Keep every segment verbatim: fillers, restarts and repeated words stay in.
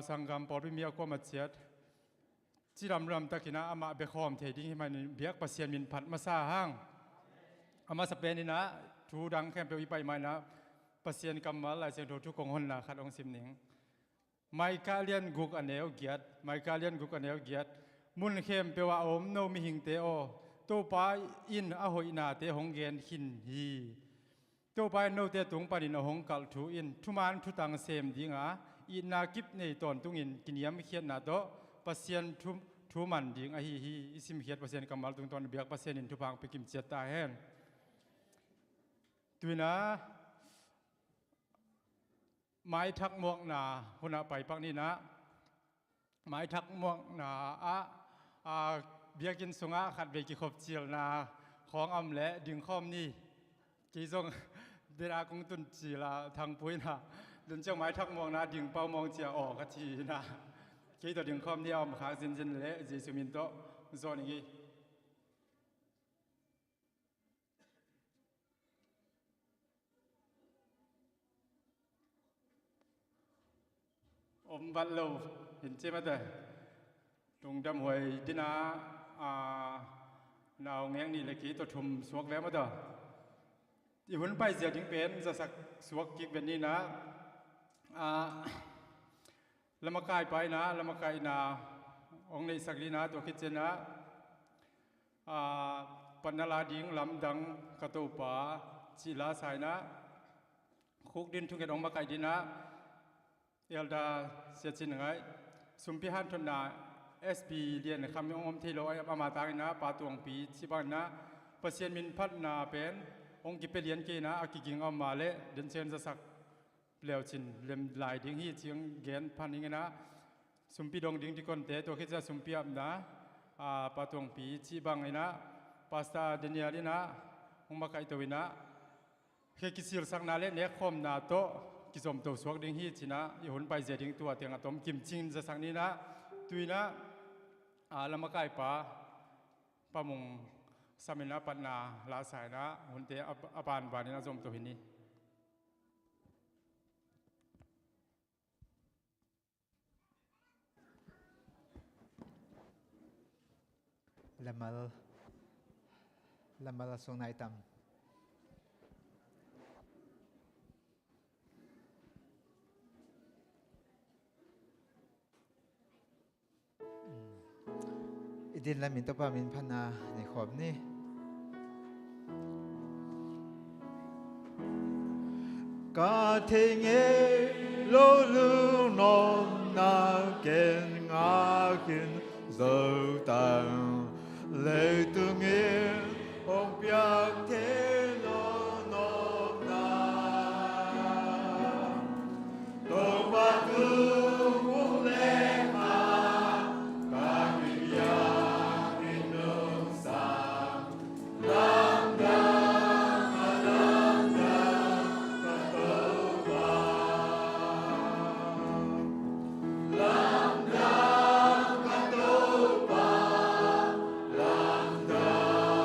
sanggam pawlpi mi a kuamah ciat ci lamlam takin ah amah bia khawm thei ding hi manin biak Pasian min phat masa hang. A masa pen in ah thu dang khempeuh i paih ma in ah Pasian kammal Lai Siangtho thu kong honna khat hong sim ning. Micah lian guk a neu giat, Micah lian guk a neu giat. Mun khempeuh ah a om no mihingte aw, Topa in a hoihnate hong gen khin hi. Topa in note tung panin a hong kalh thu in thuman thutang sem ding a, itna kip nei tawntungin kiniamkhiatna tawh Pasian thu, thu man ding ahi hi. I simkhiat Pasian kammal tungtawn biak Pasian in thupha hong pia kim ciat ta hen. Tuina maithak muakna hunah pai pak ni in ah, maithak muakna ah, a, biakinn sungah khatvei kikhop cilna khawng a om leh dingkhawm ni. Kei zong dena kong tun cil a Thangpu in ah, dun ciang maithak muakna ding pau mawng cia aw ka ci in ah, kei tawh dingkhawm ni a om khak zinzin leh Jesu min tawh zawn ing hi. Om vat lo hin ci mate. Lungdam huai dina, a, naungek nih le kei tawh thum suak ve mate. I hun paizia ding pen zasak suak kik ven ni in ah, a, lamakaih pa in ah lamakaihna hong neihsak ni in ah, tua khit ciangin ah, a, patna la ding lamdang ka Topa cih la sa in ah, khuk din thunget hong makaih ding in ah, Elder Sia Cin Ngaih, sumpi hanthotna S B Lian Kham hong om thei lo, ama tangin ah Pa Tuangpi cih bangin ah Pasian min phatna pen hong kipia lian kei in ah, a kiging a om mah leh den ciang zasak leucin lem lai ding hi cih gen phan ing in ah, sumpi dong ding dikonte, tua khit ciang sumpi apna, a, Pa Tuangpi cih bangin ah Pastor Daniel in ah hong makaihto in ah, khe kisilsakna le nekkhawmna tawh kizomto suak ding hi ci in ah, i hun paizia ding tua teng a tom kimcing zasak ni in ah, tu in ah, a, lamakaih pa Pa Mung Sam in ah patna la sa in ah, hunte a, a banbanin a zomto hi ni. Lamal, lamal a sung nai tam. I din lamin Topa min phatna nei khawm ni. Ka thei ngei lo lungnopna ken ngak in, zo tang leitung in hong piak thei lo nopna. Topa tung hong leng a, ka kipiak minung sang. Lamdang a, lamdang ka Topa. Lamdang ka Topa. Lamdang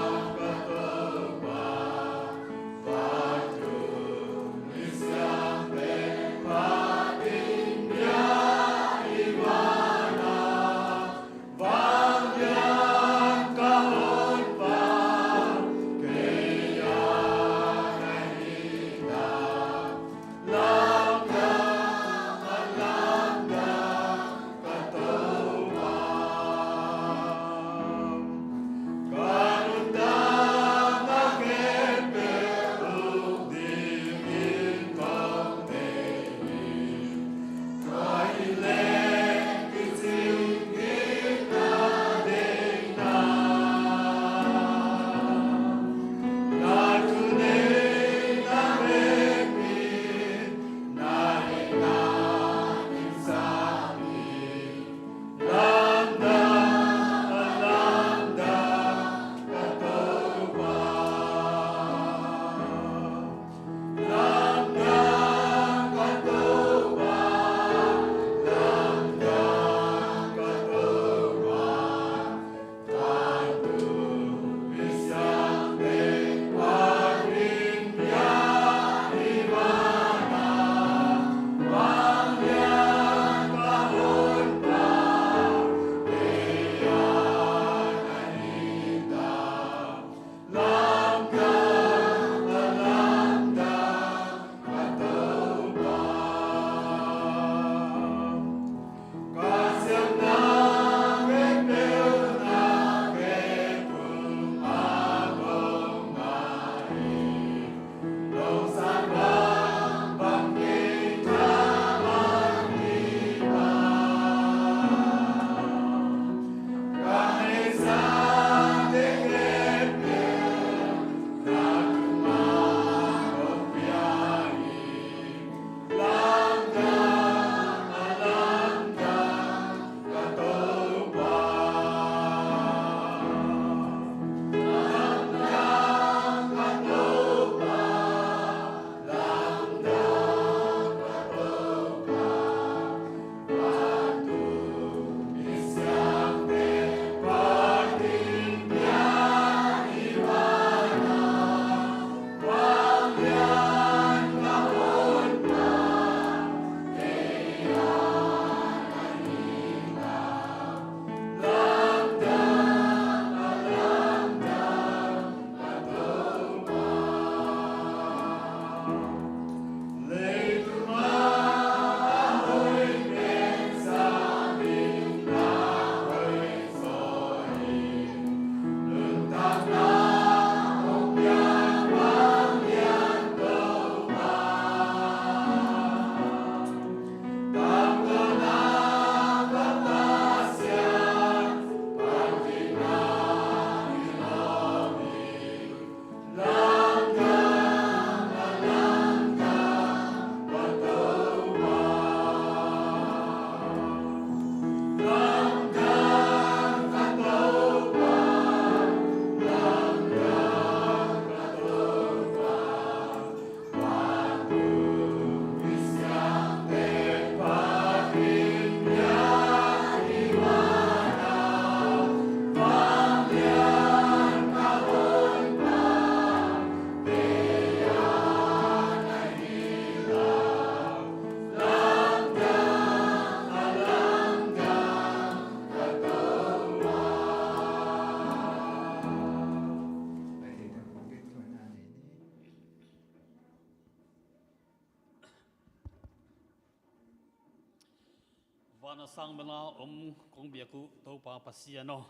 Van a sang bela om kong biak uh Topa Pasian aw,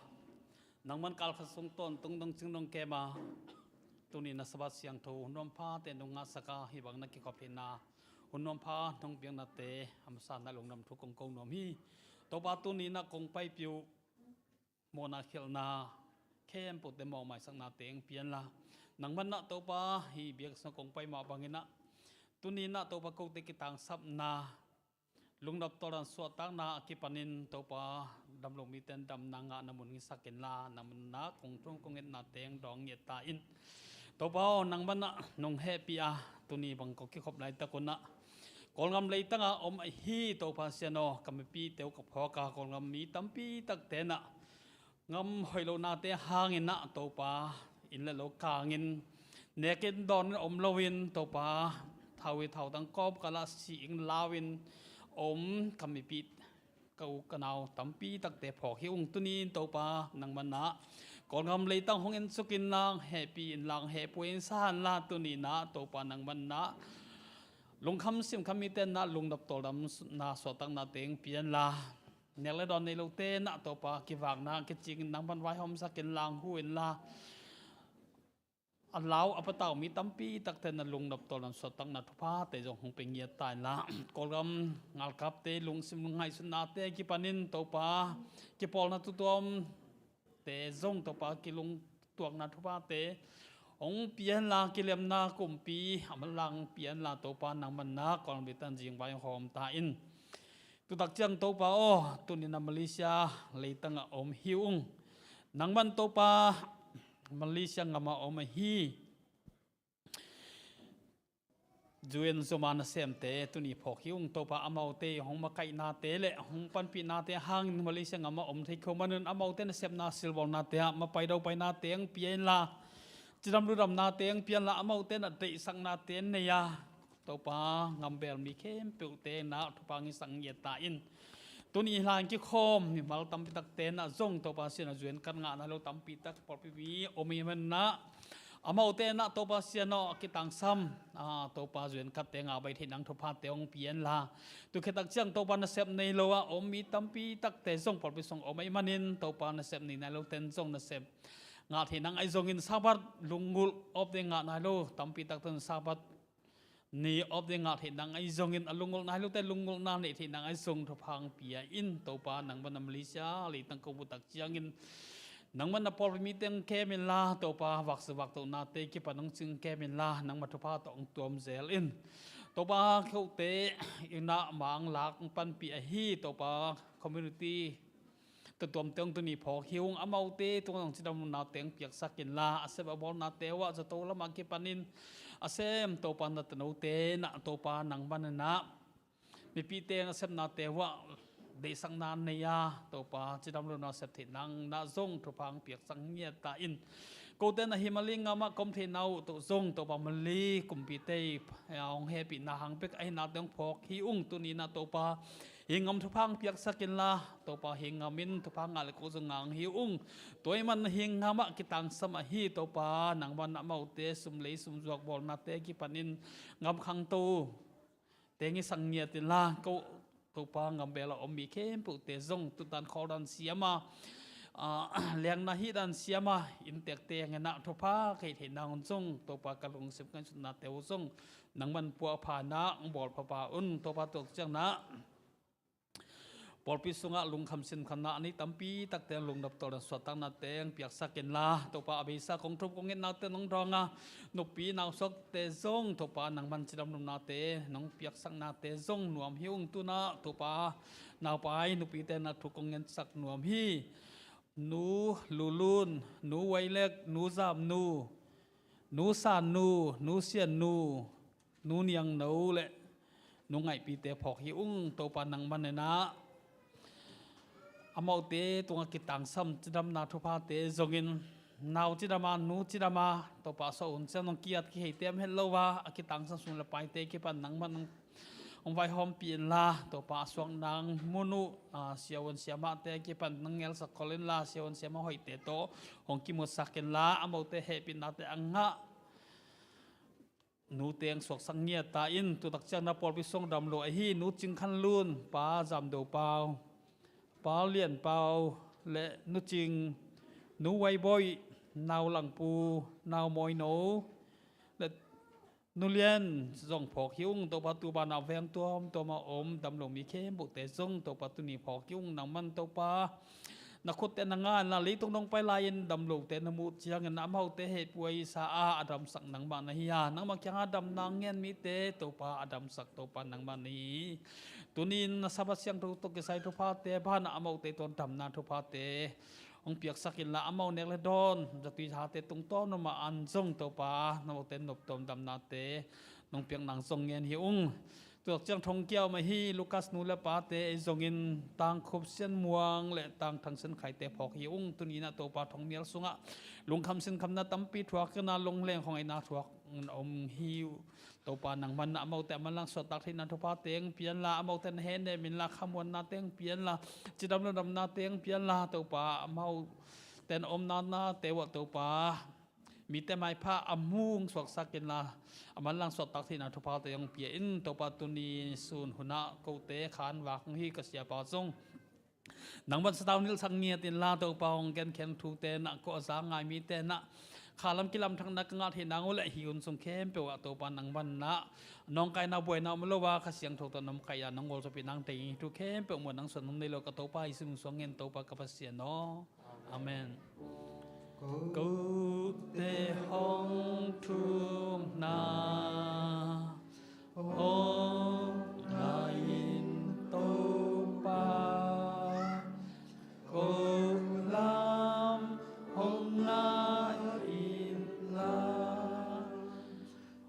nangman kalkhat sung tawntung dong cing dong kem a, tuni na Sabbath siangtho hun nuam phate nong ngahsak a, hih bang na kikhop theihna hun nuam pha nong piaknate a masa na lungdam thu kong ko nuam hi. Topa, tuni na kong paipih uh mawhna khialhna khempeuhte mawh maisaknate hong pia inla, nangman na Topa hih biakna sung kong pai mah bangin ah, tuni na Topa kote kitangsapna, lungdam tawldan suahtakna a kipanin Topa, damlo mite in damna ngahna mun hisak inla, nangman na kong thum kong etnate hong dawng ngiat ta in. Topa aw, nangman na nong hehpih a, tuni bang kong kikhop laitak un ah, Kawlgam leitang a om ahi Topa Sian aw, ka mipite uh ka phawk a, Kawlgam mi tampi takte na ngam hoih lohnate hangin ah Topa, inn le lo kangin, nekin dawnin om loin Topa, thau i thautang kawmkal ah si-in lau-in om ka mipih, ka u ka nau tampi takte phawk hi ung. Tuni in Topa, nangman na Kawlgam leitang hong ensuk inla, hehpih inla, hehpih in sa inla, tuni na Topa, nangman na lungkham simkham mite na lungdam tawldamna suahtaknate hong pia inla, nek le dawn nei lote na Topa kivakna kicingin nangman vaihawmsak inla, hong hu inla, a lau a patau mi tampi takte na lungdam tawldam suahtakna thuphate zong hong pia ngiat ta inla, Kawlgam ngalkapte lungsim lungngaihsutnate a kipanin Topa, kipawlna tutuamte zong Topa kilungtuakna thuphate hong pia inla, kilemna kumpi a manlang pia inla, Topa, nangman na Kawlgam leitang zing vaihawm ta in. Tutak ciang Topa aw, tuni na Malaysia leitang a om hi ung. Nangman Topa, Malaysia ngam a om ahi U N Zuma nasemte tuni phawk hi ung. Topa, amaute hong makaihnate le hong panpihnate hangin Malaysia ngam a om thei kho manun, amaute nasepna silbawlnate ah mapai dopainate hong pia inla, cidam ludamnate hong pia inla, amaute na deihsaknate nei a, Topa, ngambel mi khempeuhte na thupha hong hisak ngiat ta in. Tuni hlan kikhawm mimal tampi takte na zong Topa Sian aw, U N kat ngah nai lo tampi tak pawlpi mi om ahih manin na, amaute na Topa Sian aw, a kitangsam, a, Topa, U N katte ngah baih theih nang thuphate hong pia inla, tu khit tak ciang Topa nasep nei lo a om mi tampi takte zong pawlpi sung om ahih manin Topa, nasep nei nai lote in zong nasep ngah theih nang ahi zongin, Sabbath lunggulh off day ngah nai lo tampi takte in Sabbath ni off day ngah theih nang ahi zongin, a lunggulh nai lote lunggulhna neih theih nang ahi zong thupha hong pia in. Topa, nangman na Malaysia leitang kong mu tak ciangin nangman na pawlpi mite hong kem inla, Topa, vaksa vaktohnate kipan hong cing kem inla, nangma thupha tawh hong tuam zel in. Topa, kote inn ah mang lak hong panpih ahi Topa, community tuamtuamte hong tuni phawk hi ung. Amaute tungah zong cidam ludamnate hong piaksak inla, a sep a bawlnate uh ah zato lamah kipanin a sem Topa, na tanote na Topa, nangman na mipite nasepnate uh ah deihsakna nei a, Topa, cidam ludamna sep theih nang na zong thupha hong piaksak ngiat ta in. Kote na hih Malay ngam ah ka om theihna uh tawh zong Topa, Malay kumpite hong hehpihna hang bek a hihnate hong phawk hi ung. Tuni na Topa, hih ngam thupha hong piaksak inla, Topa, hih ngam in thupha ngah le ko zong ngah hi ung. Tua ahih manin hih ngam ah kitangsam ahi Topa, nangman amaute sum lei sum zuak bawlnate kipanin ngam khangto teng i sang ngiat inla, ko Topa, ngambel a om mi khempeuhte zong tutdan khawldan siam a, a, liangna hihdan siam a, inntekte hangin ah thupha ka hih theih nang un zong Topa, ka lungsim ka ngaihsutnate uh zong nangman puahpha na hong bawl phapha un. Topa, tua ciang na pawlpi sungah lungkham sinkhamna a nei tampi takte lungdam tawldan suahtaknate hong piaksak inla, Topa, a beisa kong thum kong etnate nong dawng a, nupi nausuakte zong Topa, nangman cidam ludamnate nong piaksaknate zong nuam hi ung. Tu-in ah Topa, naupai nupite na thu kong ngetsak nuam hi. Nu Lulun, Nu Wailek, Nu Zamnu, Nu Sannu, Nu Siannu, Nu Niangno le Nu Ngaihpite phawk hi ung. Topa, nangman in ah amaute tungah kitangsam cidamna thuphate zongin, nau cidam a, nu cidam a, Topa, a suah hun siam zong ki-at kihei teem het lo a, a kitangsam sum le paite kipan nangman hong vaihawmpih inla, Topa, a suak nang mun uh, a, siavuan siamahte kipan nong ngelsak khol inla, siavuan siamah hoihte tawh hong kimutsak inla, amaute hehpihnate a ngah nu teng suaksak ngiat ta in, tu tak ciang na pawlpi sung dam lo ahi Nu Cing Khan Lun, Pa Zam Do Pau, Pa Lian Pau le Nu Cing, Nu Wai Boih, Nau Lang Pu, Nau Mawi No le Nu Lian zong phawk hi ung. Topa, tu banah veng tuamtuam a om dam lo mi khempeuhte zong Topa tuni phawk hi ung. Nangman Topa na khutte na ngan la, leitung dong pai lai-in dam lote na muh ciangin amaute hehpih sa a, a damsak nangmah na hi a, nangmah kiangah damna ngen mite Topa a damsak Topa nangmah na hi. Tuni-in na Sabbath siangtho tawh kisai thuphate banah amaute tawh damna thuphate hong piaksak inla, amau nek le dawn zatui hate tungtawn mah an zong Topa, amaute noptuam damnate nong piak nang zong ngen hi ung. Tu tak ciang thongkia om ahi Lukas nu le pate ei zongin Tangkhup Sian Muang le Tangthang Sian Khaite phawk hi ung. Tuni-in ah Topa, thongmial sungah lungkham sinkhamna tampi thuak inla, lungleng khong eina thuak om hi uh. Topa, nangman amaute a manlang suahtak theihna thupha teng pianla, amaute na hehnem inla, khamuanna teng pianla, cidam lo damna teng pianla, Topa, amaute na omna nate uah Topa, mite maipha a mung suaksak inla, a manlang suahtak theihna thupha teng pia in. Topa, tuni sun hunah kote khan vak hong hi ka siapa zong nangman sathau nilhsak ngiat inla, Topa, hong genkheng thute na kawh a za ngai mite na khalam kilamthakna ka ngah theih nang uh le, hih hun sung khempeuh ah Topa, nangman na nawngkaina buaina om lo a, Kha Siangtho tawh nong kaih a, nong ngolzopih nang tei thu khempeuh muan nang suan nong nei lo ka Topa, Jesu min suang ngen Topa ka Pasian aw. Amen. Kote hong thukna hong ngai in Topa, ko lam hong ngai inla,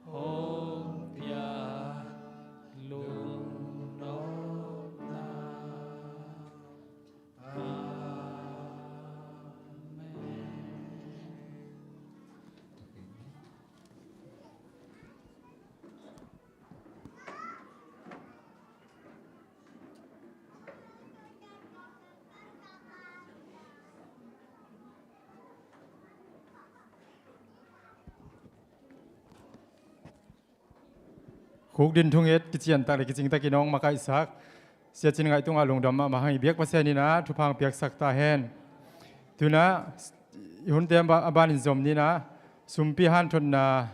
hong piak lungnopna. Amen. Khukdin thunget kiciantak le kicingtakin hong makaihsak Sia Cin Ngaih tungah lungdam mahmah hang, i biak Pasian in ah thupha hong piaksak ta hen. Tu-in ah i hunte a ba-, a banin zom ni in ah, sumpi hanthotna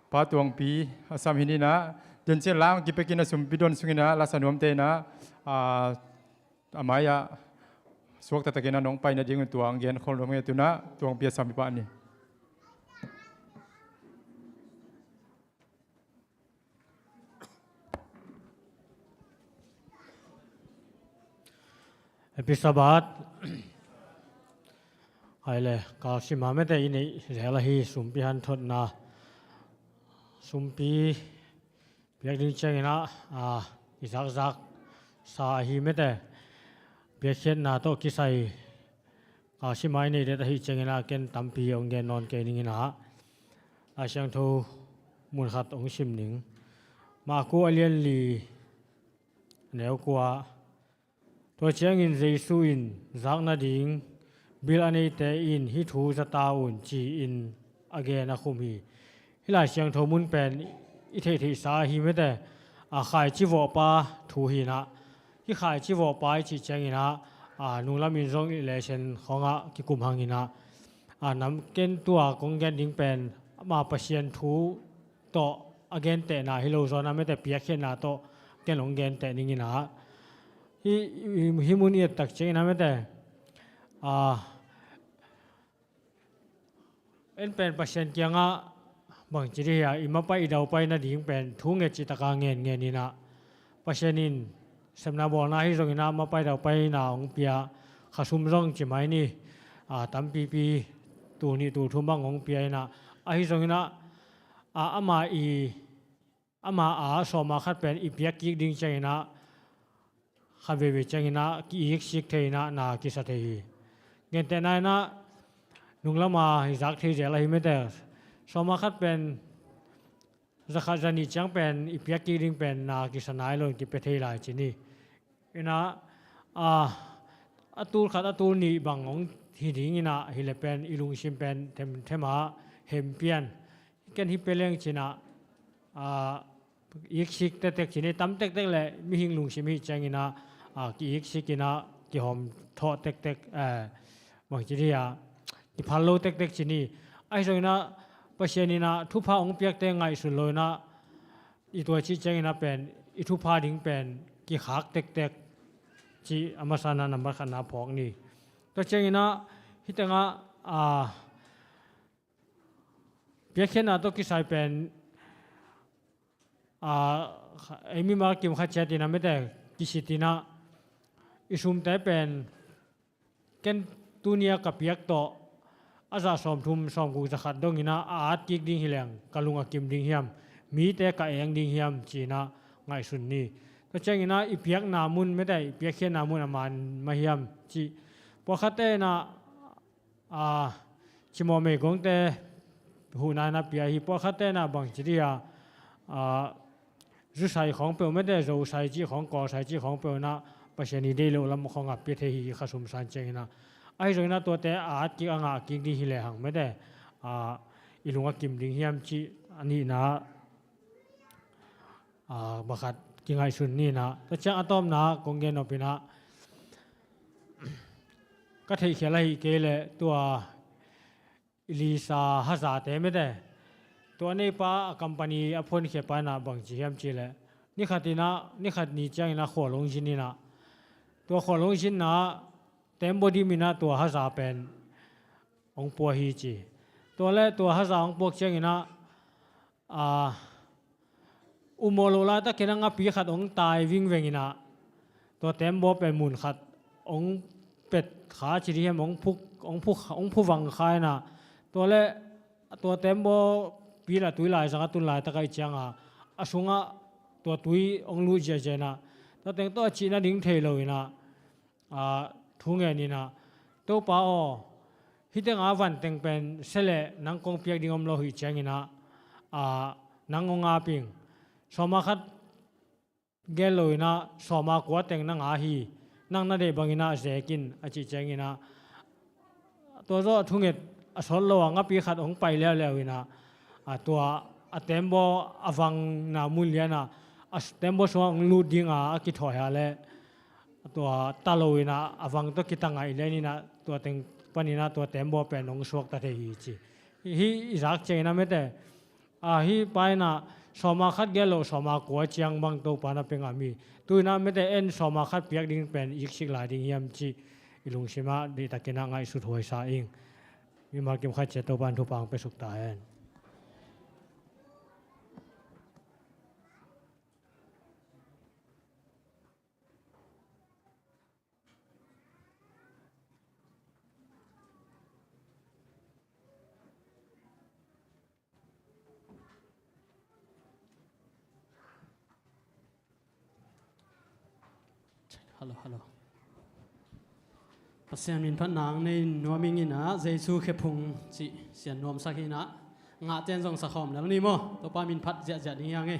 Pa Tuangpi a sam hi ni in ah, den ciang la hong kipekin ah sumpi don sungin ah lasa nuamte in ah, a, a mai-ah suak taktakin ah nong pai nadingin tua hong gen khol nuam ing. Tu-in ah Tuangpi a sam hi pah ni. Happy Sabbath. Hai le, kalsim a mete i neih zel ahi sumpi hanthotna, sumpi piak ding ciangin ah, a, i zakzak sa ahi mete, piakkhiatna tawh kisai kalsim a i neih det ahih ciangin ah ken tampi hong gen nawn kei ning in ah, Lai Siangtho mun khat hong sim ning. Marku a lian li, neu kua. Tua ciangin Jesu in zak nading bil a neite in hih thu za ta un ci-in a gen a khum hi. Hih Lai Siangtho mun pen i theihtheihsa ahi mete, a, khaici vawhpa thu hi in ah, hih khaici vawhpa i cih ciangin ah, a, nunglam in zong i lesen khawngah kikum hang in ah, a, nam ken tua kong gen ding pen ama Pasian thu tawh a gentehna hi lo zaw in ah mete, piakkhiatna tawh ken hong genteh ning in ah, hih, hih, hih mun i et tak ciangin ah mete, a, en pen Pasian kiangah bangci dih hia, i mapai i daupai nading pen thu nget citaka ngen ngen in ah, Pasian in sepna bawlna ahi zongin ah mapai daupaina hong pia, khasum zong ci mai ni, a, tampipi, tul nih tul thum bang hong pia in ah, ahi zongin ah, a, ama i, ama a sawma khat pen i piak kik ding ciangin ah, khat veivei ciangin ah ki-iksik thei in ah na kisa thei hi. Gentehna in ah nunglam a i zak thei zel ahi mete, sawma khat pen zakhat zanih ciang pen i piak kik ding pen na kisa nai lo in kipia thei lai ci ni. In ah, a, a tul khat a tul nih bang hong hi ding in ah, hi le pen i lungsim pen themthem a hempian. Ken hi pia leng ci in ah, a, iksik tektek ci ni, tam tektek le mihing lungsim hi ciangin ah, a, ki-iksik in ah, kihawm thawh tektek, eh, bangci dih a, kiphal lo tektek ci ni. Ahi zongin ah Pasian in ah thupha hong piakte ngaihsun lo in ah, i tua cih ciangin ah pen, i thupha ding pen kikhak tektek cih a masa in ah nambat khatna phawk ni. Tua ciangin ah hih tengah, a, piakkhiatna tawh kisai pen, a, ei mimal kim khat ciat in ah mete kisit in ah, i sumte pen ken tuni a ka piak tawh a za sawmthum sawmguk za khat dongin ah a at kik ding hi leng ka lung a kim ding hiam, mite ka eng ding hiam ci in ah ngaihsun ni. Tua ciangin ah i piakna mun mete, i piakkhiatna mun a man mah hiam cih pawlkhatte in ah, a, cimawh meigongte huhna in ah pia hi. Pawlkhatte in ah bangci dih a, a, zusai khawng peuh mete, zosai cih khawng, kawlsai cih khawng peuh in ah Pasian i deih loh lam khawng a pia thei hi, kha sum san ciangin ah. Ahi zongin ah tuate a at kik, a ngah kik ding hi lehang mete, a, i lung a kim ding hiam cih a nihna, a, pakhat kingaihsun ni in ah. Tua ciang a tawpna kong gen nop in ah, ka theihkhial ahih kei leh tua Elisa hazate mete, tua neipa a company a phonkhia pa in ah bangci hiam cih leh, ni khat in ah, ni khat ni ciangin ah khual hong zin in ah, tua khual hong zinna ah tembaw dim in ah tua haza pen hong pua hi ci. Tua le tua haza hong puak ciangin ah, a, ummawh loh laitakin ah ngapi khat hong tai vingveng in ah, tua tembaw pen mun khat hong pet kha ci dih hiam, hong phuk, hong phuk, hong phuvang kha in ah, tua le tua tembaw pil a tui laizang a tun laitak ahih ciangin ah, a sungah tua tui hong lut ziahziah in ah, tua teng tawh a cih nading thei lo in ah, a, thu ngen in ah, Topa aw, hih teng a van teng pen sia leh nang kong piak ding om lo hi ciangin ah, a, nang hong ap ing. Sawm a khat gel lo in ah sawm a kua teng na ngah hi, nang na deih bangin ah zek in a cih ciangin ah, tua zawh thunget a sawt lo a ngapi khat hong pai leuleu in ah, a, tua a tembaw a vangna mun lian ah, a s-, tembaw sungah hong lut ding a a kithawi a le, tua ta lo in ah a vang tawh kitangsap lian in ah tua teng panin ah tua tembaw pen hong suakta thei hi ci. Hih i zak ciangin ah mete, a, hih pa in ah sawm a khat gel lo sawm a kua ciang bang Topa na pia ngam hi. Tu in ah mete en sawm a khat piak ding pen iksik lai ding hiam cih i lungsim ah deihtakin ah ngaihsut huai sa ing. Mimal kim khat ciat Topa in thupha hong pia suk ta hen. Hallo, hallo. Pasian min phat nang nei nuam ing in ah, Jesu khephung cih sian nuamsak hi in ah, ngahte in zong sakhawm lel ni maw? Topa min phat ziahziah ding hi hang e.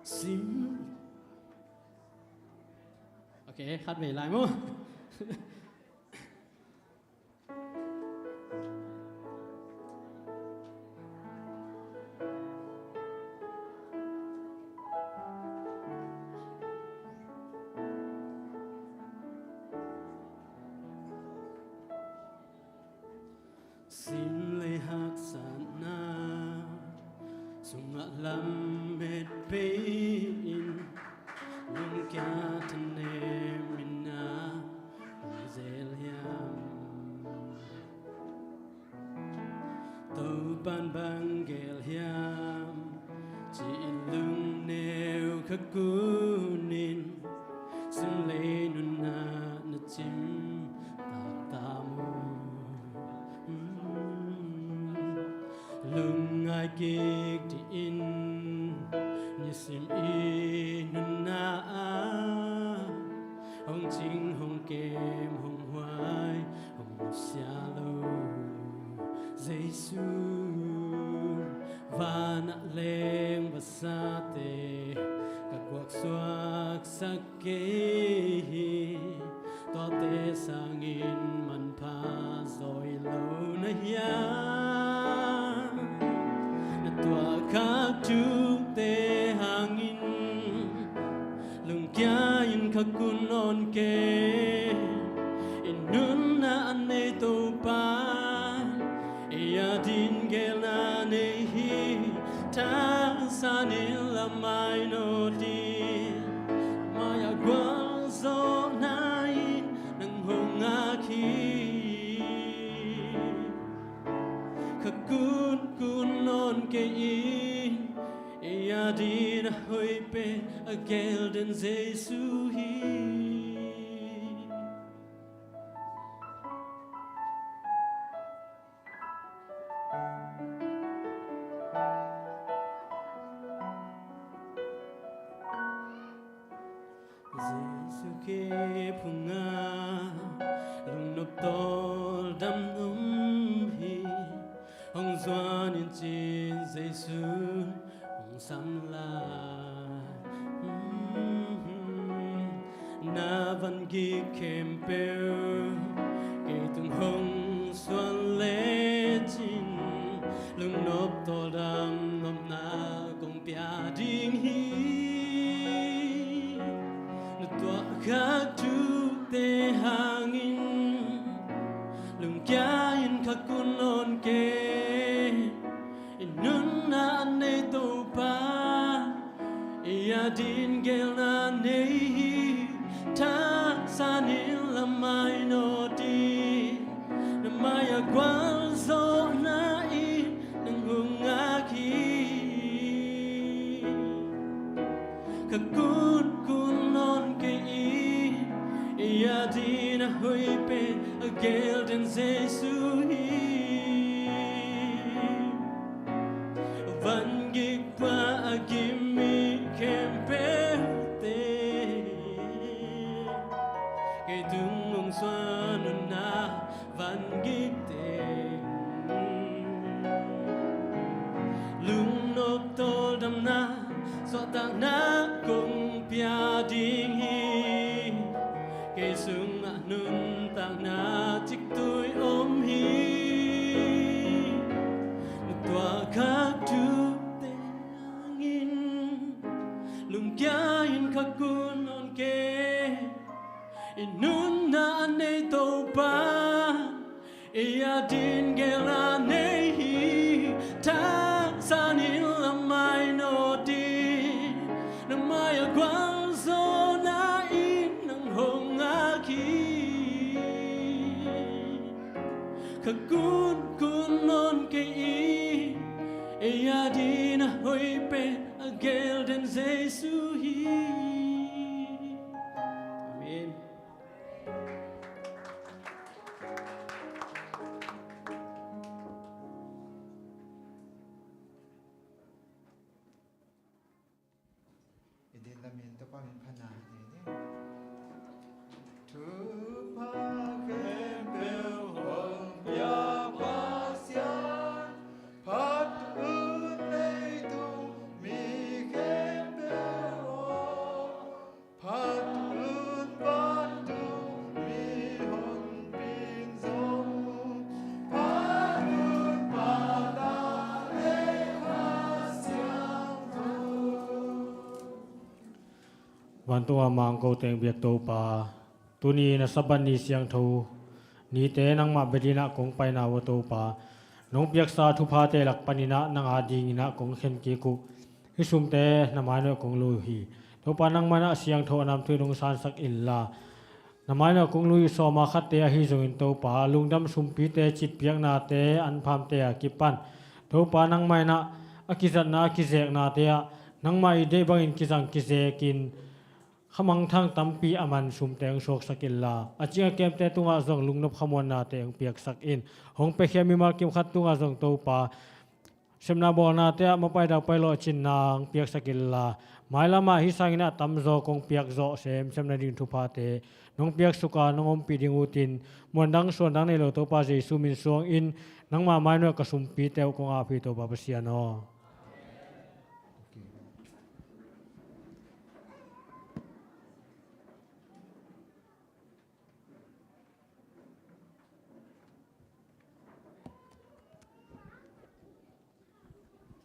Sim. Ok, khat vei lai maw? Sim le haksatna sungah lamet pei-in, lungkia thanem in na pan bang gel hiam, ci-in lungneu kha kunin, simlei nunah na cim taktak mu. Lungngai kik dih in, nisim i nunah ah hong cing, hong kem, hong huai, hong nusia lo Jesu, vanah leng vasate ka guaksuaksak kei hi. Tuate sangin manpha zawi lo na hiam? Na tuahkhak thute hangin lungkia-in kha kun nawn kei. I nunah a nei Topa, i adingin gelna nei hi. Thangsan in la mai nawn dih, mai-ah gualzawhna in nang hong ngak hi. Kha kunkun nawn kei in, i adingin a hoih pen a gelden Jesu hi. Jesu khe phungah lungnop tawldam om hi. Hong zuan in, ci-in Jesu hong sam lai. Na van gik khempeuh kei tung hong suan lecin, lungnop tawldam nopna kong pia ding hi. Na tuahkhak thute hangin lungkia-in kha kun nawn kei. I nunah a nei Topa, i adingin gelna nei hi. Thangsan in la mai nawn dih, na mai-ah gualzawhna in nang hong ngak hi. Kha kunkun nawn kei in, i adingin a hoih pen a gelden Jesu hi. Van gik pua a gim mi khempeuhte kei tung hong suan un, na van gik teng lungnop tawldamna, suahtakna kong pia ding hi. Kei sungah nuntakna ciktui om hi. Na tuahkhak thute hangin lungkia-in kha kun nawn kei. I nunah a nei Topa, i adingin gelna nei hi. Thangsan in la mai nawn dih, na mai-ah gualzawhna in nang hong ngak hi. Kha kunkun nawn kei in, i adingin a hoih pen a gelden Jesu hi. Amen. I din lamin Topa min phatna nei ding. Thupha khempeuh hong pia Pasian, phat un leitung mi khempeuh aw. Phat un vantung mi honpin zong, phat un Papa le Kha Siangtho. Vantung a mangko teng biak Topa, tuni na Sabbath ni siangtho nite nangmah bia dinah kong paina uh a Topa, nong piaksa thuphate lak paninah nang adinginah kong khen kik uh. Hih sumte na mainawh kong lui uh hi. Topa, nangmah inah siangtho a namtui nong sansak inla, na mainawh kong lui uh sawma khatte ahi zongin Topa, lungdam sumpite, citpiaknate, anphamte a kipan Topa, nangmah in ah a kizatna a kizeknate ah nangmah i deih bangin kizang kizekin khamangthang tampi a man sumte hong suaksak inla, a cing a kemte tungah zong lungnop khamuannate hong piaksak in. Hong piakhia mimal kim khat tungah zong Topa, sepna bawlnate ah mapai daupai lawhcinna hong piaksak inla, mailam ah hih sangin ah tamzaw kong piakzawh semsem nading thuphate nong piaksuka nong ompih ding utin, muandang suandang nei lo Topa Jesu min suangin nangma mainuai ka sumpite uh kong ap hi, Topa Pasian aw.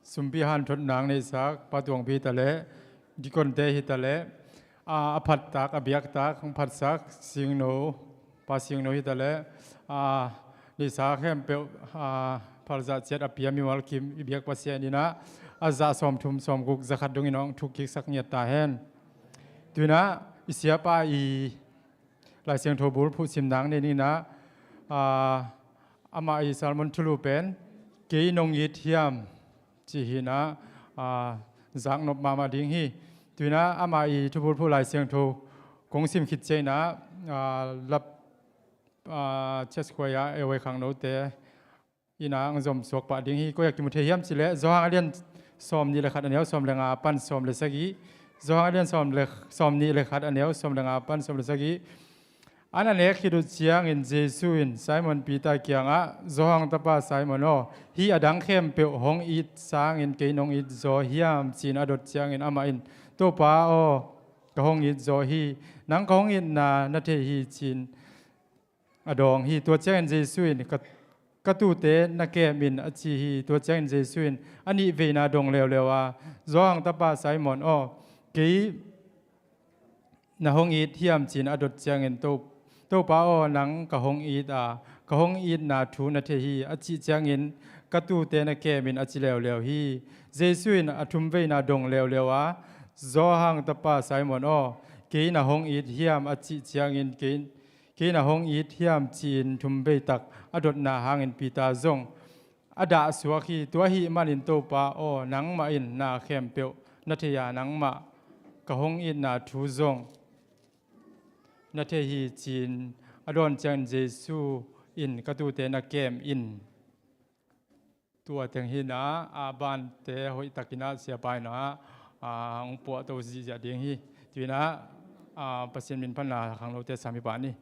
Sumpi hanthotna hong neihsak Pa Tuangpi hi ta leh, dikonte hi ta leh, a, a phattak a biaktak hong phatsak Singno, Pa Singno hi ta leh, a, nisa khempeuh, a, phalzah ciat a pia mimal kim i biak Pasian in ah a zah sawmthum sawmguk zakhat dongin hong thukkiksak ngiat ta hen. Tu in ah i siapa i Lai Siangtho bulphuh simna hong nei ni in ah, a, amah i sermon thulu pen, Kei nong it hiam? Ci hi in ah, a, zaknop mahmah ding hi. Tu in ah amah i thubulphuh Lai Siangtho kong sim khit ciangin ah, a, lap, a, church choir ah ei khangnote in ah hong zom suak pah ding hi. Koi ah kimu thei hiam cih leh, Johan a lian sawmnih le khat a neu sawm le nga pan sawm le sagih. Johan a lian sawm le, sawmnih le khat a neu sawm le nga pan sawm le sagih. An a nek khit uh ciangin Jesu in Simon Peter kiangah, Johan tapa Simon aw, hih a dang khempeuh hong it sangin kei nong it zaw hiam? Ci-in a dot ciangin amah in, Topa aw, ka hong it zaw hi. Nang ka hong itna na thei hi, ci-in a dawng hi. Tua ciangin Jesu in, ka, ka tuute na kem in, a ci hi. Tua ciangin Jesu in a nih veina dong leuleu a, Johan tapa Simon aw, kei na hong it hiam? Ci-in a dot ciangin, To, Topa aw, nang ka hong it a, ka hong itna thu na thei hi, a cih ciangin, ka tuute na kem in, a ci leuleu hi. Jesu in a thum veina dong leuleu a, Johan tapa Simon aw, kei na hong it hiam? A cih ciangin, kei, kei na hong it hiam? Ci-in thum veitak a dotna hangin Peter zong a dahsuak hi. Tua ahih manin, Topa aw, nangmah in na khempeuh na thei a, nangmah ka hong itna thu zong na thei hi, ci-in a dawn ciangin Jesu in, ka tuute na kem in. Tua teng hi in ah, a, bante hoihtakin ah siapa in ah, a, hong puahto zihziah ding hi. Tu in ah, a, Pasian min phatna khangnote sam hi pah ni.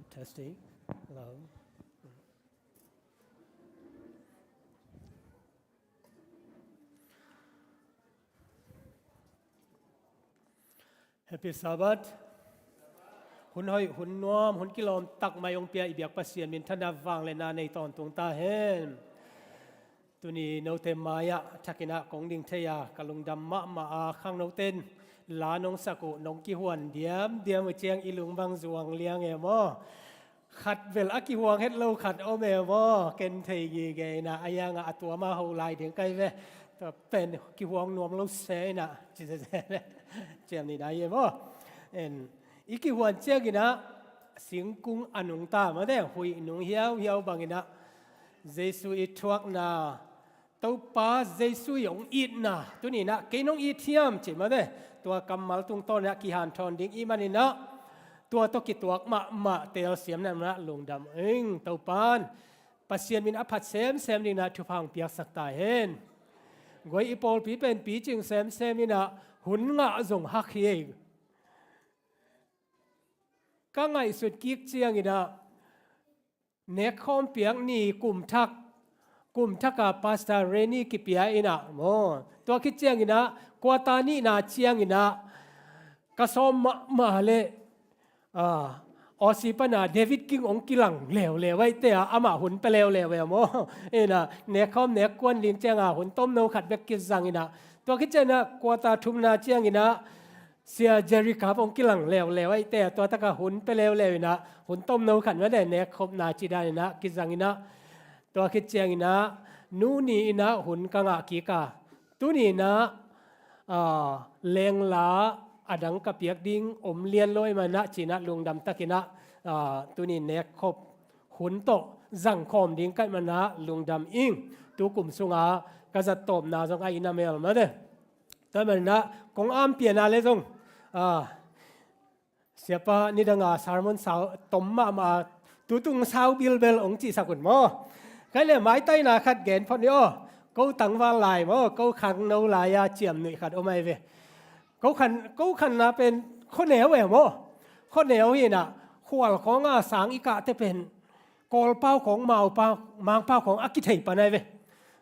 Testing. Hello. Happy Sabbath. Hun hoih, hun nuam, hun kilawm tak mai hong pia i biak Pasian min thana vang le na nei tawntung ta hen. Tuni note mai-ah thakinah kong ding thei a, ka lungdam mahmah a, khangnoten la nong sak uh, nong kihuan diamdiam uh ciang i lung bang zuang liang e maw? Khat bel a kihuang het lo khat om e maw? Ken thei gige inah, a yangah a tuama ho lai ding kai ve. Tua pen kihuang nuam lo se inah, ci se se ciam ni dai e maw? En, i kihuan cianginah singkung a nungta mate, huih nung hiauhiau banginah Jesu i thuakna, Topa Jesu i hong itna, tuninah kei nong it hiam ci mate, tua kammal tungtawninah kihanthawn ding i maninah tua tawh kituak mahmah telsiam nanah lungdam ing. Topan Pasian min a phat semsem dinah thupha hong piaksak ta hen. Guai i pawlpi pen picing semsem inah hun ngah zong hak hi ei. Ka ngaihsut kik cianginah nekkhawm piak ni kumthak, kumthaka Pastor Reni kipia inah maw? Tua khit cianginah kuata nihna cianginah ka sawm mahmah le, ah, Aussie pana David King hong kilang leuleu aihte a, amah hun pe leuleu e maw? Inah nekkhawm nekkuan ding cianga hun tomno khat bek kizang inah, tua khit cianginah kuata thumna cianginah Sia Jerry Cup hong kilang leuleu aihte a, tua taka hun pe leuleu inah hun tomno khat mate, nekkhopna cidan inah kizang inah, tua khit cianginah nu ni inah hun ka ngah kik a, tuninah, ah, lengla a dang ka piak ding om lian lo i manah cinah lungdam takinah, ah, tuni nekkhop hun tawh zangkhawm ding kaih manah lungdam ing. Tu kum sunga ka zattawpna zong a ina mel mate. Tua maninah kong am piana le zong, ah, siapa nidanga sermon sau tom mahmah, tutung sau bilbel hong cihsak un maw? Kai le maitaina khat gen phot ni aw. Ko tangval lai maw, ko khangno lai-a ciamnuih khat om ai ve. Ko khan, ko khanna pen khuaneu e maw? Khuaneu hinah khual khawnga sang i kahte pen Kawlpau khawng, Mangpau, Mangpau khawng a kithei pan ai ve.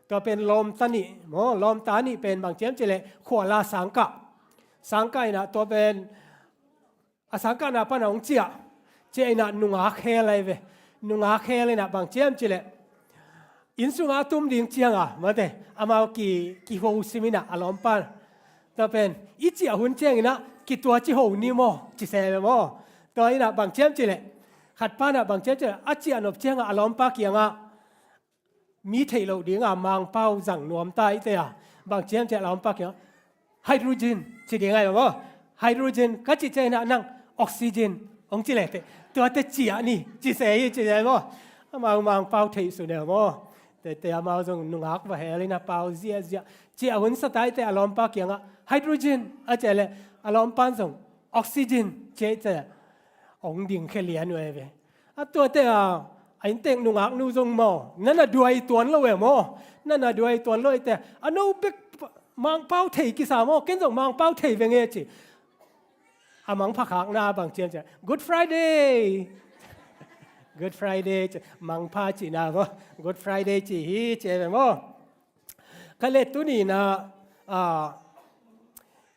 Tua pen lawmta nih maw, lawmta nih pen bang ciam cileh khuala sang kah. Sang kah inah tua pen a sang kahna pana hong ciah. Ciah inah nungak hel ai ve. Nungak hel inah bang ciam cileh inn sunga a tum ding cianga mate, amau ki, kiho sim inah a lawmpa. Tua pen i ciah hun cianginah kituaci ho ni maw, ci se ve maw? Tua inah bang ciam cileh khat panah bang ciam cileh a ciah nop ciangah a lawmpa kiangah mi theih loh dinga Mangpau zang nuamta i te a, bang ciam cileh a lawmpa kiangah hydrogen ci ding ai maw? Hydrogen ka cih cianginah nang oxygen hong ci lehteh tuate ciah ni, ci se hi, ci se maw? Amau Mangpau theih sun e maw? Tete amau zong nungak va hel inah pau ziahziah. Ciah hun sataite a lawmpa kiangah hydrogen a ciah leh a lawmpan zong oxygen ciah i ciah. Hong dingkhia lian uh e ve. A tuate a, a inntek nungaknu zong maw, nana duai tuan lo e maw? Nana duai tuan lo ite a no bek Mangpau thei kisa maw? Ken zong Mangpau thei venge ci. A mangpha khakna bang ciam ciam Good Friday. Good Friday ci, mangpha cihna maw? Good Friday ci hi ci e ve maw? Ka le tuninah, ah,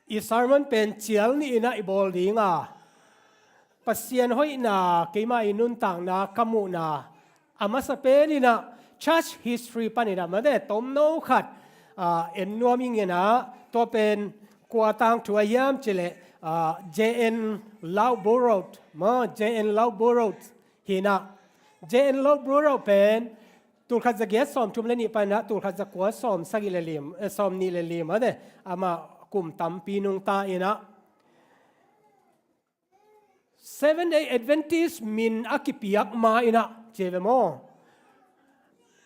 i sermon pen cial nihinah i bawl dinga Pasian hoihna keimah i nuntakna ka muhna a masa peninah church history paninah mate tomno khat, ah, en nuam inginah tua pen kua tangthu a hiam cileh, ah, J N Loughborough maw, J N Loughborough hinah. J N Loughborough pen tulkhat zagiat sawmthum le nih paninah tulkhat zakua sawm sagih le lim, eh, sawm nih le lim a de, amah kum tampi nungta inah Seven Day Adventist min a kipiak ma inah ci ve maw?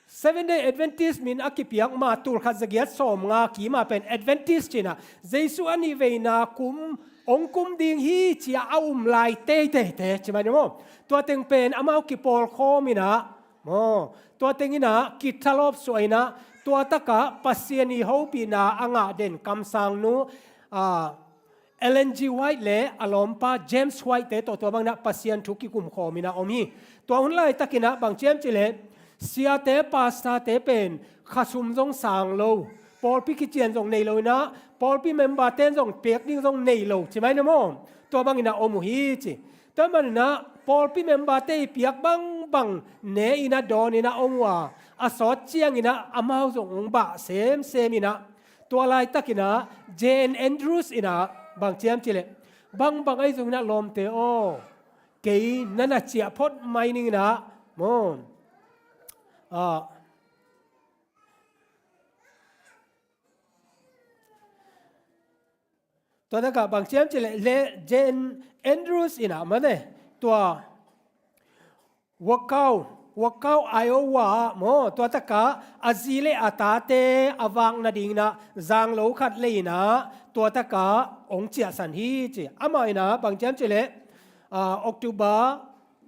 Seven Day Adventist min a kipiak ma tulkhat zagiat sawmnga kima pen Adventist cinah Jesu a nihveina kum hong kum ding hi cia a um lai teiteite ci mah ni maw? Tua teng pen amau kipawlkhawm inah maw? Tua tenginah kithalawp suah inah tua takah Pasian i hopihna a ngah den kamsangnu, ah, Ellen G. White le a lawmpa James White te tawh tua bangin ah Pasian thu kikum khawmin ah om hi. Tua hun laitakin ah bang ci hiam cih leh siate, pastorte pen khasum zong sang lo, pawlpi kician zong nei lo in ah, pawlpi memberte in zong piak ding zong nei lo ci mai na maw. Tua bangin ah om uh hi ci. Tua manin ah pawlpi memberte i piak bangbang ne in ah dawn in ah om uh a, a sawt ciangin ah amau zong hong bah semsem in ah, tua laitakin ah Jane Andrews in ah bang ci hiam cih leh, bangbang ahi zongin ah lawmte aw, kei na na ciah phot mai ning in ah maw. Ah, tua takah bang ci hiam cih leh, le Jane Andrews in ah mane, tua Waco, Waco, Iowa ah maw, tua takah a zi le a tate a vak nadingin ah zanglo khat lei in ah tua takah hong ciahsan hi ci. Amah in ah bang ci hiam cih leh, ah, October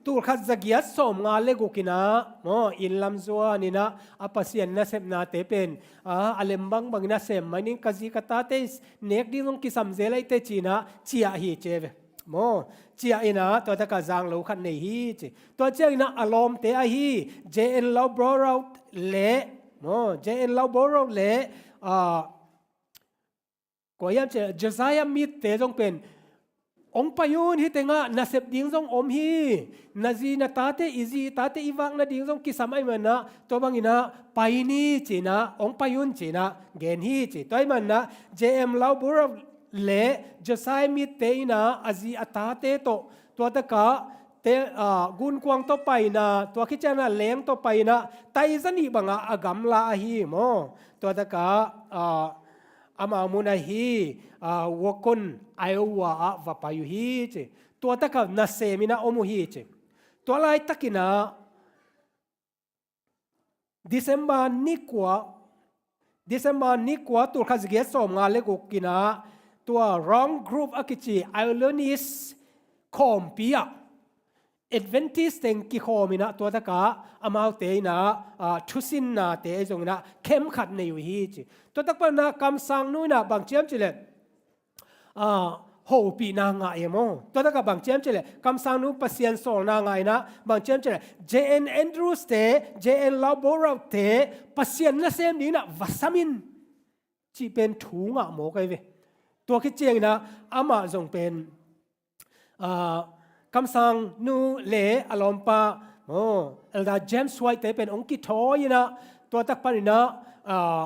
tulkhat zagiat sawmnga le guk in ah maw, inn lam zuan in ah a Pasian nasepnate pen, ah, a lem bangbangin ah sem mai ning, ka zi ka tate nek ding zong kisam zel ahi teh ci in ah ciah hi ci ve. Maw, ciah in ah tua takah zanglo khat nei hi ci. Tua ciangin ah a lawmte ahi J N Loughborough le, maw, J N Loughborough le, ah, kua hiam cih leh Josiah Mead te zong pen, hong pai un, hih tengah nasep ding zong om hi. Na zi na tate, i zi i tate i vak nading zong kisam ahih manin ah tua bangin ah pai ni ci in ah, hong pai un ci in ah gen hi ci. Tua ahih manin ah J M Loughborough le Josiah Mead te in ah a zi a tate tawh tua takah te, ah, gunkuang tawh pai in ah, tua khit ciangin ah leng tawh pai in ah, tai za nih bangah a gamla ahi maw. Tua takah, ah, amau mun ahi, ah, Waukon, Iowa ah va pai uh hi ci. Tua takah nasem in ah om uh hi ci. Tua laitakin ah December ni kua, December ni kua tulkhat zagiat sawmnga le guk in ah tua Wrong Group a kici Ioannina khawmpi ah Adventist teng kikhawm in ah tua takah amaute in ah, ah, thusinnate ahi zongin ah camp khat nei uh hi ci. Tua tak panin ah kamsangnu in ah bang ci hiam cih leh, ah, hopihna ngah e maw. Tua takah bang ci hiam cih leh, kamsangnu Pasian sawlna ngah in ah bang ci hiam cih leh, J N Andrews te, J N Loughborough te Pasian nasem dingin ah va sam in cih pen thu ngah mawk ahi ve. Tua khit ciangin ah amah zong pen, ah, kamsangnu le a lawmpa, oh, Elder James White te pen hong kithawi in ah, tua tak panin ah, ah,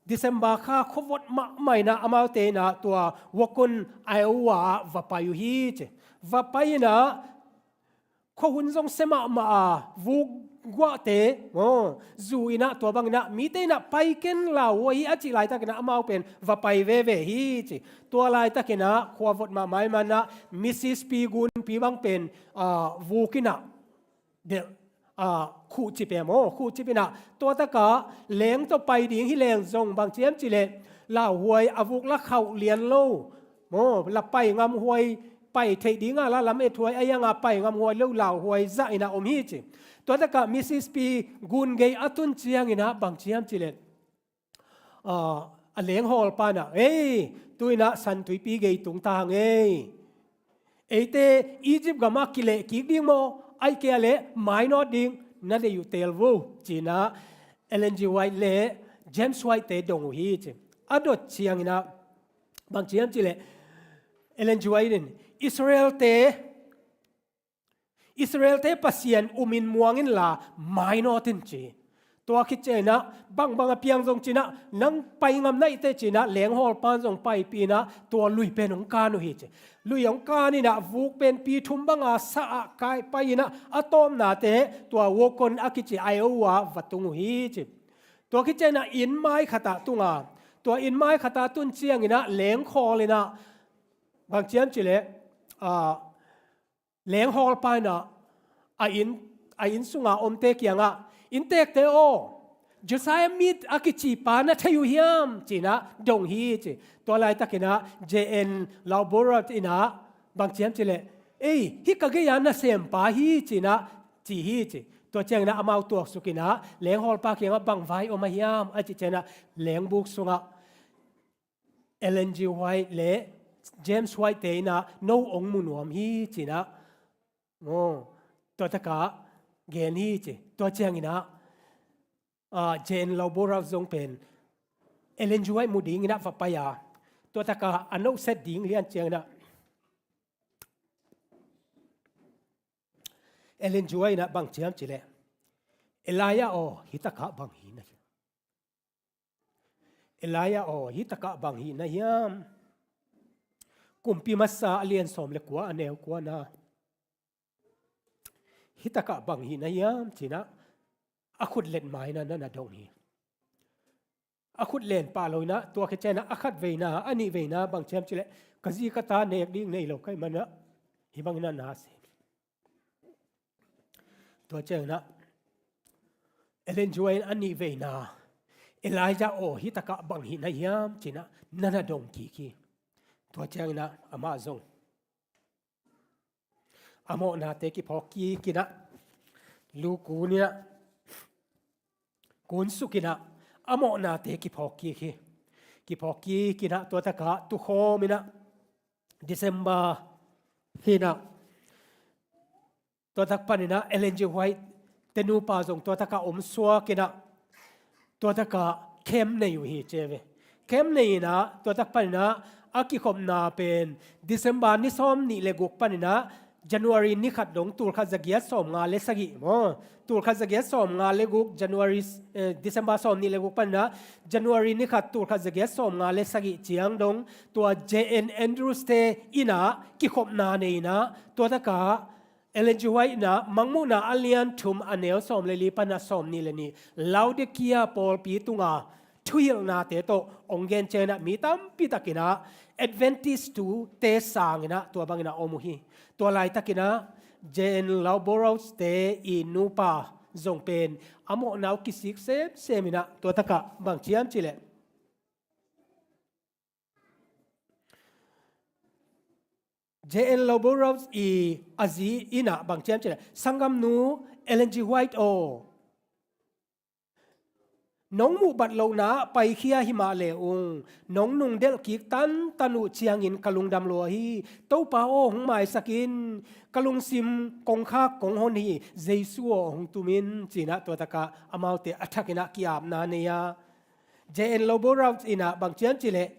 December kha khuavot mahmah in ah amaute in ah tua Waukon, Iowa ah va pai uh hi ci. Va pai in ah khuahun zong sia mahmah a, vuk guahte, oh, zu in ah tua bangin ah mite in ah pai ken, lauhuai hi a cih laitakin ah amau pen va pai veve hi ci. Tua laitakin ah khuavot mahmah ahih manin ah Mississippi gunpi bang pen, ah, vuk in ah delh, ah, khuhcip e maw, khuhcip in ah tua takah leng tawh pai ding hi leng zong bang ci hiam cih leh, lauhuai a vuk la khauh lian lo maw, la pai ngamhuai, pai theih ding a la lam ethuai a hiang a pai ngamhuai lo, lauhuai zah in ah om hi ci. Tua takah Mississippi gun gei a tun ciangin ah bang ci hiam cih leh, ah, a lenghawlpa in ah, ei, tu in ah San Tuipi gei tung ta hang ei. Eite Egypt gamah kileh kik ding maw, ahih kei leh mainawt ding, na deih uh teel vo ci in ah Ellen G. White le James White te dong uh hi ci. A dot ciangin ah bang ci hiam cih leh, Ellen G. White in Israel te, Israel te Pasian um in muang inla mainawt in ci. Tua khit ciangin ah bangbang a piang zong ci in ah nang pai ngam na hih teh ci in ah lenghawlpa in zong paipih in ah tua lui pen hong kan uh hi ci. Lui hong kan in ah vuk pen pi thum banga sa ah kai pai in ah a tawpnate tua Waukon a kici Iowa ah va tung uh hi ci. Tua khit ciangin ah inn mai khat ah tung a, tua inn mai khat ah tun ciangin ah lengkhawl in ah bang ci hiam cih leh, ah, lenghawlpa in ah a inn, a inn sunga omte kiangah, inntekte aw, Josiah Mead a kici pa na thei uh hiam ci in ah dong hi ci. Tua laitakin ah J N Loughborough in ah bang ci hiam cih leh, ei, hih ka gei-a nasempa hi ci in ah ci hi ci. Tua ciangin ah amau tuaksuk in ah lenghawlpa kiangah bang vai om a hiam a cih ciangin ah lengbuk sungah Ellen G. White le James White te in ah no ong mu nuam hi ci-in ah, maw, tua takah gen hi ci. Tua ciangin ah, ah, J N Lowborough zong pen Ellen G White mu dingin ah va pai a, tua takah a no set ding lian ciangin ah Ellen G White in ah bang ci hiam cih leh, Elijah aw, hih takah bang hi na hiam? Elijah aw, hih takah bang hi na hiam? Kumpi Masa a lian sawm le kua, a neu kuana, hih takah bang hi na hiam ci-in ah a khut let ma-in ah na na dong hi. A khut len pah lo-in ah, tua khit ciangin ah a khat veina, a nih veina bang ci hiam cih leh, ka zi ka ta nek ding nei lo ka hih manin ah hih bangin ah na sem hi. Tua ciangin ah Ellen G White in a nih veina, Elijah aw, hih takah bang hi na hiam ci-in ah na na dong kik hi. Tua ciangin ah amah zong a mawhnate kiphawk kik in ah, lu kun in ah, kun suk in ah, a mawhnate kiphawk kik hi. Kiphawk kik in ah, tua takah tukhawm in ah, December hi in ah, tua tak panin ah Ellen G White te nupa zong tua takah om suak in ah, tua takah camp nei uh hi ci ve. Camp nei in ah, tua tak panin ah a kikhopna pen December ni sawm nih le guk panin ah January ni khat dong, tul khat za giat sawm nga le sagih maw, tul khat za giat sawm nga le guk, January, eh, December sawm nih le guk panin ah January ni khat, tul khat za giat sawm nga le sagih ciang dong, tua J N Andrews te inn ah kikhopna nei in ah, tua takah Ellen G White in ah Mangmuhna a lian thum, a neu sawm le li pan ah sawm nih le nih, Laodicea pawlpi tunga thuhilhnate tawh hong gen ciangin ah mi tampi tak in ah Adventist thu te sang in ah tua bangin ah om uh hi. Tua laitak in ah J N Lowborough te i nupa zong pen a mawhna uh kisik semsem in ah, tua takah bang ci hiam cih leh, J N Lowborough i a zi in ah bang ci hiam cih leh, sanggamnu Ellen G White aw, nong muhbat lohna ah paikhia hi mah le ung, nong nungdelh kik tantan uh ciangin ka lungdam lua hi. Topa aw, hong maisak in, ka lungsim kong khak kong hon hi. Jesu aw, hong tum in, ci-in ah tua takah amaute a thak in ah ki-apna nei a, J N Lowborough in ah bang ci hiam cih leh,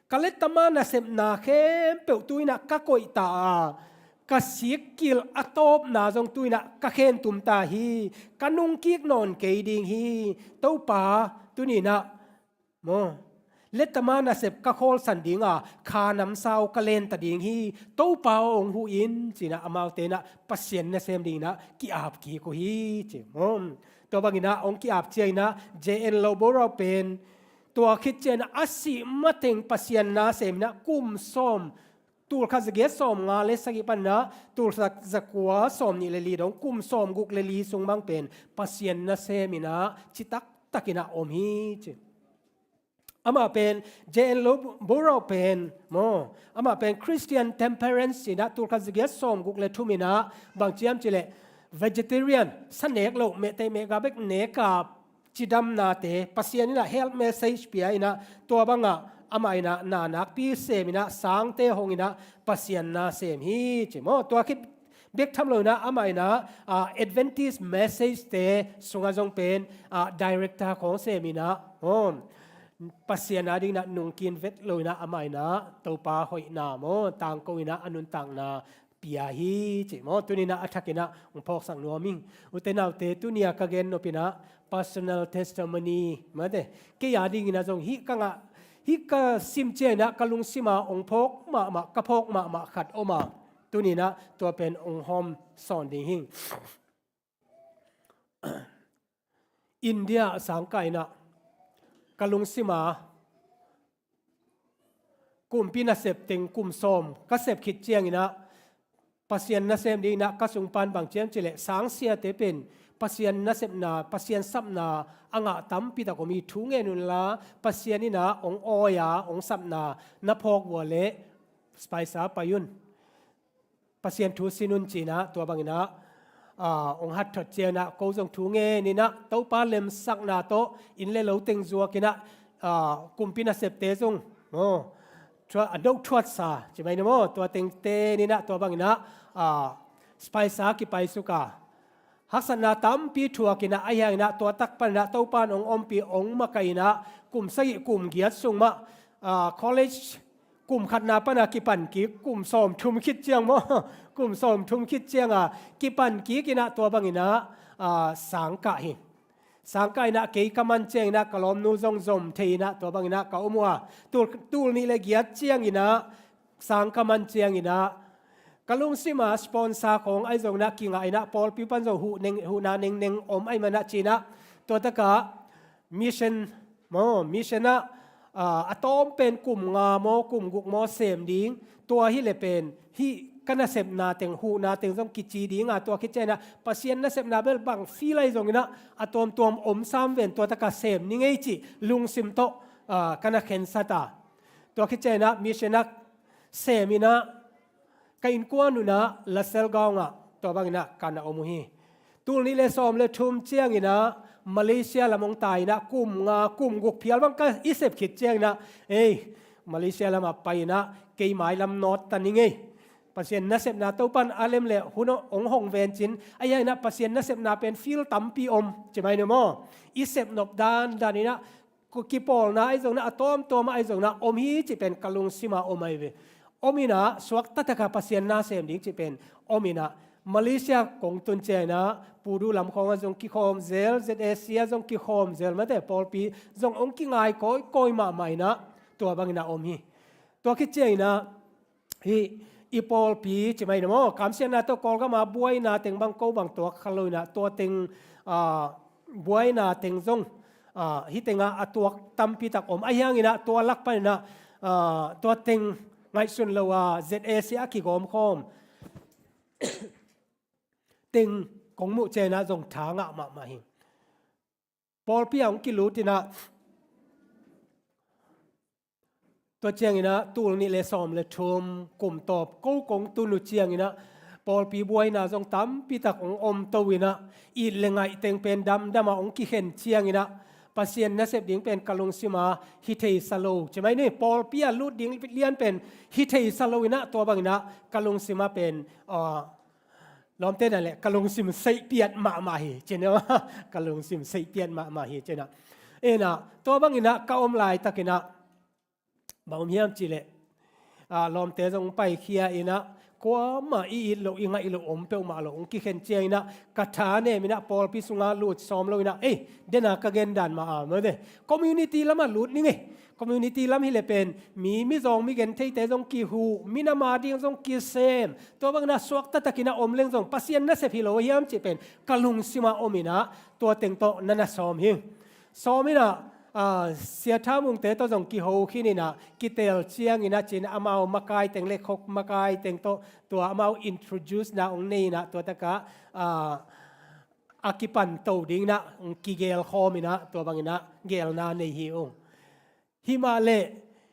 ka lettama nasepna khempeuh tu-in ah ka koih ta a, ka sikkil a tawpna zong tu-in ah ka khentum ta hi. Ka nungkik nawn kei ding hi. Topa, tuni-in ah maw, lettama nasep ka khawlsan ding a, kha namsau ka lenta ding hi. Topa aw, hong huh in, ci-in ah amaute in ah Pasian nasem dingin ah ki-ap kik uh hi, ci maw. Tua bangin ah hong ki-ap ciangin ah J N Lowborough pen tua khit ciangin ah a sih mateng Pasian nasem in ah kum sawm, tul khat za giat sawm nga le sagih panin ah tul khat za kua sawm nih le li dong, kum sawm guk le li sung bang pen Pasian nasem in ah citak takin ah om hi, ci. Amah pen, J N Lowborough pen maw, amah pen Christian temperance ci-in ah tul khat za giat sawm guk le thum in ah bang ci hiam cih leh, vegetarian, sa nek loh, mehtei mehga bek nek a cidamnate Pasian in ah health message pia in ah, tua bangah amah in ah na nakpi sem in ah, sangte hong in ah Pasian nasem hi, ci maw. Tua khit bek tham lo in ah amah in ah, ah, Adventist message te sungah zong pen, ah, director khawng sem in ah, oh, Pasian adingin ah nungkin vet lo in ah amah in ah Topa hoihna maw, tangko in ah a nuntakna pia hi, ci maw. Tuni-in ah a thak in ah hong phawksak nuam ing. Ute naute, tuni-a ka gen nop in ah personal testimony mate, kei adingin ah zong hih ka ngah, hih ka sim ciangin ah ka lungsim ah hong phawk mahmah, ka phawk mahmah khat om a, tuni-in ah tua pen hong hawm sawn ding hi ing. India ah sangkah in ah ka lungsim ah kumpi nasep teng kum sawm ka sep khit ciangin ah, Pasian nasem dingin ah ka sung pan bang ci hiam cih leh, sangsiate pen Pasian nasepna, Pasian sapna a ngah tampi tak om hi. Thu ngen unla, Pasian in ah hong awi a, hong sapna na phawk uh leh, paisa pai un, Pasian thu sin un, ci-in ah tua bangin ah, ah, hong hat thot ciangin ah ko zong thu ngen in ah Topa lemsakna tawh inn le lo teng zuak in ah, ah, kumpi nasepte zong, oh, thuat, a doh thuatsa, ci mai ni maw, tua tengte ni inah tua bang inah, ah, spaisa kipaisuk a, haksatna tampi thuak inah, ahi hang inah tua tak pan inah Topan hong ompih, hong makaih inah, kum sagih kum giat sung mah, ah, college kum khatna pan a kipan kik, kum sawmthum khit ciang maw, kum sawmthum khit ciang a kipan kik inah tua bang inah, ah, sang kah hi. Sang kah inah kei ka man ciang inah ka lawmnu zong zom thei inah tua bang inah ka om uh a, tul, tul nih le giat ciang inah sang ka man ciang inah ka lungsim a sponsor khawng ahi zong inah kingah inah pawlpi pan zong huh neng, huhna nengneng om ahih man inah ci inah tua tak ah mission maw, mission ah, ah, a tawm pen kum nga maw, kum guk maw sem ding, tua hi le pen hih ka nasepna teng, huhna teng zong kici ding a, tua khit ciang inah Pasian nasepna bel bang feel ahi zong inah a tuamtuam om sam ven, tua tak ah sem ni ngei cih lungsim tawh, ah, ka na khensat a, tua khit ciang inah mission ah sem inah ka innkuan uh inah Lasal Gaung ah tua bang inah ka na om uh hi. Tul nih le sawm le thum ciang inah Malaysia lam hong tai inah kum nga, kum guk phial bang ka i sep khit ciang inah, ei, Malaysia lam ah pai inah kei mai lam nawt ta ni ngei. Pasian nasepna Topan a lem le hun hong hong ven cin, ahi hang inah Pasian nasepna pen feel tampi om, ci mai ni maw. I sep nop dandan inah, kipawlna ahi zong inah, a tuamtuam ahi zong inah om hi cih pen ka lungsim a om ahi ve. Om inah suakta tak a Pasian na sem ding cih pen om inah, Malaysia kong tun ciang inah Pudu lam khawng ah zong kikhawm zel, Z A C ah zong kikhawm zel, mate pawlpi zong hong kingai kawikawi mahmah inah tua bang inah om hi. Tua khit ciang inah hih i pawlpi ci mai ni maw, kamsiatna tawh Kawlgam a buaina teng bang ko bang tuak kha lo inah tua teng, ah, buaina teng zong, ah, hih teng ah a tuak tampi tak om. Ahi hang inah tua lak pan inah, ah, tua teng ngaihsun lo a Z A C a kigawmkhawm teng kong muh ciang inah zong tha ngah mahmah hi. Pawlpi ah hong kilut inah tua ciang inah tul nih le sawm le thum kum tawp ko kong tun uh ciang inah pawlpi buaina zong tampi tak hong om to inah, it le ngaih teng pen damdam ah hong kikhen ciang inah Pasian nasep ding pen ka lungsim a hi thei sa lo, ci mai ni. Pawlpi ah lut ding lian pen hi thei sa lo inah tua bang inah ka lungsim a pen, ah, lawmte na le ka lungsim seihpiat mahmah hi, ci ni maw. Ka lungsim seihpiat mahmah hi, ci inah. Inah tua bang inah ka om laitak inah bang om hiam cih leh, ah, lawmte zong paikhia inah kuamah i it loh, i ngaih loh om peuhmah lo, hong kikhen ciang inah ka tha nem inah pawlpi sungah lut sawm lo inah, ei, den a ka gen dan mah a, mate, community lam ah lut ni ngei. Community lam hi le pen mi, mizawng, mi gentheite zong kihuh, minam a ding zong kisem, tua bang inah suakta tak inah om leng zong Pasian nasep hi lo hiam cih pen ka lungsim a om inah tua teng tawh na na sawm hi. Sawm inah, ah, Sia Tha Mungte tawh zong kiho khin inah kitel ciang inah ci inah amau makai teng le khok makai teng tawh tua amau introduce na hong nei inah tua tak ah, ah, a kipan to ding inah hong kigelkhawm inah tua bang inah gelna nei hi ung. Himah leh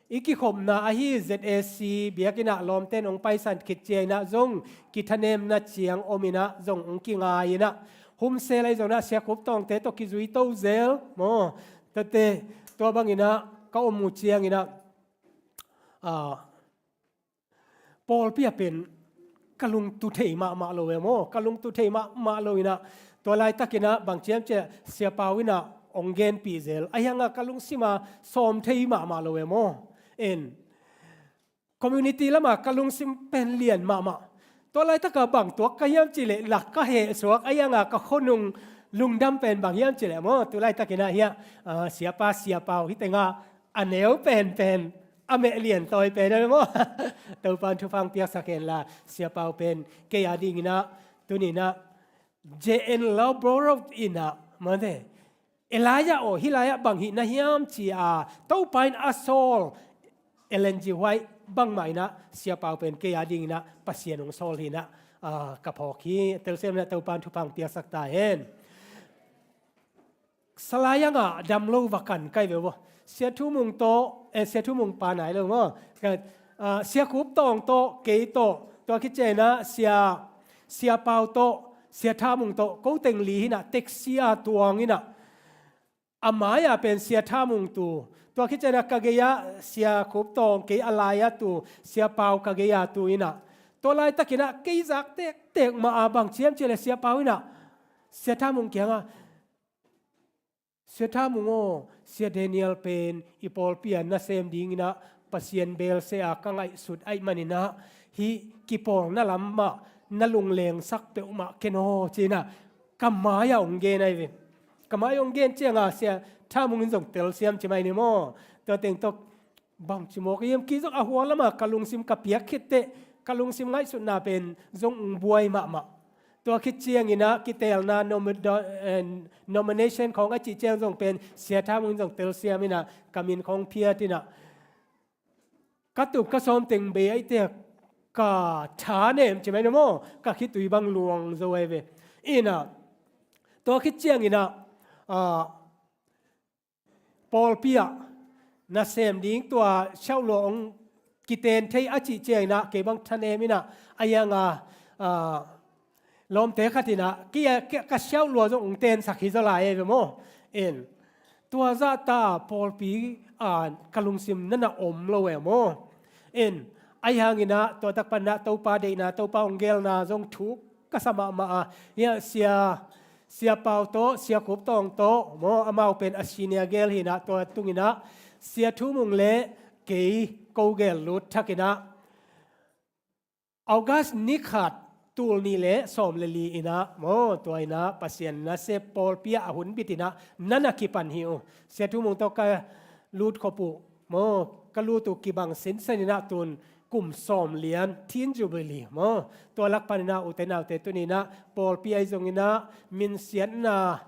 i kikhopna ahi Z A C biakinn ah lawmte in hong paisan khit ciang inah zong kithanemna ciang om inah zong hong kingai inah, humsel ahi zong inah Sia Khup Tawngte tawh kizui to zel maw. Tuate, tua bang inah ka om uh ciang inah, ah, pawlpi ah pen ka lungtu thei mahmah lo e maw, ka lungtu thei mahmah lo inah, tua laitak inah bang ciam ciah Sia Pau inah hong genpih zel, ahi hangah ka lungsim ah sawm thei mahmah lo e maw. En, community lamah ka lungsim pen lian mahmah. Tua laitakah bang tuak ka hiam cih leh lak ka heh suak, ahi hangah ka khonung lungdam pen bang hiam cih leh maw, tu laitak inah hiah, ah, Siapa, Sia Pau hi tengah a neu penpen, a meh lian tawi pen a maw. Topan thupha piaksak hen la, Sia Pau pen kei a ding inah, tuni inah, J N Lau Bro inah, mate, Elijah aw, hih lai-ah bang hih na hiam ci a, Topa in a sawl, Ellen G White bangmah inah, Sia Pau pen kei a ding inah Pasian hong sawl hi inah, ah, ka phawk hi. Telsiam inah Topan thupha piaksak ta hen. Salai angah dam lo va kan kai ve uh. Sia Thu Mung tawh, eh, Sia Thu Mung pa nai lo maw. Ka, ah, Sia Khup Tawng tawh, kei tawh, tua khit ciang inah Sia, Sia Pau tawh, Sia Tha Mung tawh, ko teng li hi inah, taxi ah tuang inah, a mai-ah pen Sia Tha Mung tu, Tua khit ciangin ah ka gei-ah Sia Khup Tawng, kei a lai-a tu Sia Pau ka gei-a tu in ah, tua laitakin ah kei zak tektek mah a, bang ci hiam cih leh Sia Pau in ah, Sia Tha Mung kiangah, Sia Tha Mung aw, Sia Daniel pen i pawlpi ah nasem dingin ah Pasian bel se a ka ngaihsut ahih manin ah, hih kipawlna lam mah na lunglengsak peuhmah ken aw, ci-in ah ka mai-ah hong gen ahi ve. Ka mai-ah hong gen ciangah Sia Tha Mung in zong telsiam ci mai ni maw. Tua teng tawh bangci mawk hiam, kei zong a hua lamah ka lungsim ka piak khit teh, ka lungsim ngaihsutna pen zong hong buai mahmah. Tua khit ciangin ah kiteelna nomi-, do-, eh, nomination khawng a cih ciang zong pen Sia Tha Mung in zong telsiam in ah ka min khawng phiat in ah, ka tup ka sawm teng bei ahih teh ka tha nem ci mai ni maw, ka khitui bang luang zo ahi ve. In ah, tua khit ciangin ah, ah, pawlpi ah nasem ding tua siauhlua hong kiten thei a cih ciangin ah kei bang thanem in ah, a hiang a, ah, lawmte khat in ah, kei a, kei, ka siauhlua zong hong tensak hi zaw lai e ve maw. In, tua zahta pawlpi ah ka lungsim na na om lo e maw. In, ahi hangin ah tua tak panin ah Topa deihna, Topa hong geelna zong thuk ka sa mahmah a. Hiah Sia, Sia Pau tawh, Sia Khup Tawng tawh maw, amau pen a senior gel hi in ah, tua tungin ah Sia Thu Mung le kei ko gel lut thakin ah August ni khat, tul nih le sawm le li in ah maw, tua in ah Pasian nasep pawlpi ah a hun bit in ah na na kipan hi uh. Sia Thu Mung tawh ka lut khop uh maw, ka lut uh kibang sinsen in ah tun kum sawm lian, Teen Jubilee maw. Tua lak panin ah ute naute, tuni in ah pawlpi ahi zongin ah minsiatna,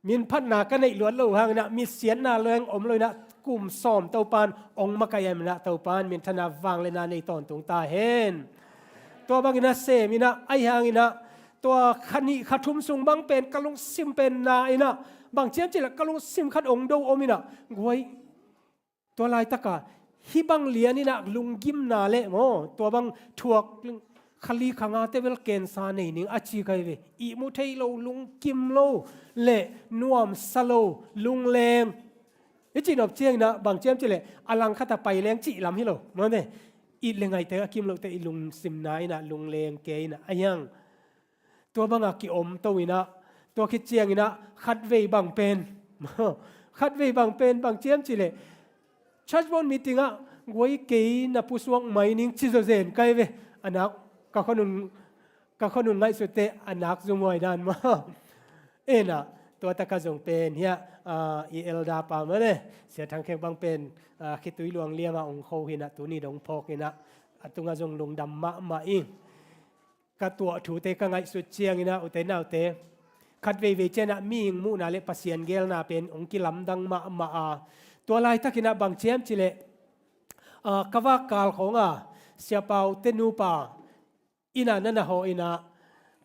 min phatna ka neih luat loh hangin ah minsiatna leng om lo in ah kum sawm Topan hong makaih ahih manin ah Topan minthanna, vangliatna nei tawntung ta hen. Tua bangin ah sem in ah, ahi hangin ah tua kha nih kha thum sung bang pen ka lungsim pen na in ah, bang ci hiam cih leh ka lungsim khat hong do om in ah, guai, tua laitak a hih bang lian in ah lunggimna le maw, tua bang thuak kha li kha ngate bel cancer nei ning a ci ka hi ve. Ihmu thei lo, lungkim lo le nuamsa lo, lungleng, i cih nop ciangin ah bang ci hiam cih leh a langkhat a pai leng cih lam hi lo maw ne. It le ngaihte a kim loh teh i lungsim na in ah lungleng kei in ah, ahi hang tua bang a ki-om to in ah, tua khit ciangin ah khatvei bang pen, khatvei bang pen bang ci hiam cih leh church board meeting ah, guai, kei na pusuak mai ning ci zawzen ka hi ve. A nak, ka khuanun, ka khuanun ngaihsut teh a nak zumhuai dan maw. In ah tua tak a zong pen hiah, ah, i elder pa maw ne, Sia Thang Khek bang pen, ah, khitui luang liang ah hong kho hi in ah, tuni dong phawk in ah, a tungah zong lungdam mahmah ing. Ka tuah thute ka ngaihsut ciangin ah, ute naute, khat veivei ciangin ah mihing muhna le Pasian geelna pen hong kilamdang mahmah a. Tua laitakin ah bang ci hiam cih leh, ah, ka vakkal khawng a Sia Pau te nupa in ah na na hawh in ah,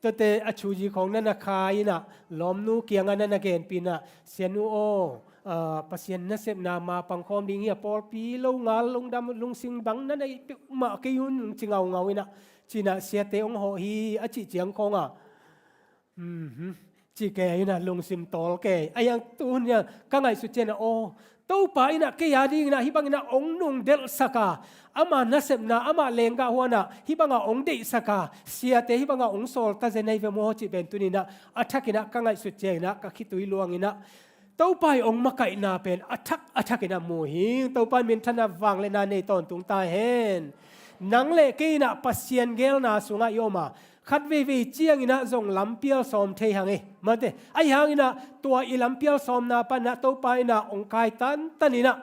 tuate a thuzi khawng na na khai in ah, lawmnu kiangah na na genpih in ah, "Sianu aw, ah, Pasian nasepna ma pang khawm ding hi a, pawlpi lo ngal lungdam lungsim bang na neih peuhmah kei un," ci ngaungau in ah, ci-in ah siate hong hawh hi a cih ciang khawng a, "Mhm," ci kei in ah lungsim tawl kei. Ahi hang tu hun in ah ka ngaihsut ciangin ah, aw, Topa in ah kei a dingin ah hih bangin ah hong nungdelhsak a, ama nasepna, ama lenggah huan ah hih bang a hong deihsak a, siate hih bang a hong sawl ta zen ahi ve maw cih pen tuni in ah a thakin ah ka ngaihsut ciangin ah ka khitui luang in ah, Topa ii hong makaihna pen a thak a thakin ah mu hi ing. Topa in minthanna, vangliatna nei tawntung ta hen. Nang le kei in ah Pasian geelna sungah i om a, khat veivei ciangin ah zong lampial sawm thei hang e, mate. Ahi hangin ah tua i lampial sawmna panin ah Topa in ah hong kai tantan in ah,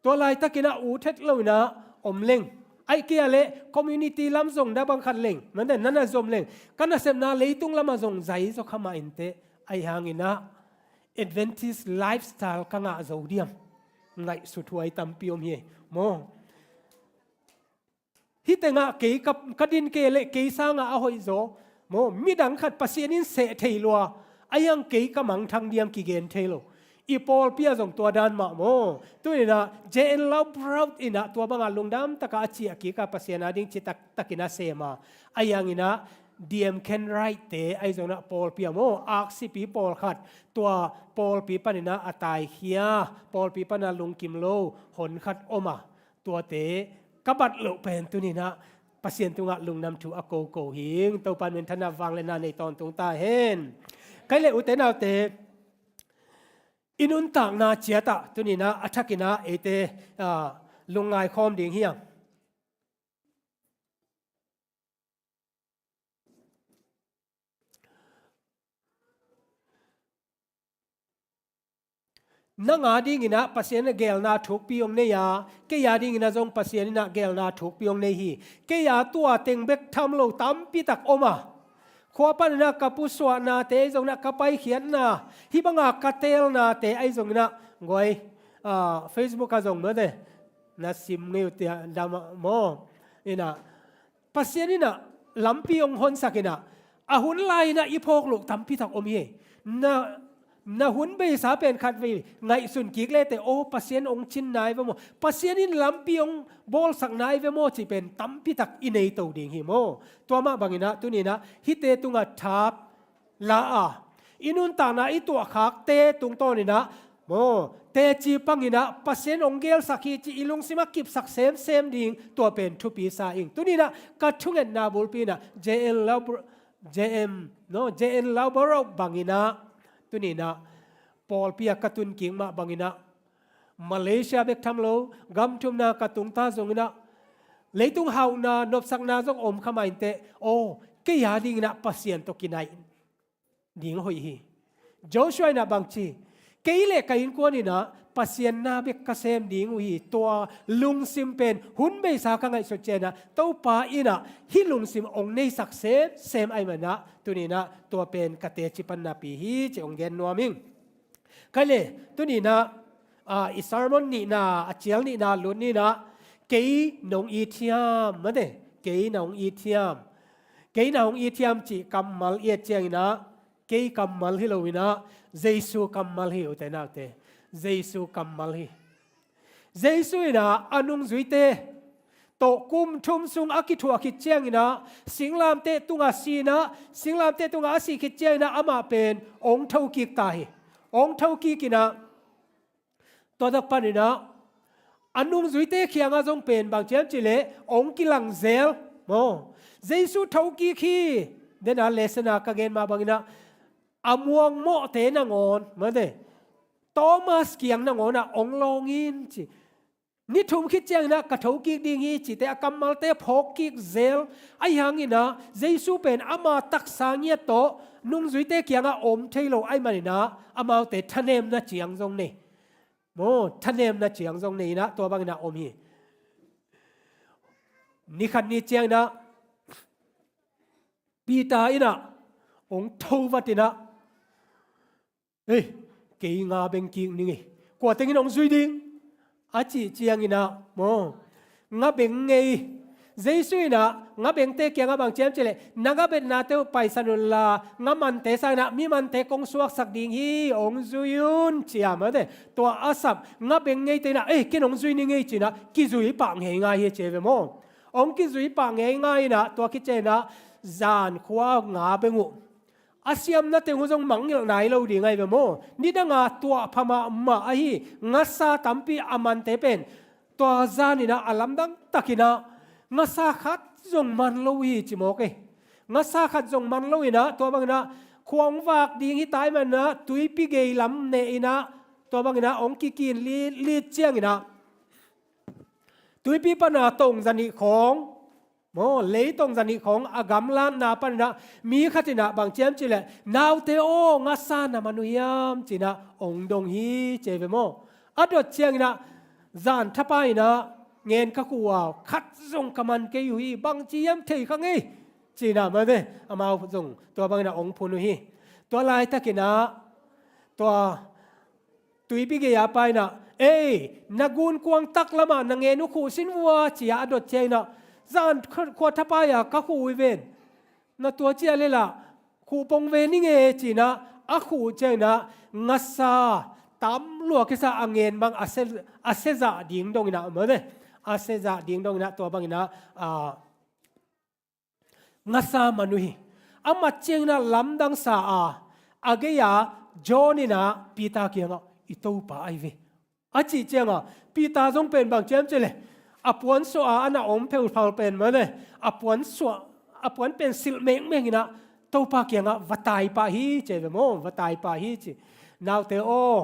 tua laitakin ah ut het lo in ah om leng, ahih kei leh community lam zong na bang khat leng, mate, na na zom leng, ka nasepna leitung lamah zong zai zaw kha mah inteh. Ahi hangin ah Adventist lifestyle ka ngah zo diam? Ngaihsut huai tampi om hi maw. Hih tengah kei ka, ka din kei leh kei sangah a hoihzaw maw, midang khat Pasian in seh thei lua, ahi hang kei ka mangthang diam kigen thei lo. I pawlpi ah zong tua dan mah maw. Tu in ah J N Lau Brown in ah tua bang a lungdam tak a a ciah kik a, Pasian a ding ci taktakin a sem a. Ahi hangin ah D M Kenwright te ahi zongin ah pawlpi ah maw, aksipi pawlkhat, tua pawlpi panin ah a taikhia, pawlpi panin ah lungkim lo honkhat om a, tuate ka bat loh pen tuni-in ah Pasian tungah lungdam thu a koko hing. Topa min thanna vangliatna nei tawntung ta hen. Kei le ute naute, i nuntakna ciat ah tuni-in ah a thakin ah eite, ah, lungngai khawm ding hi hang. Nang a dingin ah Pasian a geelna thukpi hong nei a, kei a dingin ah zong Pasian in ah geelna thukpi hong nei hi. Kei a tua teng bek tham lo tampi tak om a, khua panin ah ka pusuahnate ahi zongin ah ka paikhiatna, hih banga ka teelnate ahi zongin ah, guai, ah, Facebook ah zong mate na sim ngei uh tia dam ah maw. In ah Pasian in ah lampi hong honsak in ah, a hun lai-in ah i phawk loh tampi tak om hi. Na, na hun beisa pen khatvei ngaihsun kik lete, aw, Pasian hong cin nai ve maw, Pasian in lampi hong bawlsak nai ve maw cih pen tampi tak i nei to ding hi maw. Tua mah bangin ah tuni-in ah hihte tungah thap la a, i nuntakna i tuahkhakte tungtawnin ah maw, teci pangin ah Pasian hong geelsak hi cih i lungsim ah kipsak semsem ding, tua pen thupi sa ing. Tuni-in ah ka thungetna bulpi-in ah J N Laubr-, J M, no, J N Laubrow bangin ah, tuni-in ah pawlpi ah ka tun kik mah bangin ah, Malaysia bek tham lo, gam thumna ka tungta zongin ah, leitung hauhna, nopsakna zong om kha mah inteh, aw, kei a dingin ah Pasian tawh kinaih ding hoih hi. Joshua in ah bang ci? Kei le ka innkuan in ah Pasian na bek ka sem ding uh hi. Tua lungsim pen hun beisa ka ngaihsut ciangin ah Topa in ah hih lungsim hong neisak semsem ahih manin ah tuni-in ah tua pen ka teci pan napi hi cih hong gen nuam ing. Kei le tuni-in ah, ah, i sermon nihna, a cial nihna lut ni-in ah, kei nong it hiam, mate, kei nong it hiam. Kei nong it hiam cih kammal i et ciangin ah, kei kammal hi lo-in ah, Jesu kammal hi, ute naute. Jesu kammal hi. Jesu in ah a nungzuite tawh kum thum sung a kithuah khit ciangin ah, singlamteh tungah si-in ah, singlamteh tungah a sih khit ciangin ah amah pen hong thokik ta hi. Hong thokik in ah, tua tak panin ah a nungzuite kiangah zong pen bang ci hiam cih leh hong kilang zel maw. Jesu thokik hi. Dena lesson ah ka gen mah bangin ah, a muangmawhte nangawn, mate, Thomas kiang nangawn ah hong lawng in ci. Ni thum khit ciangin ah ka thokik ding hi cihte a kammalte phawkkik zel. Ahi hangin ah Jesu pen ama taksa ngiat tawh nungzuite kiangah om thei lo ahih manin ah, amaute thanemna ciang zong nei. Maw, thanemna ciang zong nei-in ah tua bangin ah om hi. Ni khat ni ciangin ah Peter in ah hong tho vat in ah, "Ei, kei nga beng kik ning ei. Kua tengin hong zui ding?" a cih ciangin ah maw, nga beng ngei. Jesu in ah nga bengte kiangah bang ci hiam cih leh, "Na nga betnate uh paisan unla, nga mante sangin ah mi mante kong suaksak ding hi, hong zui un," ci a, mate. Tua a sap nga beng ngeite in ah, "Ei, ken hong zui ning ei," ci-in ah kizui pah ngeingai hi ci ve maw. Hong kizui pah ngeingai in ah tua khit ciangin ah zan khua nga beng uh a siamna teng uh zong mangngilh nai lo ding ahi ve maw. Nidanga tuah pha mahmah ahi, ngasa tampi a mante pen tua zanin ah a lamdang takin ah ngasa khat zong man lo hi ci mawk ei. Ngasa khat zong man lo-in ah tua bangin ah khua hong vak ding hi ta ahih manin ah tuipi gei lam neh in ah tua bangin ah hong kikin litlit ciangin ah tuipi pana tong zanih khawng, maw, lei tong zanih khawng a gamlatna panin ah mi khat in ah bang ci hiam cih leh, "Naute aw, ngasa na man uh hiam?" ci-in ah hong dong hi ci ve maw. A dot ciangin ah zan thapai in ah, "Ngen ka khuh uh a, khat zong ka man kei uh hi, bang ci hiam thei kha ngei," ci-in ah mate, amau zong tua bangin ah hong phun uh hi. Tua laitakin ah tua tuipi gei-a pa in ah, "Ei, na gunkuang taklamah na ngen uh khuh sin vua," ci-a a dot ciangin ah, "Zan khua thapai-a ka khuh uh hi ven. Na tua ciah lel ah khuh pong ve ning e," ci-in ah a khuh ciangin ah ngasa tam lua kisa a ngen bang a sia, a siazah ding dongin ah, mate, a siazah ding dongin ah tua bangin ah, a, ngasa man uh hi. a mat ciangin ah lamdang sa a, a gei-a John in ah Peter kiangah, "I Topa ahi ve," a cih ciangah Peter zong pen bang ci hiam cih leh, a puan suah a, a na om pheuphal pen mah ne, a puan suah, a puan pen silh mengmeng in ah Topa kiangah va tai pah hi ci ve maw, va tai pah hi ci. Naute aw,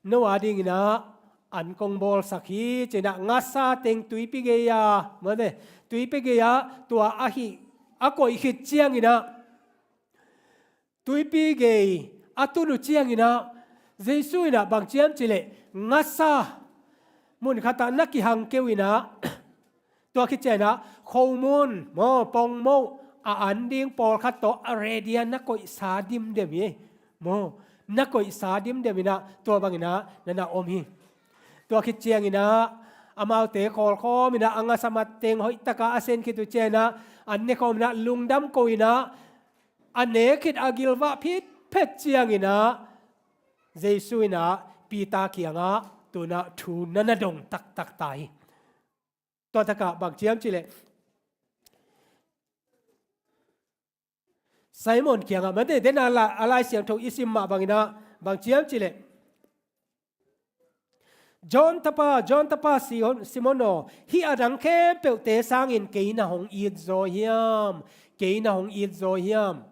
no a dingin ah an kong bawlsak hi ci-in ah ngasa teng tuipi gei-a, mawte, tuipi gei-a tua ahi a koih khit ciangin ah, tuipi gei a tun uh ciangin ah, Jesu in ah bang ci hiam cih leh ngasa mun khatah na kihang keu in ah, tua khit ciangin ah khomun maw, pongmoh a an ding pawlkhat tawh a ready-a na koihsa dimdem hi. Maw, na koihsa dimdem in ah tua bangin ah na na om hi. Tua khit ciangin ah amaute khawlkhawm in ah a ngasa mat teng hoih takin a sen khit uh ciangin ah an ne khawm in ah lungdam ko in ah a nek khit a gilvah phitphet ciangin ah Jesu in ah Peter kiangah tu-in ah thu na na dong taktak ta hi. Tua takah bang ci hiam cih leh, Simon kiangah, mate, den a la-, a Lai Siangtho i sim mah bangin ah bang ci hiam cih leh, "John tapa, John tapa Sion-, Simon aw, hih a dang khempeuhte sangin kei na hong it zaw hiam? Kei na hong it zaw hiam?"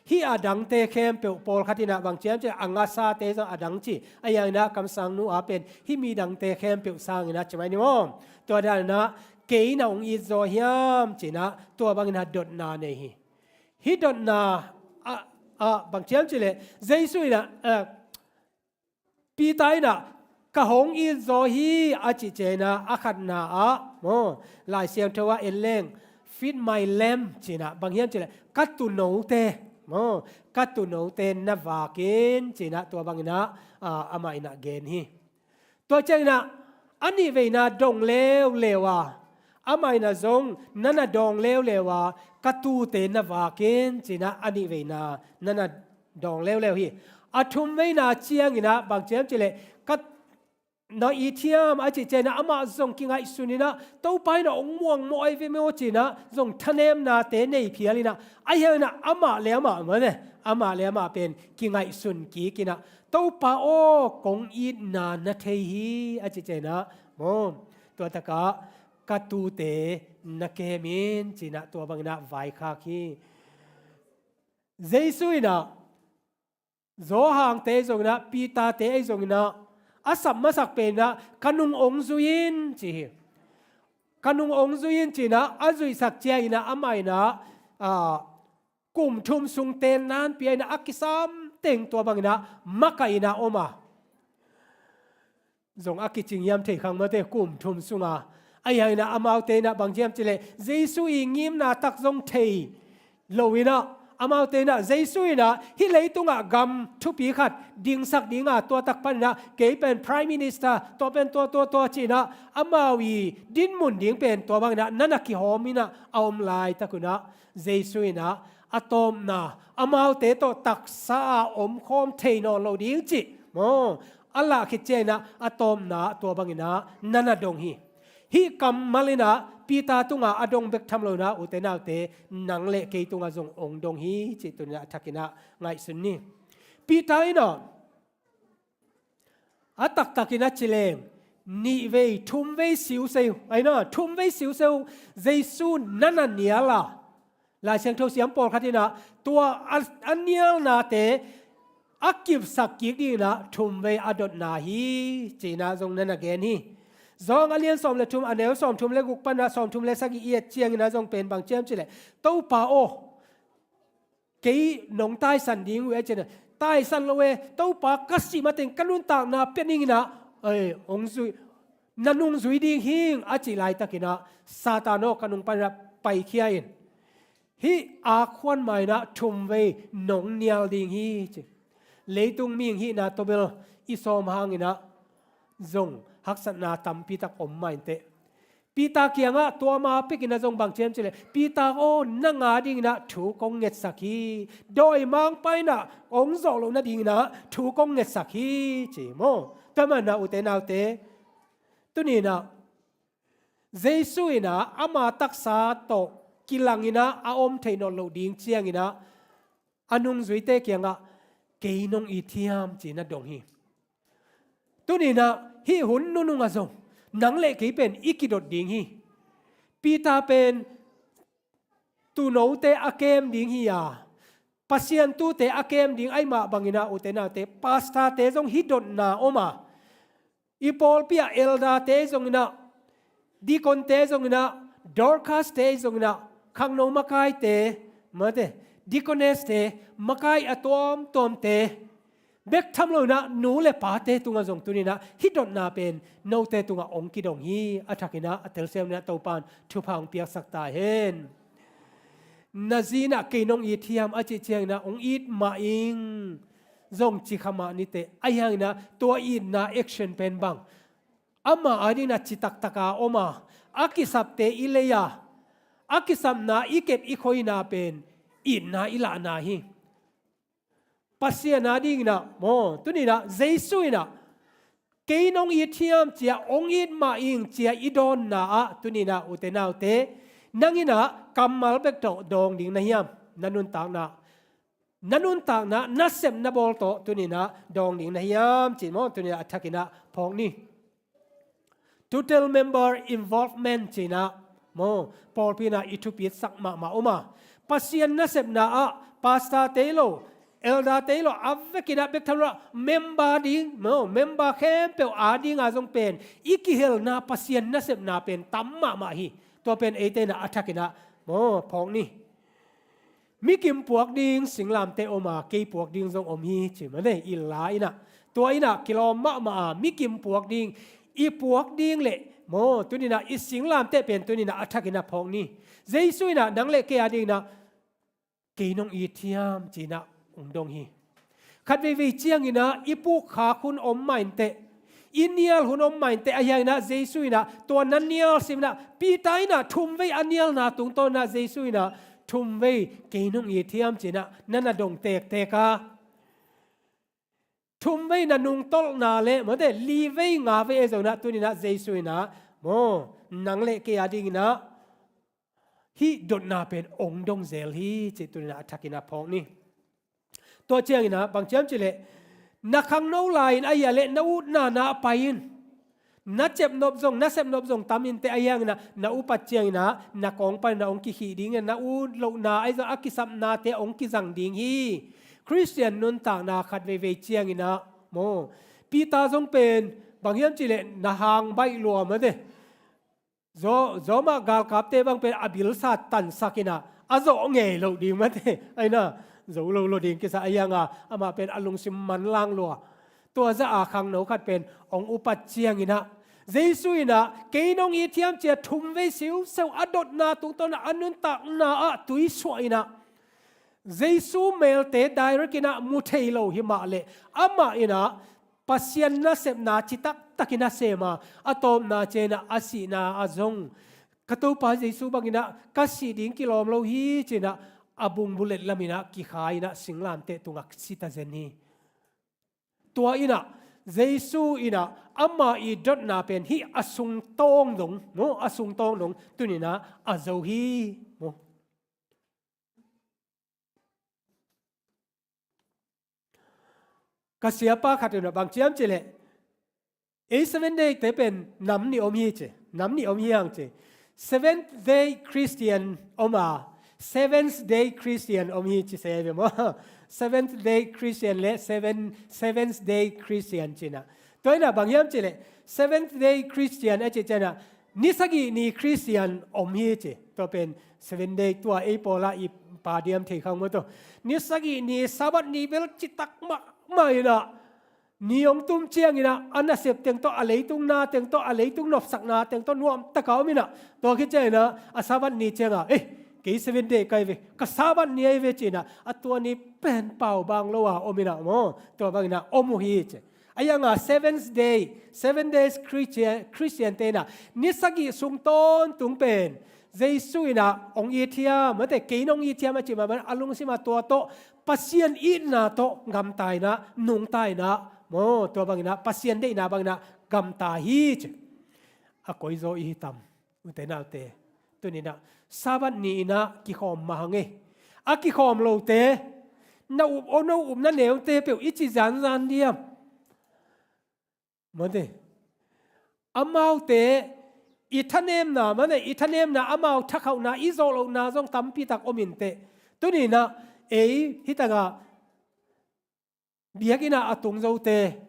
Hih a dangte khempeuh, pawlkhat in ah bang ci hiam cih leh, a ngasate zong a dang ci. Ahi hangin ah kamsangnu a pen hih mi dangte khempeuh sangin ah ci mai ni maw. Tua danin ah kei na hong it zaw hiam ci-in ah tua bangin ah dotna nei hi. Hih dotna ah, ah, bang ci hiam cih leh, Jesu in ah, ah, Peter in ah, "Ka hong it zaw hi," a cih ciangin ah, a khatna ah, maw, Lai Siangtho ah en leng, "Feed my lamb," ci-in ah, bang hiam cih leh, "Ka tuunote, maw, ka tuunote na vak in," ci-in ah, tua bangin ah, ah, amah in ah gen hi. Tua ciangin ah, a nihveina dong leuleu a, amah in ah zong na na dawng leuleu a, "Ka tuute na vak in," ci-in ah, a nihveina na na dawng leuleu hi. A thumveina ciangin ah bang ci hiam cih leh, "Ka na it hiam?" a cih ciangin ah, amah zong kingaihsun in ah, "Topa in ah hong muangmawh ahi ve maw," ci-in ah zong thanemnate nei phial in ah, ahi hangin ah amah le amah, mawte, amah le amah pen kingaihsun kik in ah, "Topa aw, kong itna na thei hi," a cih ciangin ah, maw, tua takah, "Ka tuute na kem in," ci-in ah tua bangin ah vaikhak hi. Jesu in ah, Johan-te ahi zongin ah, Peter-te ahi zongin ah, a sap masak pen in ah, "Ka nung hong zui in," ci hi. "Ka nung hong zui in," ci-in ah a zuihsak ciangin ah, amah in ah, ah, kum thum sung tenna hong pia in ah, a kisam teng tua bangin ah makaih in ah om a. Zong a kicing hiam thei khang, mawte, kum thum sung a. Ahi hangin ah amaute in ah bang ci hiam cih leh, Jesu i ngimna tak zong thei lo in ah, amaute in ah Jesu in ah hih leitungah gam thupi khat dingsak ding a, tua tak panin ah, "Kei pen Prime Minister, tua pen tua, tua, tua," ci-in ah, amau i dinmun ding pen tua bangin ah na na kihawm in ah a om laitak un ah, Jesu in ah a tawpna, amaute tawh taksa a omkhawm thei nawn lo ding cih, maw, a lah khit ciangin ah a tawpna tua bangin ah na na dong hi. Hih kammal in ah Peter tungah a dong bek tham lo in ah, ute naute, nang le kei tungah zong hong dong hi cih tuni-in ah a thakin ah ngaihsun ni. Peter in ah a taktakin a ci leng, nihvei, thumvei siuseu, ahi na, thumvei siuseu Jesu na na nial a, Lai Siangtho siam pawlkhat in ah tua a, a nialnate a kipsak kik dingin ah thumvei a dotna hi, ci-in ah zong na na gen hi. Johan a lian sawm le thum, a neu sawmthum le guk pan ah sawmthum le sagih i et ciangin ah zong pen bang ci hiam cih leh, "Topa aw, kei nong taisan ding uh e," ci-in ah, "Taisan lo e, Topa, ka sih mateng ka nuntakna pia ning in ah, ei, hong zui, na nungzui ding hing," a cih laitakin ah, "Satan aw, ka nung panin ah paikhia in. Hih a khuan mah in ah thumvei nong nial ding hi," ci. Leitung mihing hihna tawh bel i sawm hangin ah zong haksatna tampi tak om mah inteh. Peter kiangah tua ma pekin ah zong bang ci hiam cih leh, "Peter aw, nang a dingin ah thu kong ngetsak hi. Dawimangpa in ah hong zawh loh nadingin ah thu kong ngetsak hi," ci maw. Tua manin ah, ute naute, tuni-in ah Jesu in ah ama taksa tawh kilang inah a om thei nawn loh ding ciang inah a nungzuite kiangah kei nong it hiam ci-in a dong hi. Tuni inah hih hun nunung ah zong nang le kei pen i kidot ding hi. Peter pen tuunote a kem ding hi a, Pasian tuute a kem ding ahih mah bang inah ute naute, pastorte zong hih dotna om a, i pawlpi ah elderte zong inah, deaconte zong inah, Dorcaste zong inah, khangno makaite, mate, deaconess-te, makai a tuamtuamte bek tham lo inah nu le pate tungah zong tuni inah hih dotna pen note tungah hong kidong hi. A thak inah a telsiam inah Topa'n thupha hong piaksak ta hen. Na zi inah kei nong it hiam a cih ciang inah hong it mah ing zong ci kha mah ni teh. Ahi hang inah tua itna action pen bang, ama ading inah citaktak a om a, a kisapte i lei a, a kisapna i kep i khoina pen itna i lahna hi. Pasian ading inah maw, tuni inah Jesu inah kei nong it hiam ci-a, hong it mah ing ci-a i dawnna ah tuni inah ute naute, nang inah kammal bek tawh dawng ding na hiam? Na nuntakna, na nuntakna, na sep na bawl tawh tuni inah dawng ding na hiam ci-in maw, tuni inah a thak inah phawk ni. Total member involvement ci-in ah maw, pawlpi inah i thupitsak mahmah om a, Pasian nasepna ah pastorte hi lo, elderte hi lo, a vek inah bek tham lo ah member ding maw, member khempeuh ading a zong pen i kihelna Pasian nasepna pen tam mahmah hi. Tua pen eite inah a thak inah maw phawk ni. Mi kim puak ding singlamteh om a, kei puak ding zong om hi ci mah ni. I la inah, tua inah kilawm mahmah a, mi kim puak ding, i puak ding le maw, tuni inah i singlamteh pen tuni inah a thak inah phawk ni. Jesu inah nang le kei ading inah kei nong it hiam ci-in ah hong dong hi. Khat veivei ciang inah i pukkhak hun om mah inteh, i nial hun om mah inteh, ahi hang inah Jesu inah tua na nial sim inah, Peter inah thumvei a nialna tungtawn inah Jesu inah thumvei kei nong it hiam ci-in ah na na dong tektek a, thumvei na nungtolhna le mawte livei ngavei ahi zong inah tuni inah Jesu inah maw, nang le kei ading inah hih dotna pen hong dong zel hi ci tuni inah a thak inah phawk ni. Tua ciang inah bang ci hiam cih leh, na khangno lai-in ahi a leh na utna na pai in. Na cep nop zong, na sep nop zong tam inteh, ahi hang inah na upat ciang inah na kawng pan inah hong kikhih ding inah, na ut lohna ahi zong a kisapnate hong kizang ding hi. Khristian nuntakna khat veivei ciang inah maw, Peter zong pen bang hiam cih leh na hang baih lua mawte. Zo, Roma galkapte bang pen a bilsa tansak inah a zawh ngei loh ding mawte. Ahi inah zo lo lo ding kisa, ahi hang a amah pen a lungsim manlang lua. Tua zah a khangno khat pen hong upat ciang inah Jesu inah kei nong it hiam ci-a thumvei siusiu a dotna tungtawn inah a nuntakna ah tuisuah inah Jesu melte direct inah mu thei lo hi mah leh, amah inah Pasian nasepna citaktak inah sem a, a tawpna ciang inah a sihna ah zong ka Topa Jesu bang inah ka sih ding kilawm lo hi ci-in ah a bung bulet lam inah kikhai inah singlamteh tungah si ta zen hi. Tua inah Jesu inah ama i dotna pen hih a sungtawng dong maw, a sungtawng dong tuni inah a zo hi maw. Ka siapa khat in ah bang ci hiam cih leh, ei Seventh Day te pen nam nih om hi ci, nam nih om hi hang ci. Seventh Day Christian om a, Seventh Day Christian om hi ci se ve maw. Seventh Day Christian le seven, Seventh Day Christian ci inah. Tua inah bang hiam cih leh Seventh Day Christian a cih ciang inah ni sagih ni Christian om hi ci. Tua pen Seventh Day tua ei pawl ah i pa diam thei khang maw tua. Ni sagih ni Sabbath ni bel citak mahmah inah, ni hong tum ciang inah a nasep teng tawh, a leitung na teng tawh, a leitung nopsakna teng tawh nuamtak a om inah, tua khit ciang inah a Sabbath ni ciang ah, eh, kei Seventh Day ka hi ve, ka Sabbath ni ahi ve ci inah, a tua ni pen pau bang lo a om inah maw, tua bang inah om uh hi ci. Ahi hang a Seventh Day, Seven Days Christian, Christian te inah ni sagih sung tawntung pen Jesu inah hong it hiam, mate kei nong it hiam a cih mah bang a lungsim ah tua tawh Pasian itna tawh gamta inah, nungta inah maw, tua bang inah Pasian deihna bang inah gamta hi ci. A koizaw i hi tam, ute naute. Tuninah Sabbath ni-inah kikhawm mah hang e. A kikhawm lote, na up, o no upna neute peuh i ci zanzan diam? Mate. Amaute i thanemna, mate, i thanemna, amau thakhauhna, i zawhlohna zong tampitak om inteh. Tuninah ei hitakah biakinnah a tung zote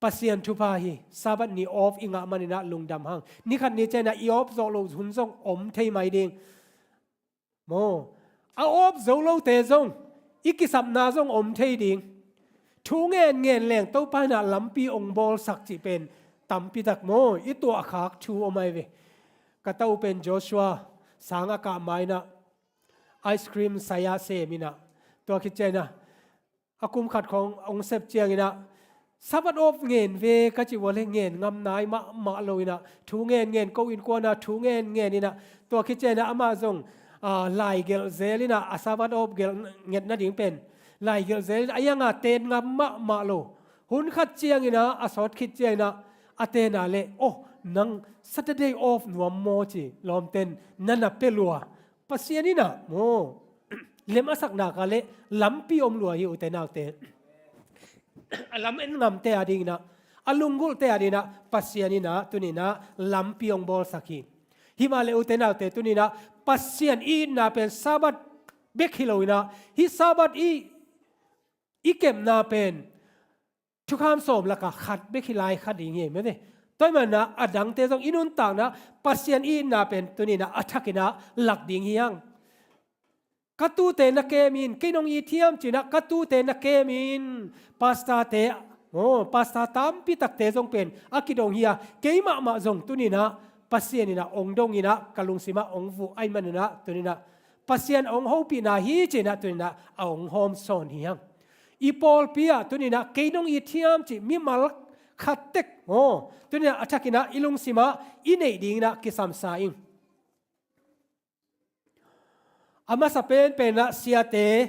Pasian thupha hi. Sabbath ni off i ngah maninah lungdam hang. Nikhat ni cianah i off zawh loh hun zong om thei mai ding. Maw, a off zo lote zong i kisapna zong om thei ding. Thu ngen ngen leng Topa inah lampi ong bawlsak cih pen tampitak maw, i tuahkhak thu om ai ve. Ka tau pen Joshua sang a kah mainah ice cream saya seminah, tua khit cianah a kum khat khong ong sep cianginah Sabbath off ngen ve ka ci vua le ngen ngam nai mahmah loinah thu ngen ngen, ko innkuanah thu ngen ngen inah tua khit cianah amah zong, ah, lai gelh zel inah a Sabbath off gelh nget nading pen lai gelh zel inah a ianga ten ngam mahmah lo. Hun khat cianginah a sawt khit cianginah a tena le, oh, nang Saturday off nuam maw ci lawmten na na pia lua. Pasian inah maw, lem a sakna kah le lampi om lua hi ute naute. A lam en ngamte a dinginah, a lunggulhte a dinginah Pasian inah tuninah lampi ong bawlsak hi. Himah le ute naute tuninah Pasian i itna pen Sabbath bek hi loinah, hih Sabbath i, i kepna pen Thukham sawm lakah khat bek hi lai kha ding hi, mate. Tua ahih maninah a dangte zong i nuntakna Pasian i itna pen tuninah a thakinah lak ding hi hang. Ka tute na kem in, kei nong it hiam cinah ka tute na kem in. Pastorte, oh, pastor tampi takte zong pen a kidong hi a, kei mahmah zong tuninah Pasian inah ong donginah ka lungsimah ong vuh ahih maninah tuninah Pasian ong hopihna hi cinah tuninah a ong hawm sawn hi hang. I pawlpi ah tuninah kei nong it hiam cih mimal khat tek, aw, tuninah a thakinah i lungsimah i neih dinginah kisamsa ing. A masa penpenah siate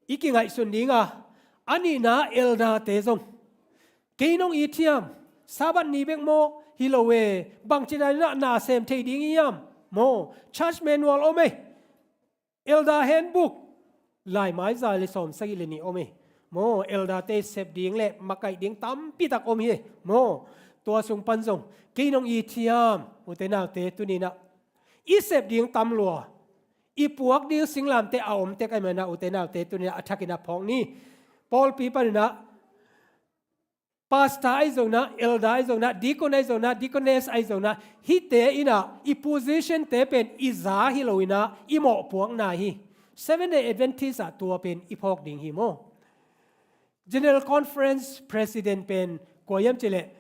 i kingaihsun dinga, a nihna elderte zong kei nong it hiam, Sabbath ni bek maw, hi lo e, bangci daninah na sem thei ding hiam? Maw, church manual om e. Elder handbook, laimai za le sawm sagih le nih om e. Maw, elderte sep ding le makaih ding tampitak om hi. Maw, tua sung pan zong kei nong it hiam, ute naute tuninah i sep ding tam lua, i puak ding singlamteh a om tek ahih maninah ute naute tuninah a thakinah phawk ni. Pawlpi paninah pastor ahi zonginah, elder ahi zonginah, deacon ahi zonginah, deaconess ahi zonginah, hihte inah i positionte pen i za hi loinah i mawhpuakna hi. Seventh Day Adventist ah tua pen i phawk ding hi maw. General Conference President pen kua hiam cihleh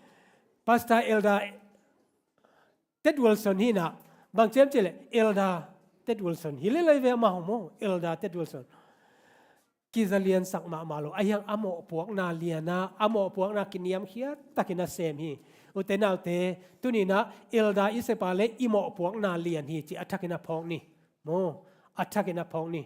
Pastor Elder Ted Wilson hinah, bangci hiam cihleh Elder Ted Wilson hi lelai ve amau maw, Elder Ted Wilson. Kizaliansak mahmah lo, a hiang a mawhpuakna lianah, a mawhpuakna kiniamkhiat takinah sem hi. Ute naute, tuninah elder i sepa le i mawhpuakna lian hi ci a thakinah phawk ni. Maw, a thakinah phawk ni.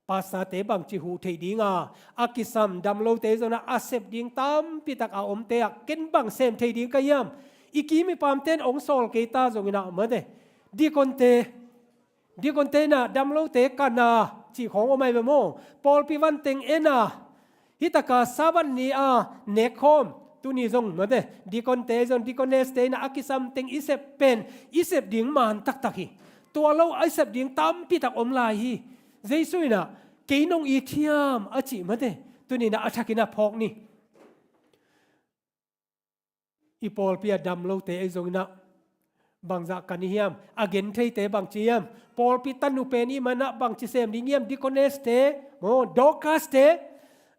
Pastorte bangci huh theih dinga a kisam, dam lote zonginah a sep ding tampitak a omte ah ken bang sem thei ding ka hiam? I kim i pamten ong sawl kei ta zonginah mate. Deaconte, deaconte inah dam lote kana cih khawng om ai ve maw. Pawlpi vanteng ena, hitaka Sabbath ni a nekkhawm, tuni zong mate, deaconte zong, deaconess-te inah a kisam teng i sep pen i sep ding man taktak hi. Tua lo a i sep ding tampitak om lai hi. Jesu inah kei nong it hiam a cih mate, tuninah a thakinah phawk ni. I pawlpi a dam lote ahi zonginah bangzah kan i hiam? A gentheite bangci hiam? Pawlpi tanu pen i manah bangci sem ding hiam? Deaconess-te maw, Dorcas-te,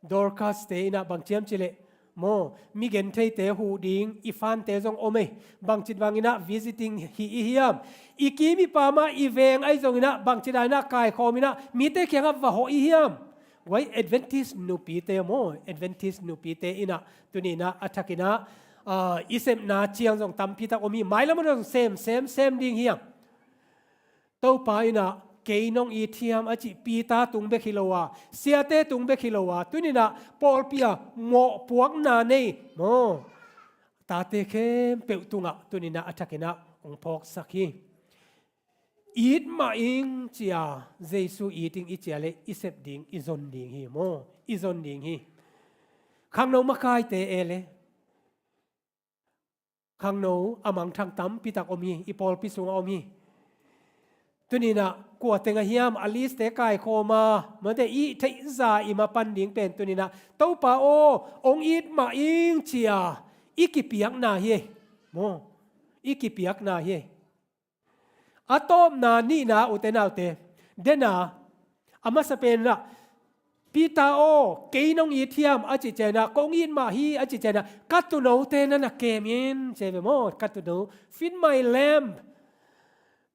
Dorcas-te inah bangci hiam cihleh maw, mi gentheite huh ding i fante zong om e. Bangci banginah visiting hi i hiam? I kim i pamah i veng ahi zonginah bangci daninah kaikhawminah mite kiangah va hawh i hiam? Guai, Adventist nupite maw, Adventist nupite inah tuninah a thakinah, ah, i sepna ciang zong tampitak om hi. Mailam ah zong sem, sem, sem ding hiam? Topa inah kei nong it hiam a cih Peter tung bek hi lo a, siate tung bek hi lo a, tuninah pawlpi a mawhpuakna nei maw, tate khempeuh tungah tuninah a thakinah hong phawksak hi. it mah ing cia, Jesu it ing i cia le i sep ding, i zon ding hi maw, i zon ding hi. Khangno makaite e le, khangno a mangthang tampi tak om hi, i pawlpi sungah om hi. Tuninah kua teng a hiam a liste kaikhawma, mate i theihza i mapan ding pen tuninah Topa aw, ong it mah ing cia i kipiakna hi ei. Maw, i kipiakna hi ei. A tawpna nihna ute naute, dena a masa penah Peter aw, kei nong it hiam a cih cianah, kong it mah hi a cih cianah, ka tunote na na kem in ci ve maw, ka tuno, feed my lamb.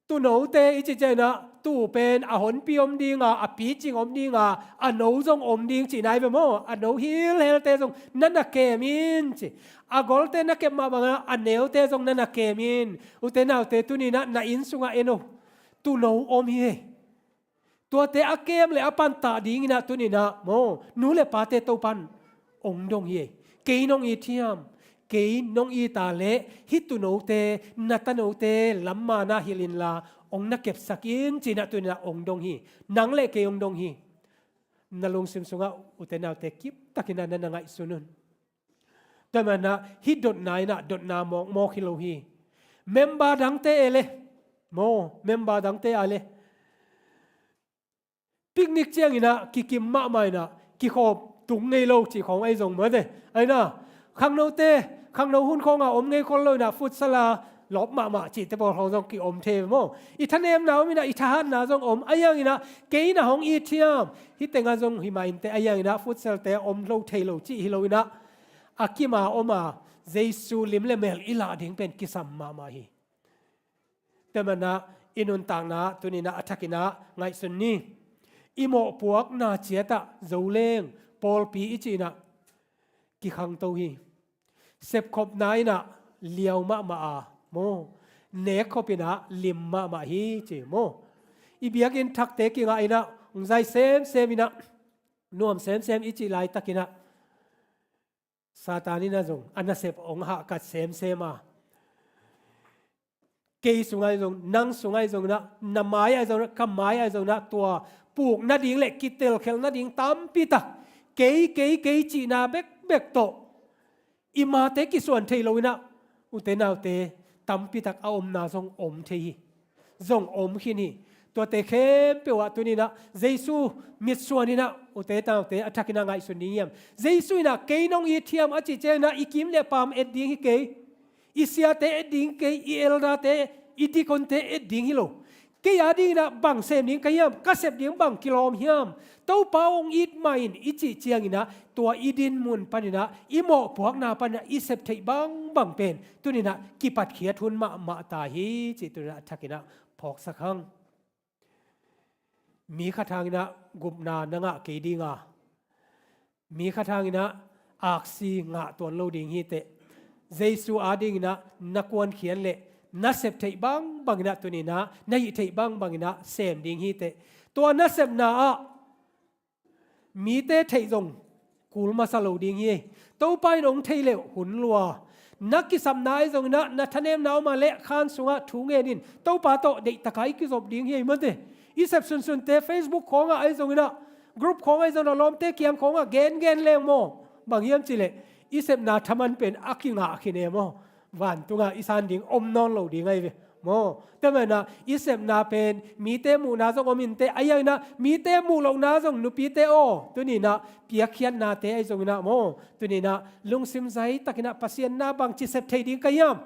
Tunote i cih cianah, tu pen a honpi om dinga, a picing om dinga, a no zong om ding cihna hi ve maw, a no hilhelte zong na na kem in ci. A golte na kep mah bangah a neute zong na na kem in. Ute naute tuninah na inn sungah en o, tuno om hi ei. Tuate a kem le a pantah dinginah tuninah maw, nu le pate Topan ong dong hi ei. Kei nong it hiam, kei nong ita le hih tunote, na tanote lammanah hilh inla ong na kepsak in cinah tuninah ong dong hi. Nang le kei ong dong hi. Na lungsim sungah ute naute kiptakinah na na ngaihsun un. Tua manah hih dotna inah dotna mawkmawk hi lo hi. Member dangte e le maw, member dangte a le picnic cianginah kikim mahmah inah kikhawp tung ngei lo cih khawng ahi zong mate. Aina khangnote, khangno hun khawngah om ngei khol lo inah futsal a lawp mahmah cihte pawl khawng zong kiom thei maw. I thanemna om inah i thahatna zong om, ahi hanginah kei na hong it hiam, hih tengah zong himah inteh, ahi hanginah futsalte a om lo thei lo cih hi lo inah a kima oma Jesu lim le mel i lah ding pen kisam mahmah hi. Tua manah i nuntakna tuninah a thakinah ngaihsun ni. I mawhpuakna ciatah zoleng pawlpi i cihnah kikhangto hi. Sepkhopna inah liau mahmah a maw, nekkhop inah lim mahmah hi ci maw. I biakinn thakte kingah inah ong zai semsem inah nuam semsem i cih laitakinah Satan inah zong a nasep ong hahkat semsem a, kei sungah zong, nang sungah zong inah, na mai ah zong inah, ka mai ah zong inah tua puk nading le kitelkhelh nading tampi tak, kei kei kei cihna bekbek tawh i mate kisuan thei lo inah ute naute tampi tak a omna zong om thei hi. Zong om khin hi. Tuate khempeuh ah tuninah Jesu mitsuan inah ute naute a thakinah ngaihsun ding hiam. Jesu inah kei nong it hiam a cih cianginah i kim le paam et ding hi kei. I siate et ding hi kei, i elderte, i dikonte et ding hi lo. Kei a dinginah bang sem ding ka hiam, ka sep ding bang kilawm hiam. Topa ong it mah in i cih cianginah tua i din mun paninah, i mawhpuakna paninah i sep theih bangbang pen tuninah kipatkhiat hun mahmah ta hi cih tuninah a thakinah phawksak hang. Mi khat hanginah gupna na ngah kei dinga, mi khat hanginah aksi ngah tuan lo ding hi teh. Jesu a dinginah na kuankhiat le na sep theih bangbanginah tuninah, na hih theih bangbanginah sem ding hi teh. Tua na sepna ah mite theih zong kul masa lo ding hi. Topa in ong thei le hun lua. Na kisapna ahi zonginah, na thanemna om a leh khan sungah thu ngen in. Topa tawh deihtaka i kizop ding hi ei mate. I sep sunsunte Facebook khawngah ahi zonginah, group khawngah ahi zonginah, lawmte kiang khawngah gengen leng maw. Bang hiam cihleh i sepna thaman pen a kingah khin e maw. Vantungah i san ding om nawn lo ding ahi ve maw. Tua manah i sepna pen mite muhna zong om inteh, ahi hanginah mite muh lohna zong, nupite aw, tuninah piakkhiatnate ahi zonginah maw, tuninah lungsim zaitakinah Pasian na bangci sep thei ding ka hiam.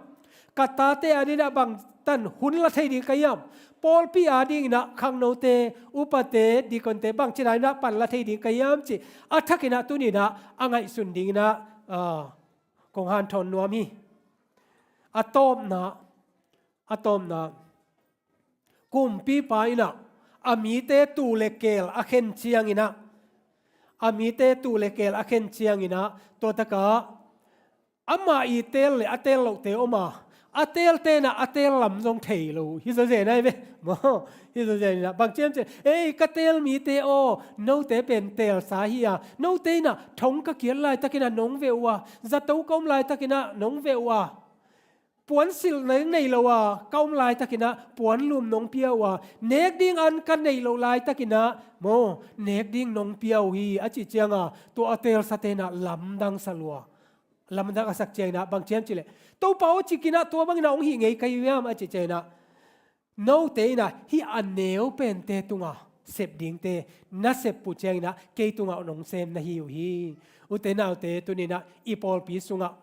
Ka tate a dinah bangtan hun la thei ding ka hiam. Pawlpi a dinginah khangnote, upate, dikonte bangci na dinah pan la thei ding ka hiam cih a thakinah tuninah a ngaihsun dinginah, ah, kong hanthawn nuam hi. A tawpna, a tawpna, kumpipa inah a mite tuu le keel a khen cianginah, a mite tuu le keel a khen cianginah, tua takah amah i teel le a teel lohte om a, a teeltenah a teel lam zong thei lo hi zawzen ahi ve maw. Hi zawzen inah bang ciamciam, ei, ka teel mite aw, note pen teelsa hi a, note inah thong ka kiat laitakinah nong veh uh a, zato ka om laitakinah nong veh uh a, puansilh nei lo a ka om laitakin ah puanlum nong pia uh a, nek ding an ka neih loh laitakin ah maw, nek ding nong pia uh hi a cih ciangin tua a teelsate in ah lamdang sa lua. Lamdang a sak ciangin ah bang ci hiam cih leh, Topa aw, ci-in ah tua bangin ah hong hih ngei ka hi uh hiam a cih ciangin ah, note in ah hih a neu pente tungah sep dingte na sep uh ciangin ah kei tungah nong sem na hi uh hi. Ute naute, tuni in ah i pawlpi sungah,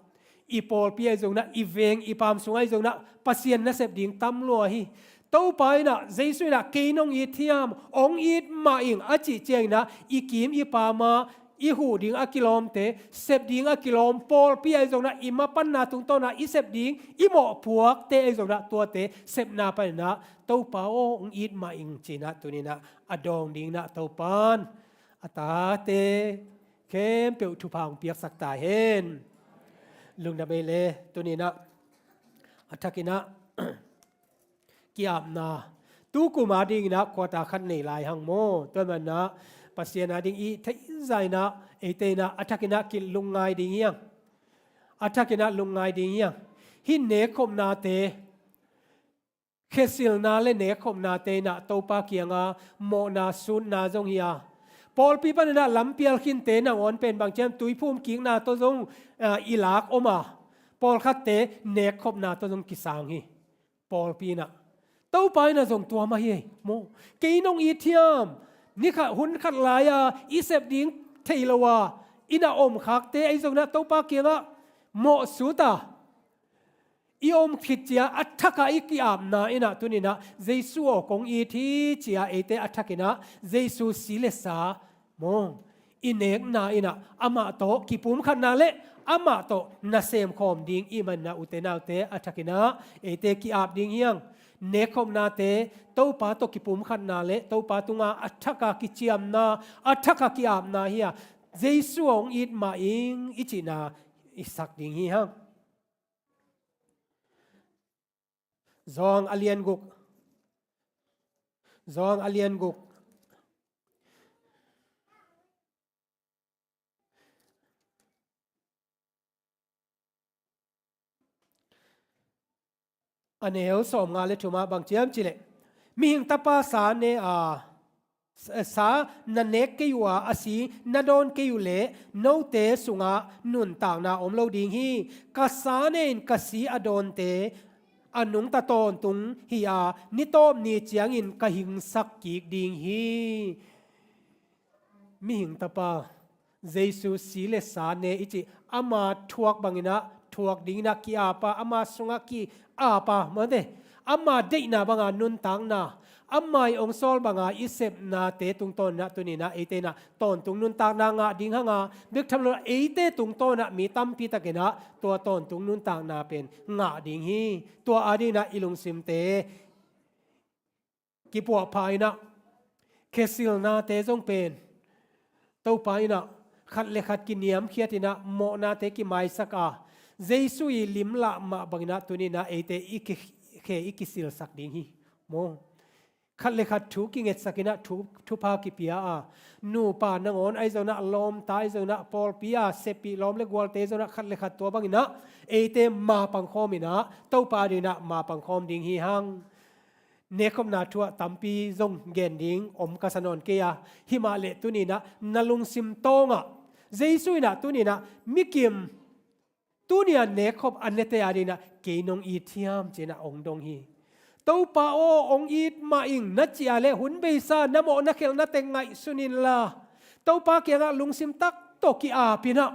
i pawlpi ahi zongin ah, i veng i paam sungah ahi zongin ah Pasian na sep ding tam lua hi. Topa in ah, Jesu in ah, kei nong it hiam, hong it mah ing a cih ciangin ah i kim i paam ah i huh ding a kilawmte, sep ding a kilawm, pawlpi ahi zongin ah i mapanna tungtawn ah i sep ding i mawhpuakte ahi zongin ah tuate sepna panin ah, Topa aw, hong it mah ing, ci-in ah tuni in ah a dawng dingin ah Topa'n a tate khempeuh thupha hong piaksak ta hen. Lungdam ei le. Tuni in ah a thakin ah ki-apna, tu kum a dingin ah quarter khat nei lai hang maw. Tua manin ah Pasian a ding i theih zah in ah eite in ah a thakin ah kilungngai ding hi hang. A thakin ah lungngai ding hi hang. Hih nekkhopnate, khesilna le nekkhopnate in ah Topa kiangah mawhna sutna zong hi a, pawlpi panin ah lampial khinte nangawn pen bang ci hiam, tuiphum kikna tawh zong, ah, i lak om a, pawlkhatte nekkhopna tawh zong kisang hi. Pawlpi in ah, Topa in ah zong tua mah hi ei maw. Kei nong it hiam, ni khat, hun khat lai-a i sep ding thei lo a i na om khakte ahi zongin ah Topa kiangah mawhsut a, i om khit ciang a thak a i ki-apna in ah tuni in ah Jesu aw, kong it hi, ci-a eite a thakin ah Jesu si le sa maw, i nekna in ah amah tawh kipumkhatna le amah tawh nasem khawm ding i hih manin ah, ute naute, a thakin ah eite ki-ap ding hi hang. Nekkhopnate Topa tawh kipumkhatna le Topa tungah a thak a kiciamna, a thak a ki-apna hi a, Jesu aw, hong it mah ing i cihna i sak ding hi hang. Johan a lian guk. Johan a lian guk, a neu sawmnga le thum ah bang ci hiam cih leh, Mihing Tapa sa ne a, sa na nek kei uh a, a si na dawn kei uh leh note sungah nuntakna om lo ding hi. Ka sa ne in ka si a dawnte a nungta tawntung hi a, ni tawp ni ciangin ka hingsak kik ding hi. Mihing Tapa, Jesu si le sa ne i cih, ama thuak bangin ah thuak dingin ah ki-ap a, ama sungah ki-ap a, mawte, ama deihna banga nuntakna, ama i hong sawl banga i sepnate tungtawn in ah tuni in ah eite in ah tawntung nuntakna ngah ding hang a, bek tham lo in ah eite tungtawn in ah mi tampi takin ah tua tawntung nuntakna pen ngah ding hi. Tua a dingin ah i lungsimte kipuahpha in ah, khesilnate zong pen Topa in ah khat le khat kiniamkhiat in ah, mawhnate kimaisak a, Jesu i lim lah mah bangin ah tuni in ah eite i ki-, khe i kisilsak ding hi maw. Khat le khat thu kingetsak in ah, thu, thupha kipia a, nupa nangawn ahi zongin ah, lawmta ahi zongin ah, pawlpi a seppih lawm le gualte ahi zongin ah, khat le khat tua bangin ah eite mapang khawm in ah, Topa a dingin ah mapang khawm ding hi hang. Nekkhopna thu ah tampi zong gen ding om ka sa nawn kei a, himah leh tuni in ah na lungsim tawngah, Jesu in ah tuni in ah, mikim, tuni a nekkhop a nete a dingin ah kei nong it hiam, ci-in ah hong dong hi. Topa aw, hong it mah ing na cih a leh hun beisa na mawh na khelh na teng ngaihsun inla, Topa kiangah lungsim tak tawh ki-ap in ah,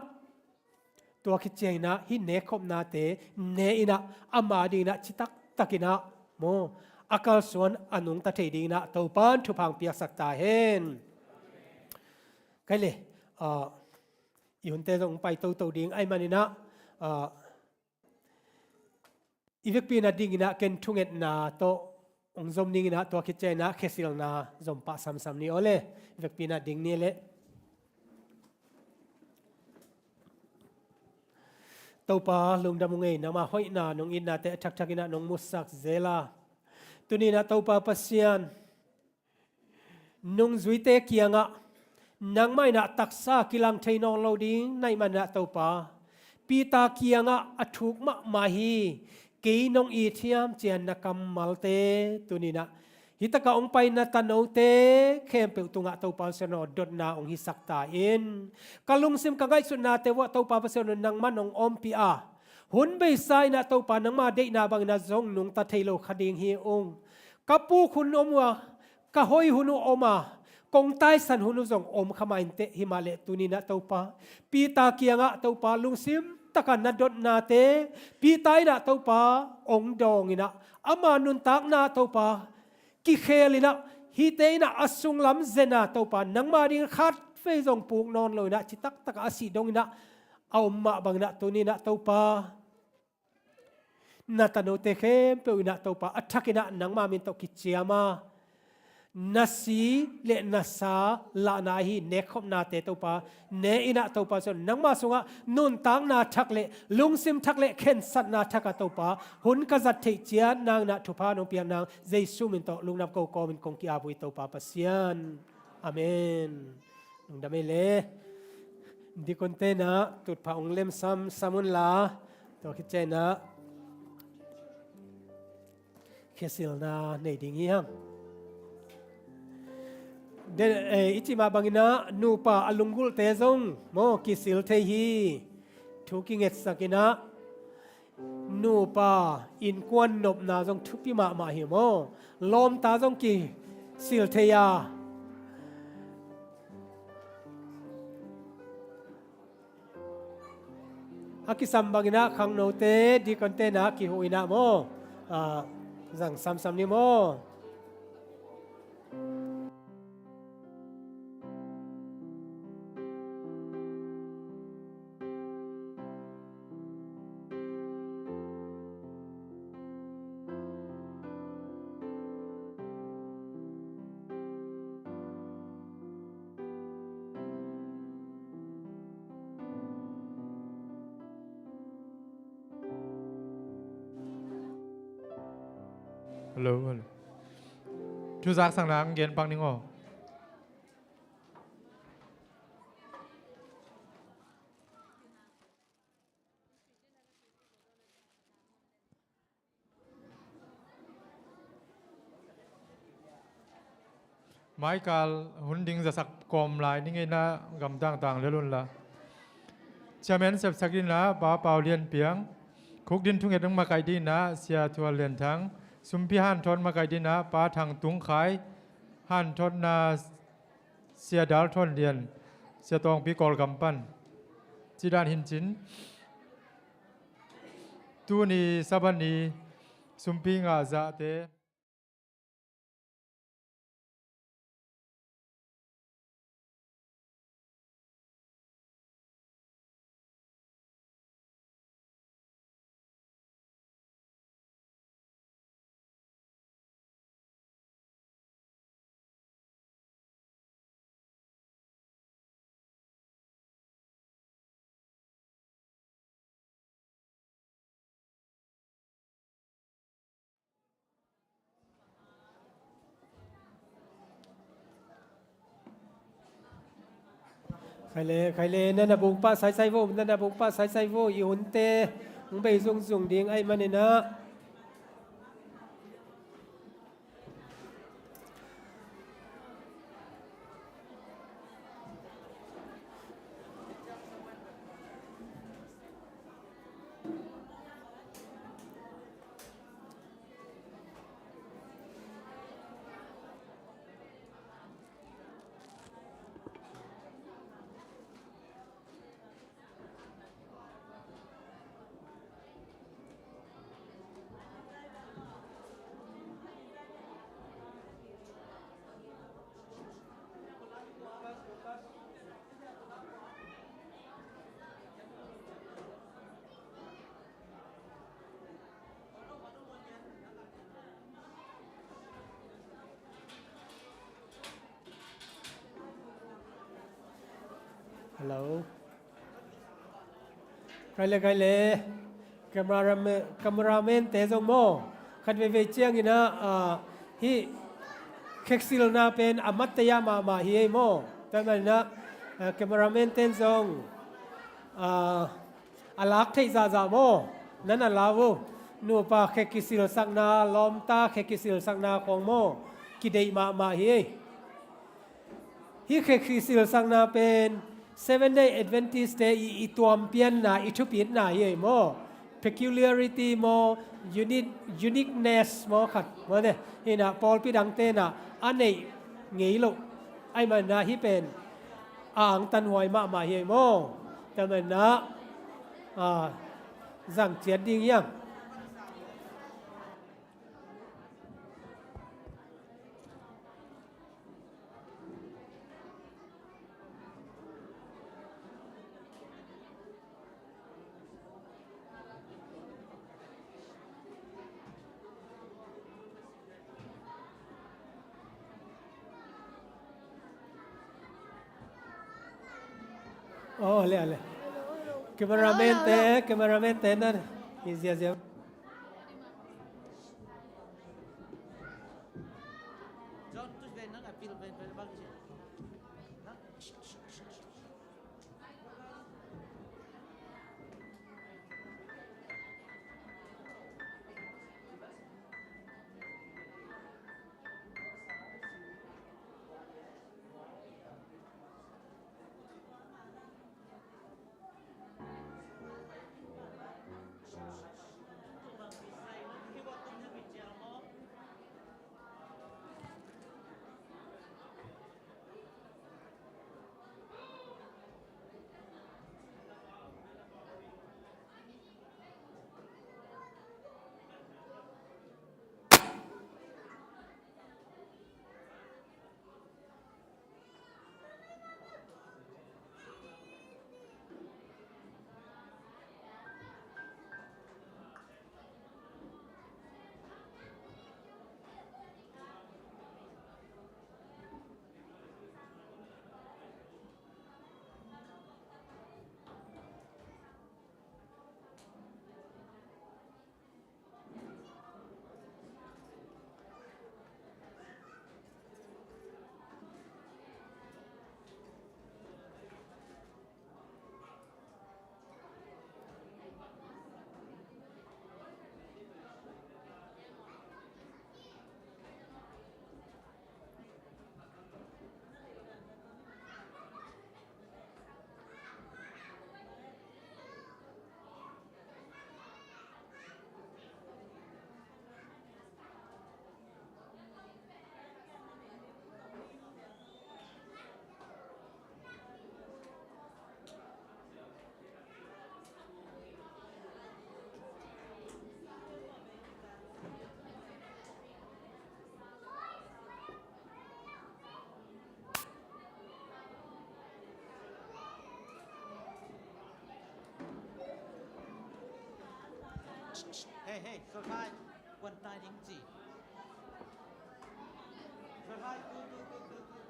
tua khit ciangin ah hih nekkhopnate ne in ah, ama dingin ah citak takin ah maw, a kalsuan a nungta thei dingin ah Topa'n thupha hong piaksak ta hen. Kei le, ah, i hunte zong hong pai toto ding ahih manin ah, ah, i vekpi in ah ding in ah ken thungetna tawh hong zom ning in ah, tua khit ciangin ah khesilna zom pah samsam ni aw le. I vekpi in ah ding ni leh. Topa, lungdam ung ei, nangma hoihna, nong itnate a thakthak in ah nong musak zel a, tuni in ah Topa Pasian, nungzuite kiangah nangmah in ah taksa kilang thei nawn lo ding na hih manin ah Topa, Peter kiangah a thuk mahmah hi. kei nong it hiam ci-a na kammalte tuni-in ah, hih takah hong pai na tanote khempeuh tungah Topa Pasian aw, dotna hong hisak ta in. Ka lungsim ka ngaihsutnate vuah Topa Pasian aw, nangman hong ompih a, hun beisa-in ah Topa nangma deihna bangin ah zong nungta thei lo kha ding hi ung. Ka puk hun om uh a, ka hoi hun uh om a, kong taisan hun uh zong om kha mah inteh, himah leh tuni-in ah Topa, Peter kiangah Topa lungsim taka na dotnate, Peter in ah Topa hong dawng in ah, ama nuntakna Topa kikhel in ah, hihte in ah a sunglam zen a Topa, nangma ding khatvei zong puk nawn lo in ah, citak takah a sih dong in ah a om mah bangin ah tuni-in ah Topa, na tanote khempeuh in ah Topa, a thak in ah nangma min tawh kiciam a, na si le na sa lahna ahi nekkhopnate Topa, ne in ah Topa Pasian aw, nangma sungah nuntakna thak le lungsim thak le khensatna thak ah Topa, hun ka zat theih ciat nangin ah thupha nong piak nang Jesu min tawh lungdam ko kawmin kong ki-ap uh hi Topa Pasian. Amen. Lungdam ei le. Dikonte in ah tutphah hong lemsamsam un la, tua khit ciangin ah khesilna nei ding hi hang. Den, eh, i cih mah bangin ah nupa a lunggulhte zong maw kisil thei hi. Thu kingetsak in ah, nupa innkuan nopna zong thupi mahmah hi maw. Lawmta zong kisil thei a, a kisam bangin ah khangnote, dikonte in ah kihuh in ah maw, ah, zang samsam ni maw. Hello, hello. Thuzak sakna ang gen pak ning aw. Maikal hun ding zasak kawm lai ni ngei in ah gamtang tang lel un la. Chairman sepsak dingin ah Pa Pau Lian Piang, khukdin thunget hong makaih dingin ah Sia Thual Lian Thang, sumpi hanthawt makaih dingin ah Pa Thang Tung Khai, hanthawtna Sia Dal Thawn Lian, Sia Tawngpi Kawlgam pan. Cidan hincin, tuni Sabbath ni sumpi ngah zahte. Khai le, khai le, na na buk pah saisai vo, na na buk pah saisai vo, i hunte hong bei zungzung ding ahih manin ah. Hello. Khai le, khai le. Cameraman, cameraman te zong maw, khat veivei ciangin ah, ah, hih kheksilna pen a mat taya mahmah hi ei maw. Tua manin ah, ah, cameraman ten zong, ah, a lak theih zahzah maw, nan a lau uh. Nupa khe kisilsakna, lawmta khe kisilsakna khong maw, kideih mahmah hi. Hih khe kisilsakna pen Seven Day Adventist te i, i tuampianna, i thupitna hi ei maw. Peculiarity maw, unique, uniqueness maw khat maw ne. Hi na pawlpi dangte na a neih ngei lo. Ahih manin ah hih pen a angtanhuai mahmah hi ei maw. Tua manin ah, a, zang ciat ding hiam. Oh, le, le. Cameraman te, cameraman te na. Hi ziazia. Hey, hey, so hi. One time, Ning Ji. So hi, go, go, go, go, go, go.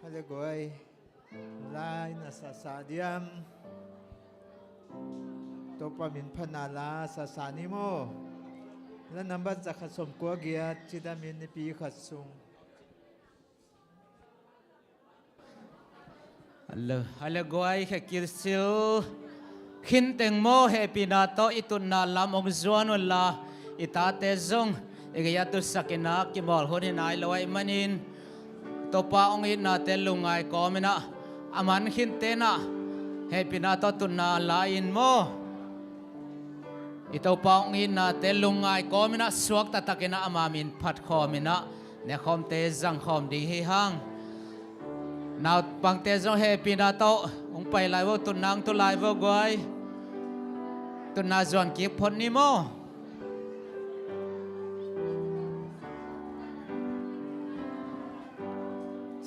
Le guai, lai na sasa diam. Topa min phatna la sasa ni maw. La nambat za khat sawm kua giat, cidamin nipi khat sung. Hale, hale guai, khe kilsil khinteng maw, hehpihna tawh i tutna lam hong zuan unla, i tate zong i gei a tutsak in a kimawl hun hi nai lo ahih manin, Topa hong itnate lungngai kawm in a, a man khinten a hehpihna tawh tutna la in maw. I Topa hong itnate lungngai kawm in a, suak taktak in a, ama min phat khawm in a, nekhawmte zang khawm ding hi hang. Naupangte zong hehpihna tawh hong pai lai vo, tutna hong tu lai vo guai. Tutna zuan kik phot ni maw.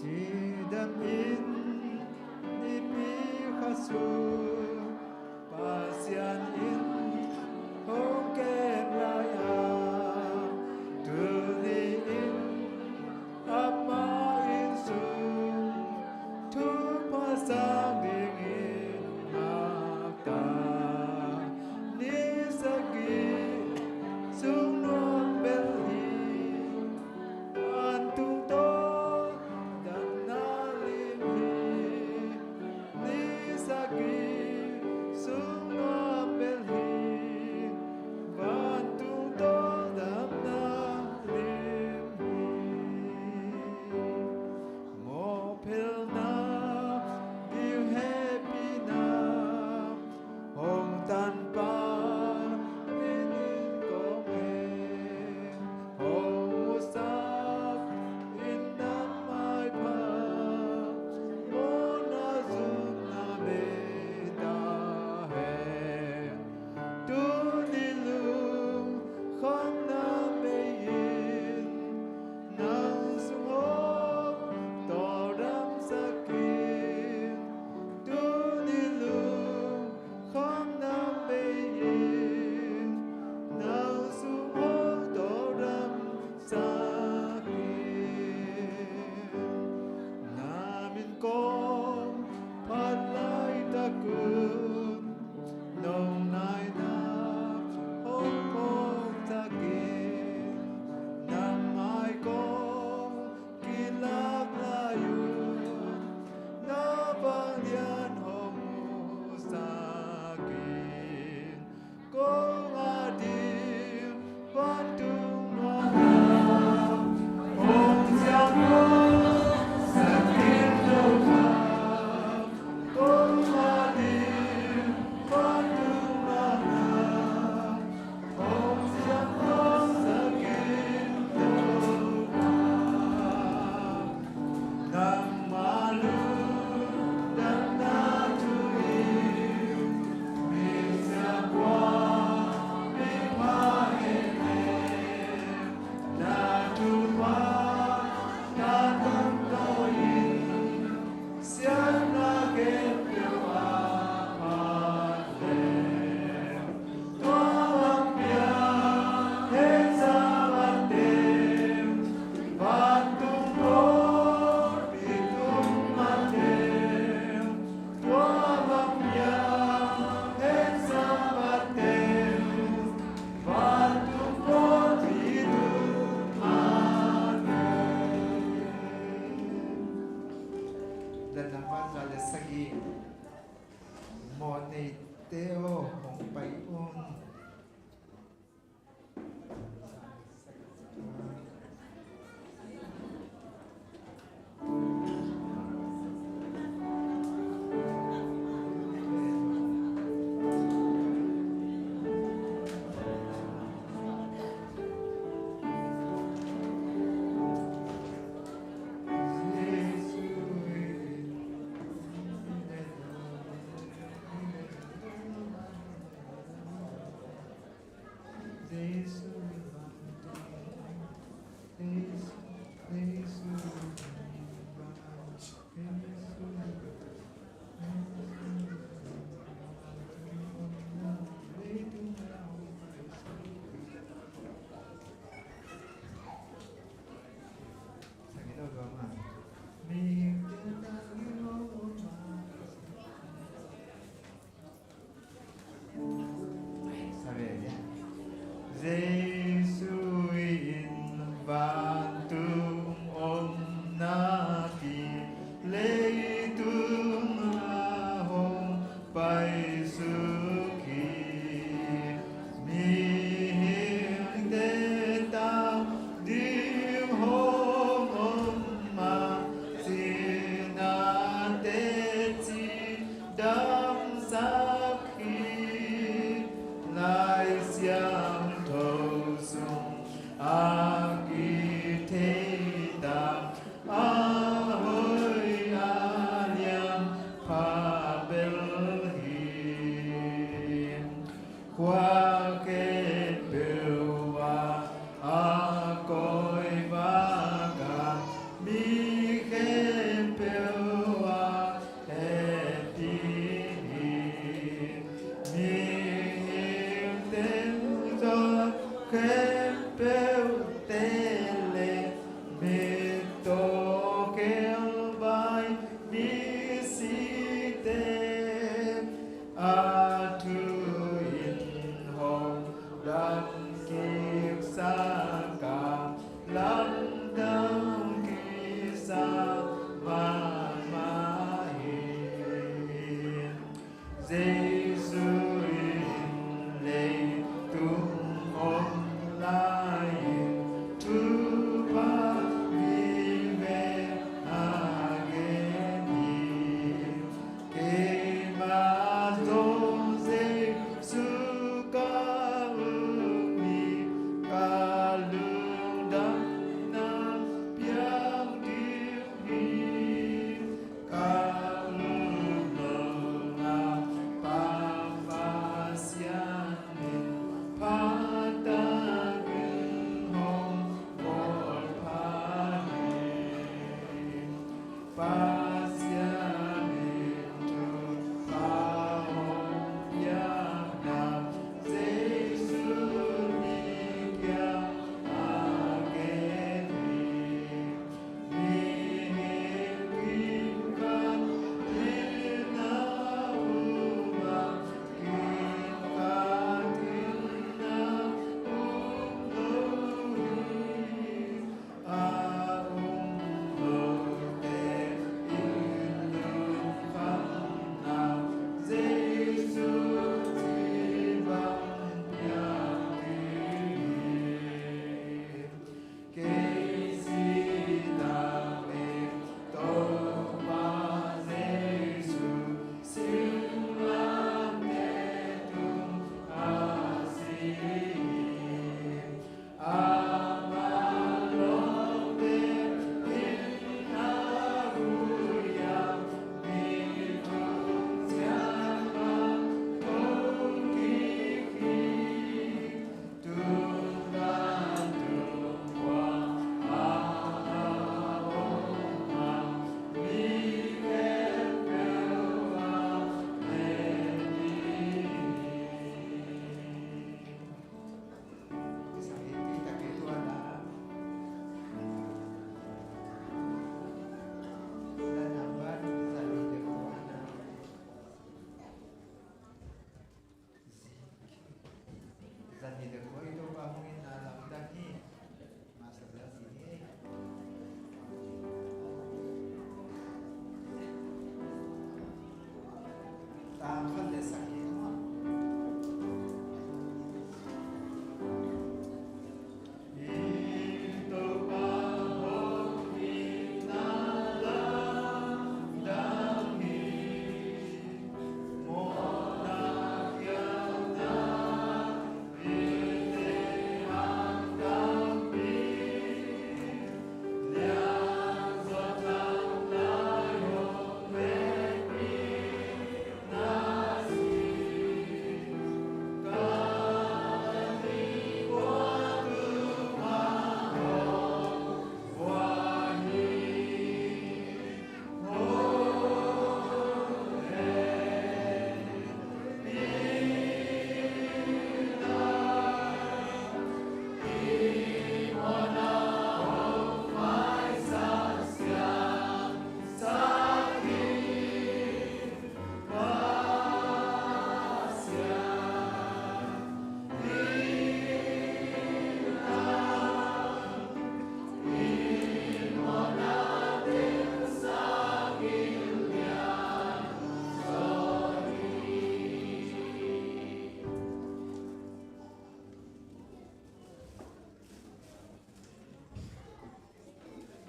Cidam in nipi khat sung Pasian in hong kem lai a, tuni in ama inn sung thupha sang dingin ngak ta. Ni sagih sung nuam bel hi, vantung tawh damna lim hi. Ni sagih sung nuam bel hi, vantung tawh damna lim hi. Mawhphelna, ding hehpihna, hong tanpa min in kong hen, hong musak in na maipha, mawhna zumna bei ta hen. Tuni lungkhamna bei in nang sung hong tawldamsak in. Tuni lungkhamna bei in nang sung hong tawldamsak in. Na min kong phat laitak un, nong naina hong phawksak in. Nang mai kong kilak lai un, na vanglian hong musak in. Kong a ding vantung nuamna, hong siang hong sak in Topa. Kong a ding vantung nuamna, hong siang hong sak in Topa. Nangmah lungdamna thu in misiangtho, mipha henem, na thupha tangtawnin siatna khempeuh a phat leh, tua bang piang hen Sabbath teng, vantung pawlpi tung mah teng. Tua bang piang hen Sabbath teng, vantung pawlpi tung mah teng. Dah nambat za le sagih. Mawh neite aw, hong pai un. Pasian in thupha hong piakna Jesu kiang a gen hi. Mihing kim khat in a um a, kim khat in a um lo hi. A um lote in lungkhamna Jesu ci bang piak ding hi. Kei sitang in Topa Jesu singlamteh tung a si hi.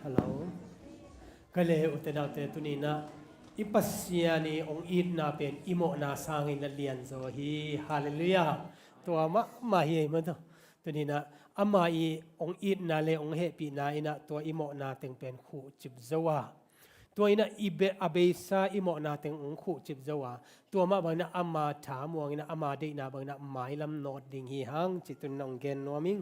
Hello. Ka le, ute naute, tuni-in ah i Pasian i hong itna pen i mawhna sangin a lianzaw hi. Halleluiah. Tua mahmah hi ei maw. Tuni-in ah ama i hong itna le hong hehpihna in ah tua i mawhna teng pen khuhcip zo a, tua in ah i be-, a beisa i mawhna teng hong khuhcip zo a, tua mah bangin ah ama thamuang in ah ama deihna bangin ah mailam nawt ding hi hang, cih tuni-in ah hong gen nuam ing.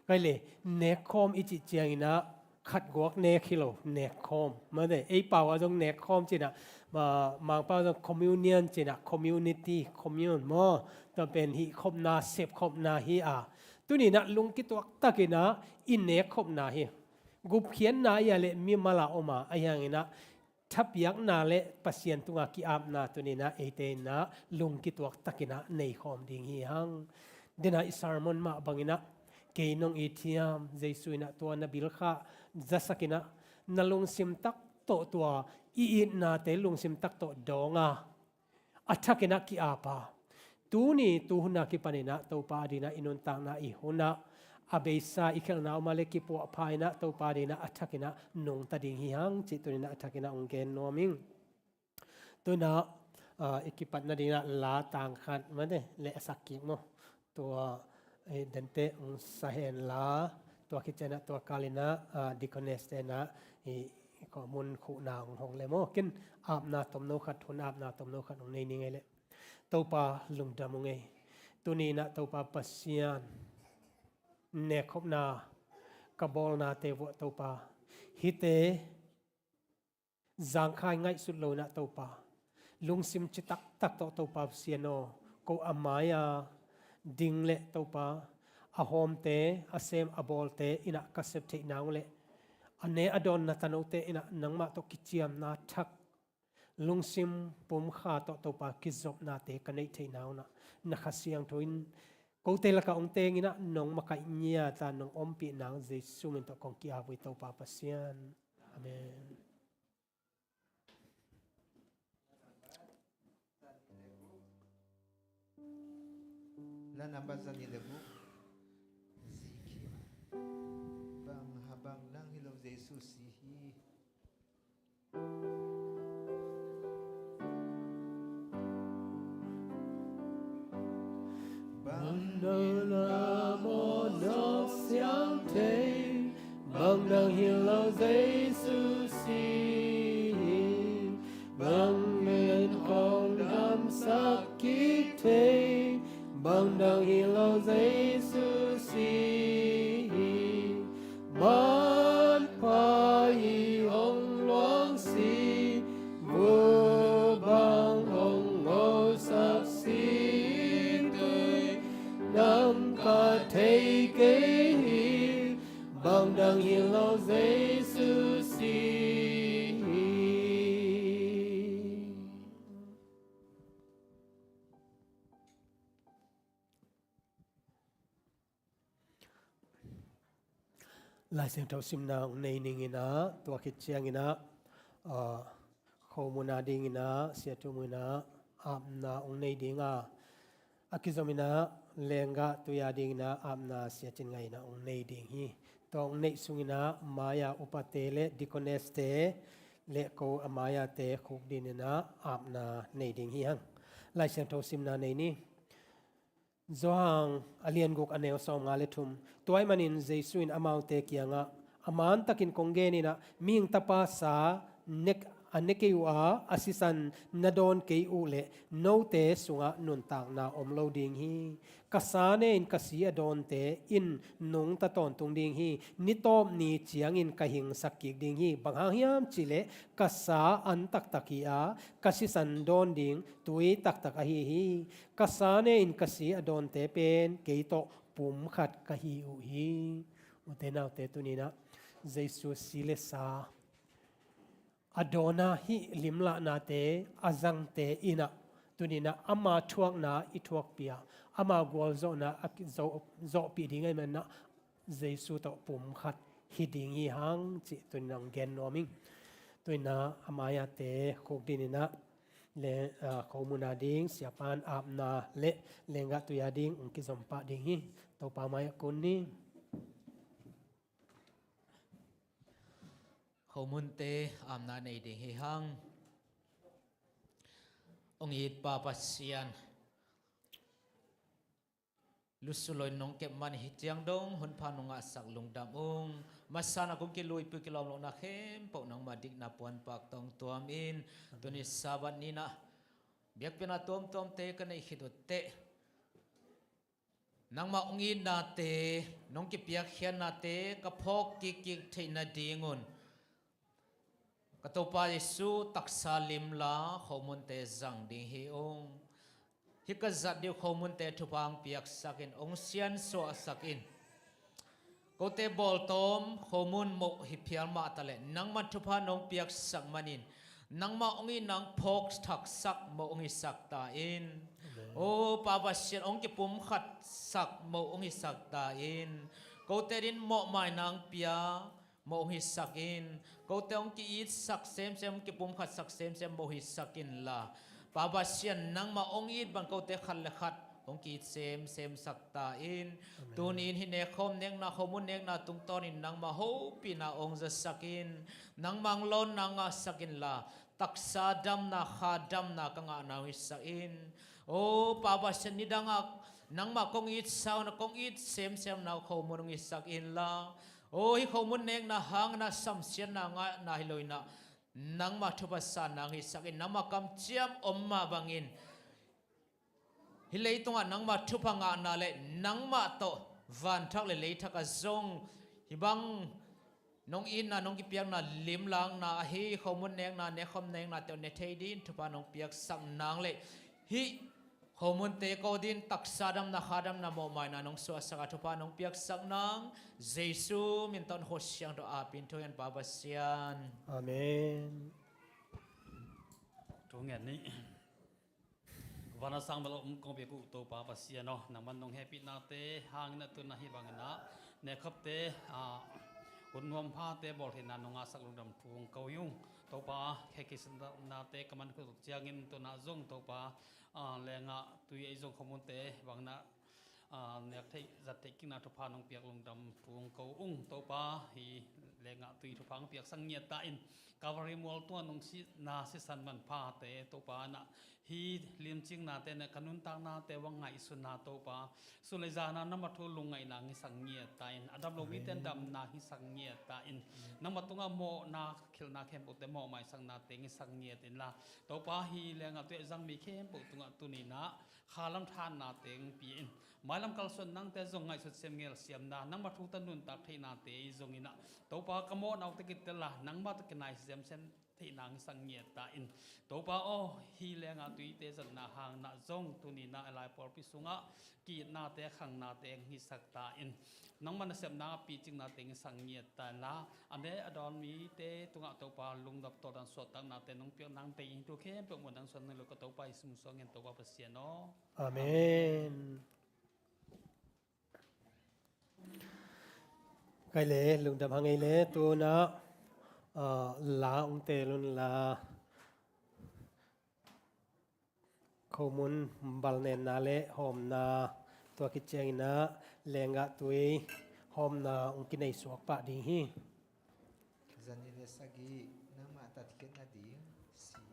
Ka le, nekkhawm i cih ciangin ah khatguak nek hi lo, nekkhawm. Mate, ei pau ah zong nekkhawm ci-in ah, ma-, Mangpau ah zong communion ci-in ah, community, commune maw. Tua pen hih khopna, sep khopna hi a. Tuni-in ah lungkituak takin ah i nek khopna hi. Gupkhiatna a hia le mimal a om a, ahih hangin ah thapiakna le Pasian tungah ki-apna tuni-in ah eite in ah lungkituak takin ah nei khawm ding hi hang. Den ah i sermon mah bangin ah kei nong it hiam, Jesu in ah tua na bilkhah zasak in ah na lungsim tak tawh tua i itnate lungsim tak tawh dawng a, a thakin ah ki-ap a, tuni tuhun a kipanin ah Topa adingin ah i nuntakna i hun ah a beisa i khelhna om a le kipuahpha in ah Topa adingin ah a thakin ah nungta ding hi hang, cih tuni-in ah a thakin ah hong gen nuam ing. Tu-in ah, ah, i kipatna dingin ah la tang khat mate le a sak kik maw. Tua, eh, dente hong sa hen la, tua khit ciangin ah tua kalin ah, ah, deaconess te in ah i, i kawh mun khuhna hong hong le maw. Ken apna tomno khat, hun apna tomno khat hong nei ning ei le. Topa lungdam ung ei. Tuni-in ah Topa Pasian, nekkhopna ka bawlnate vuah Topa, hihte zangkhai ngaihsut lo inah Topa, lungsim citaktak tawh Topa Pasian aw, ko a mai-a ding le Topa, a hawmte, a sem a bawlte inah ka sep theih nang le a ne a dawn na tanote inah nangmah tawh kiciamna thak, lungsim pumkhat tawh Topa kizopnate ka neih theih nang unah na Kha Siangtho in kote lakah hong teng inah nong makaih ngiat a nong ompih nang Jesu min tawh kong ki-ap uh hi Topa Pasian. Amen. La namba za nih le guk. Bang ha bang dang hi lo Jesu si hi. Bang dang a mawhnawk siang thei, bang dang hi lo Jesu si hi. Bang men hong damsak kik thei, bang dang hi lo Jesu si hi. Manpha i hong luang si, vur bang hong ngosak si, tui nang ka thei kei hi, bang dang hi lo Jesu si hi. Lai Siangtho simna hong nei ning inah, tua khit ciang inah, ah, khomun a ding inah, Sia Thum inah, apna hong nei ding a, a kizom inah, lenggah tui a ding inah, apna Sia Cin Ngai inah hong nei ding hi. Tua hong neih sung inah, mai-a upate le deaconess-te le ko a mai-a te khukdin inah, apna nei ding hi hang. Lai Siangtho simna nei ni. Johan a lian guk a neu sawmnga le thum. Tua ahih manin Jesu in amaute kiangah, a mantakin kong gen inah, Mihing Tapa sa ne, a ne kei uh a, a sisan na dawn kei uh leh note sungah nuntakna om lo ding hi. Ka sa ne in ka si a dawnte in nungta tawntung ding hi. Ni tawp ni ciangin ka hingsak kik ding hi. Bang hang hiam cihleh ka sa an taktak hi a, ka sisan dawn ding tui taktak ahi hi. Ka sa ne in ka si a dawnte pen kei tawh pumkhat ka hi uh hi. Ute naute, tuni inah Jesu si le sa a dawn a, hih limlahnate a zangte inah tuni inah ama thuakna i thuakpih a, ama gualzawhna a zawh, zawhpih ding ahih manin ah Jesu tawh pumkhat hi ding hi hang cih tuni inah hong gen nuam ing. Tuni inah a mai-a te khukdin inah le, ah, khomun a ding siapa in apna le lenggah tui a ding hong kizom pah ding hi. Topa mai-ah kun ni. Khomunte apna nei ding hi hang. Hong it Pa Pasian, lusu loin nong kep man hi ciang dong hun pha nong ngahsak lungdam ung. Masa-in ah kong kiluipih kilawm lohna khempeuh nangmah dikna puanpak tawh hong tuam in. Tuni Sabbath ni-in ah biakpiakna tuamtuamte ka neih khit uh teh, nangmah hong itnate, nong kipiakkhiatnate ka phawk kikkik theih nadingun ka Topa Jesu taksa limla khomunte zang ding hi ung. Hih ka zat ding uh khomunte thupha hong piaksak in, hong siansuahsak in. Kote bawltawm khomun moh hi phial mah taleh nangmah thupha nong piaksak manin nangmah hong itna hong phawk thaksak moh hong hisak ta in. Amen. O Pa Pasian, hong kipumkhatsak moh hong hisak ta in. Kote adingin mawhmaina hong pia moh hong hisak in. Kote hong ki-itsak semsem, hong kipumkhatsak semsem moh hisak inla, Pa Pasian, nangmah hong it bang kote khat le khat hong ki-it semsemsak ta in. Amen. Tuni-in hih nekkhawm nekna, khomun nekna tungtawnin nangmah hopihna hong zasak in. Nangmah hong lawnna ngahsak inla, taksa damna, kha damna ka ngahna hong hisak in. O Pa Pasian, nidangah nangmah kong itsa uh, na kong it semsemna uh khomun hong hisak inla, o hih khomun nekna hangin ah samsiatna ngahna hi loin ah nangmah thupha sanna hong hisak in. Nangmah kamciam om mah bangin hih leitungah nangmah thupha ngahna le nangmah tawh vanthak le leithak a zong hih bang nong itna, nong kipiakna, limlakna ahi khomun nekna, nekhawm nekna teuh ne thei dingin thupha nong piaksak nang le hih khomunte ko dingin taksa damna, kha damna, mawhmaina nong suahsak a thupha nong piaksak nang, Jesu min tawh khutsiang tawh apin thungen Pa Pasian. Amen. Thungen ni. Van a sang bel a om kong biak uh Topa Pasian aw, nangman nong hehpihnate hangin a tun ahi bangin ah nekhawmte, ah, hun nuam phate bawltheihna nong ngahsak lungdam thu hong ko hi ung. Topa, khe kisinate ka man khut uh ciangin tun ah zong Topa, ah, lengah tui ei zong khomunte bangin ah, ah, nek theih zat theih kikna thupha nong piak lungdam thu hong ko ung. Topa, hih lengah tui thupha hong piaksak ngiat ta in, Calvary mual tungah nong sihna sisan manphate Topa na, hih limcingnate na ka nuntaknate bang ngaihsutna Topa, sun le zan a nangma thu lungngaihna hong hisak ngiat ta in, a dam lo mite damna hong hisak ngiat ta in, nangma tungah mawhna khilhna khempeuhte mawhmaisaknate hong hisak ngiat inla, Topa, hih lengah tui a zang mi khempeuh tungah tuni-in ah khalam thahatnate hong pia in, mailam kalsuan nangte zong ngaihsut siam ngel siamna, nangma thu tawh nuntak theihnate zong in ah, Topa, ka mawhna uh tawh kitel a nangma tawh kinai siam siam theihna hong hisak ngiat ta in, Topa aw, hih lengah tuite zatna hangin ah zong tuni-in ah a lai pawlpi sungah ki-itnate, khangnate hong hisak ta in, nangma nasepna ah picing nate hong hisak ngiat ta inla, a ne a dawn mite tungah Topa, lungdam tawldam suahtaknate nong piak nang deih hi. Thu khempeuh muan nang suan nang lo ka Topa Jesu min suangin Topa Pasian aw. Amen. Kai le, lungdam hang ei le, tu-in ah, ah, la hong teel un la. Khomun balnenna le hawmna, tua khit ciangin ah lenggah tui hawmna hong kinei suak pah ding hi. Zanih le sagih, nangmah tatkhiatna ding si.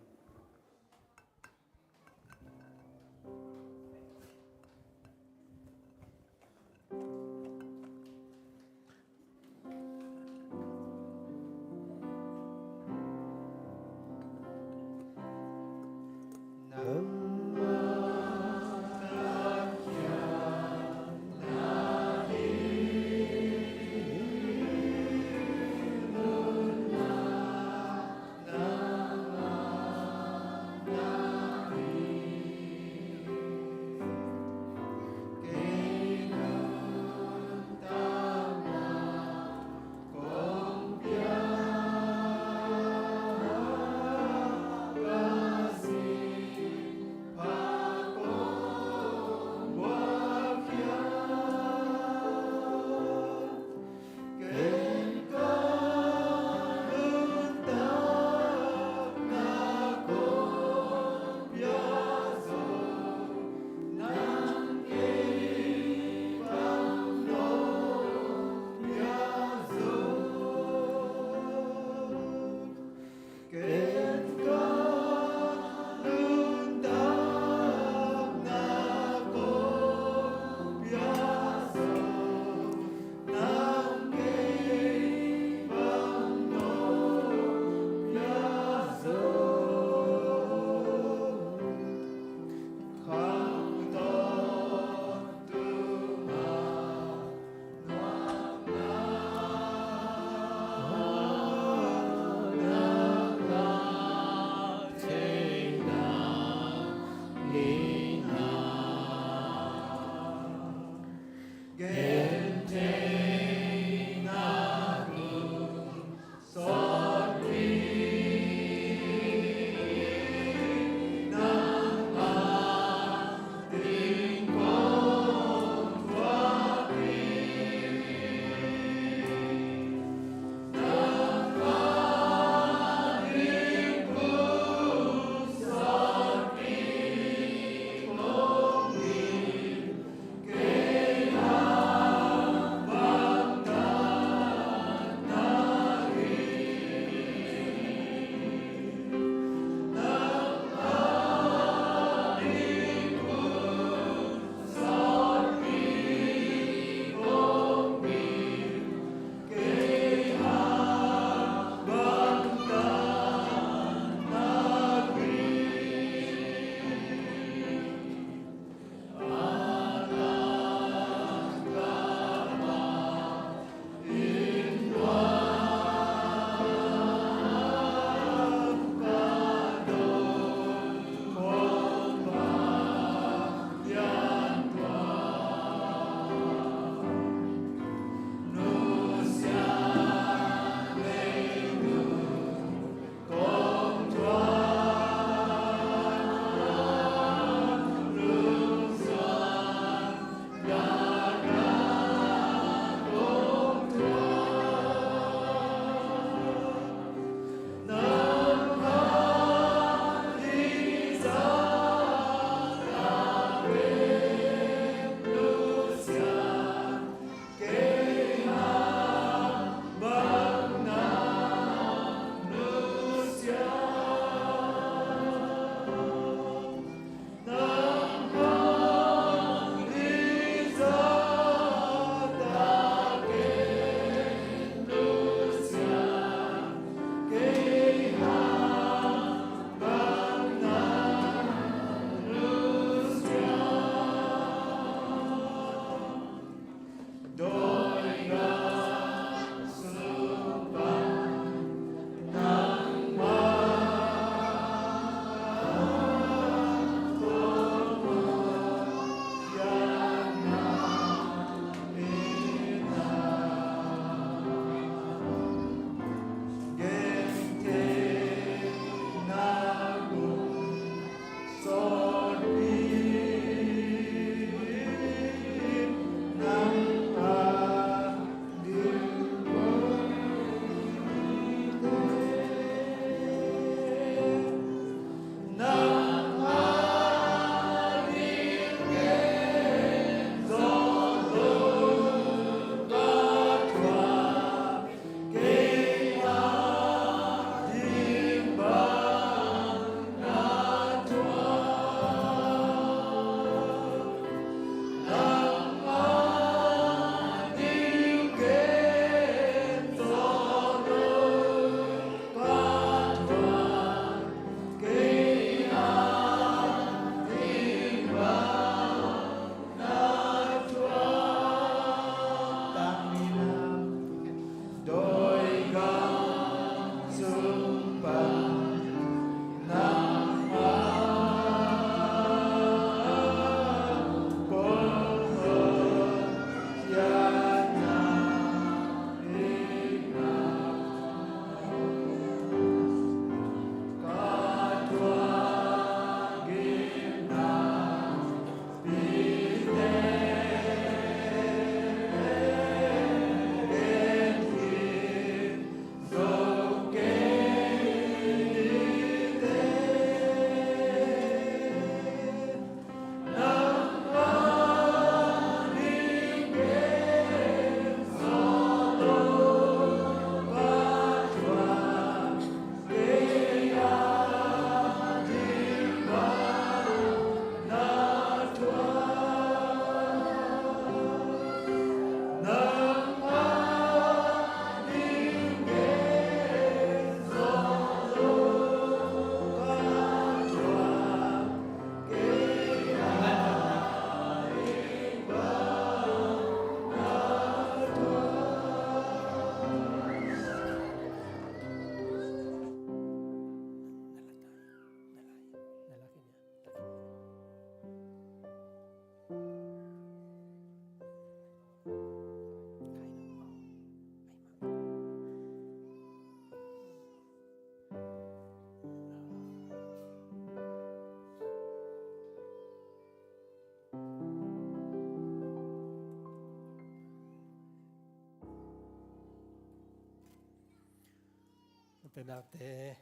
Ute naute,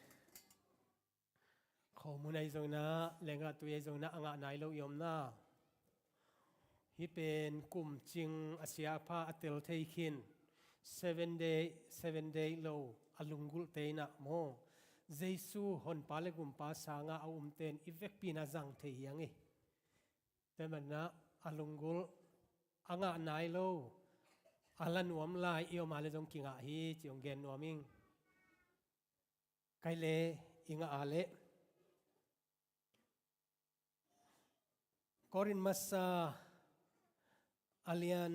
khomun ahi zongin ah, lenggah tui ahi zongin ah, a ngah nai lo i om na. Hih pen kum cing a sia a pha a tel thei khin, Seven Day, Seven Day lo a lunggulhte in ah maw, Jesu honpa le gumpa sangah a umte in i vekpi in ah zang thei hi hang e. Tua manin ah a lunggulh, a ngah nai lo, a la nuam lai i om a leh zong kingah hi ci hong gen nuam ing. Kei le i ngah a leh, Korin masa a lian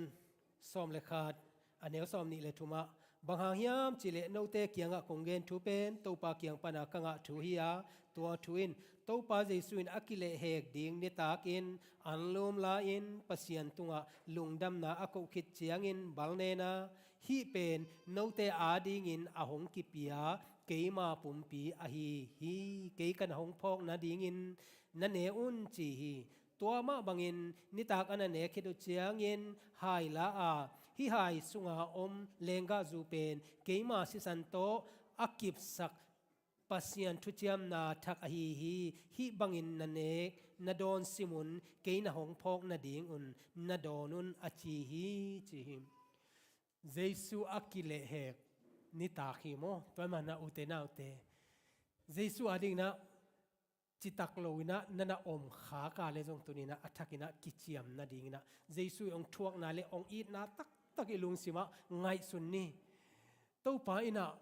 sawm le khat, a neu sawmnih le thumah, bang hang hiam cih leh note kiangah kong gen thu pen Topa kiang pana ka ngah thu hi a, tua thu in Topa Jesu in a kilehhek ding nitakin anlum lai-in Pasian tungah lungdamna a koh khit ciangin balnena, hih pen note adingin a hong kipia keima pumpi ahi hi. Kei ka na hong phawk nadingin na ne un ci hi. Tua mah bangin nitak a na ne khit uh ciangin hai la a, hih hai sunga om lenggahzu pen keima sisan tawh a kipsak Pasian thuciamna thak ahi hi. Hih bangin na nek, na dawn sim un, kei na hong phawk nadingun na dawn un, a ci hi ci hi. Jesu a kilehhek nitak hi maw? Tua manin ah ute naute, Jesu adingin ah citak lo in ah na na om khak a leh zong tuni in ah a thakin ah kiciam nadingin ah Jesu i hong thuakna le hong itna taktak i lungsimah ngaihsun ni. Topa in ah,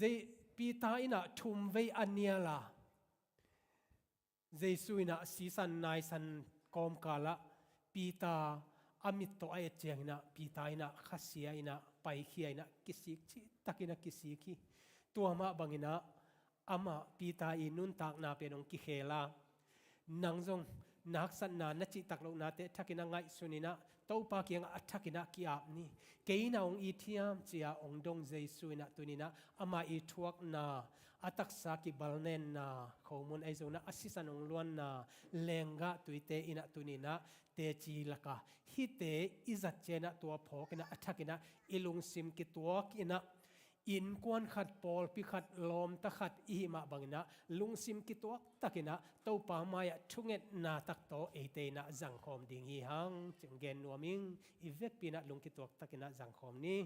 Je-, Peter in ah thum vei a nial a, Jesu in ah sisan naisan kawmkalah Peter a mit tawh a et ciangin ah Peter in ah khasia in ah paikhia in ah kisik, cihtakin ah kisik hi. Tua mah bangin ah amah Peter i nuntakna pen hong kikhel a, nang zong na haksatna, na cihtak lohnate thakin ah ngaihsun in ah Topa kiangah a thakin ah ki-ap ni. Kei na hong it hiam ci-a hong dong Jesu in ah tuni in ah ama i thuakna, a taksa kibalnenna, khomun ahi zongin ah a sisan hong luanna, lenggah tuite in ah tuni in ah teci lakah hihte i zat ciangin ah tua phawkin ah a thakin ah i lungsim kituak in ah innkuan khat, pawlpi khat, lawmta khat i hih mah bangin ah lungsim kituak takin ah Topa mai-ah thungetna tak tawh eite in ah zangkhawm ding hi hang ci hong gen nuam ing. I vekpi in ah lungkituak takin ah zangkhawm ni.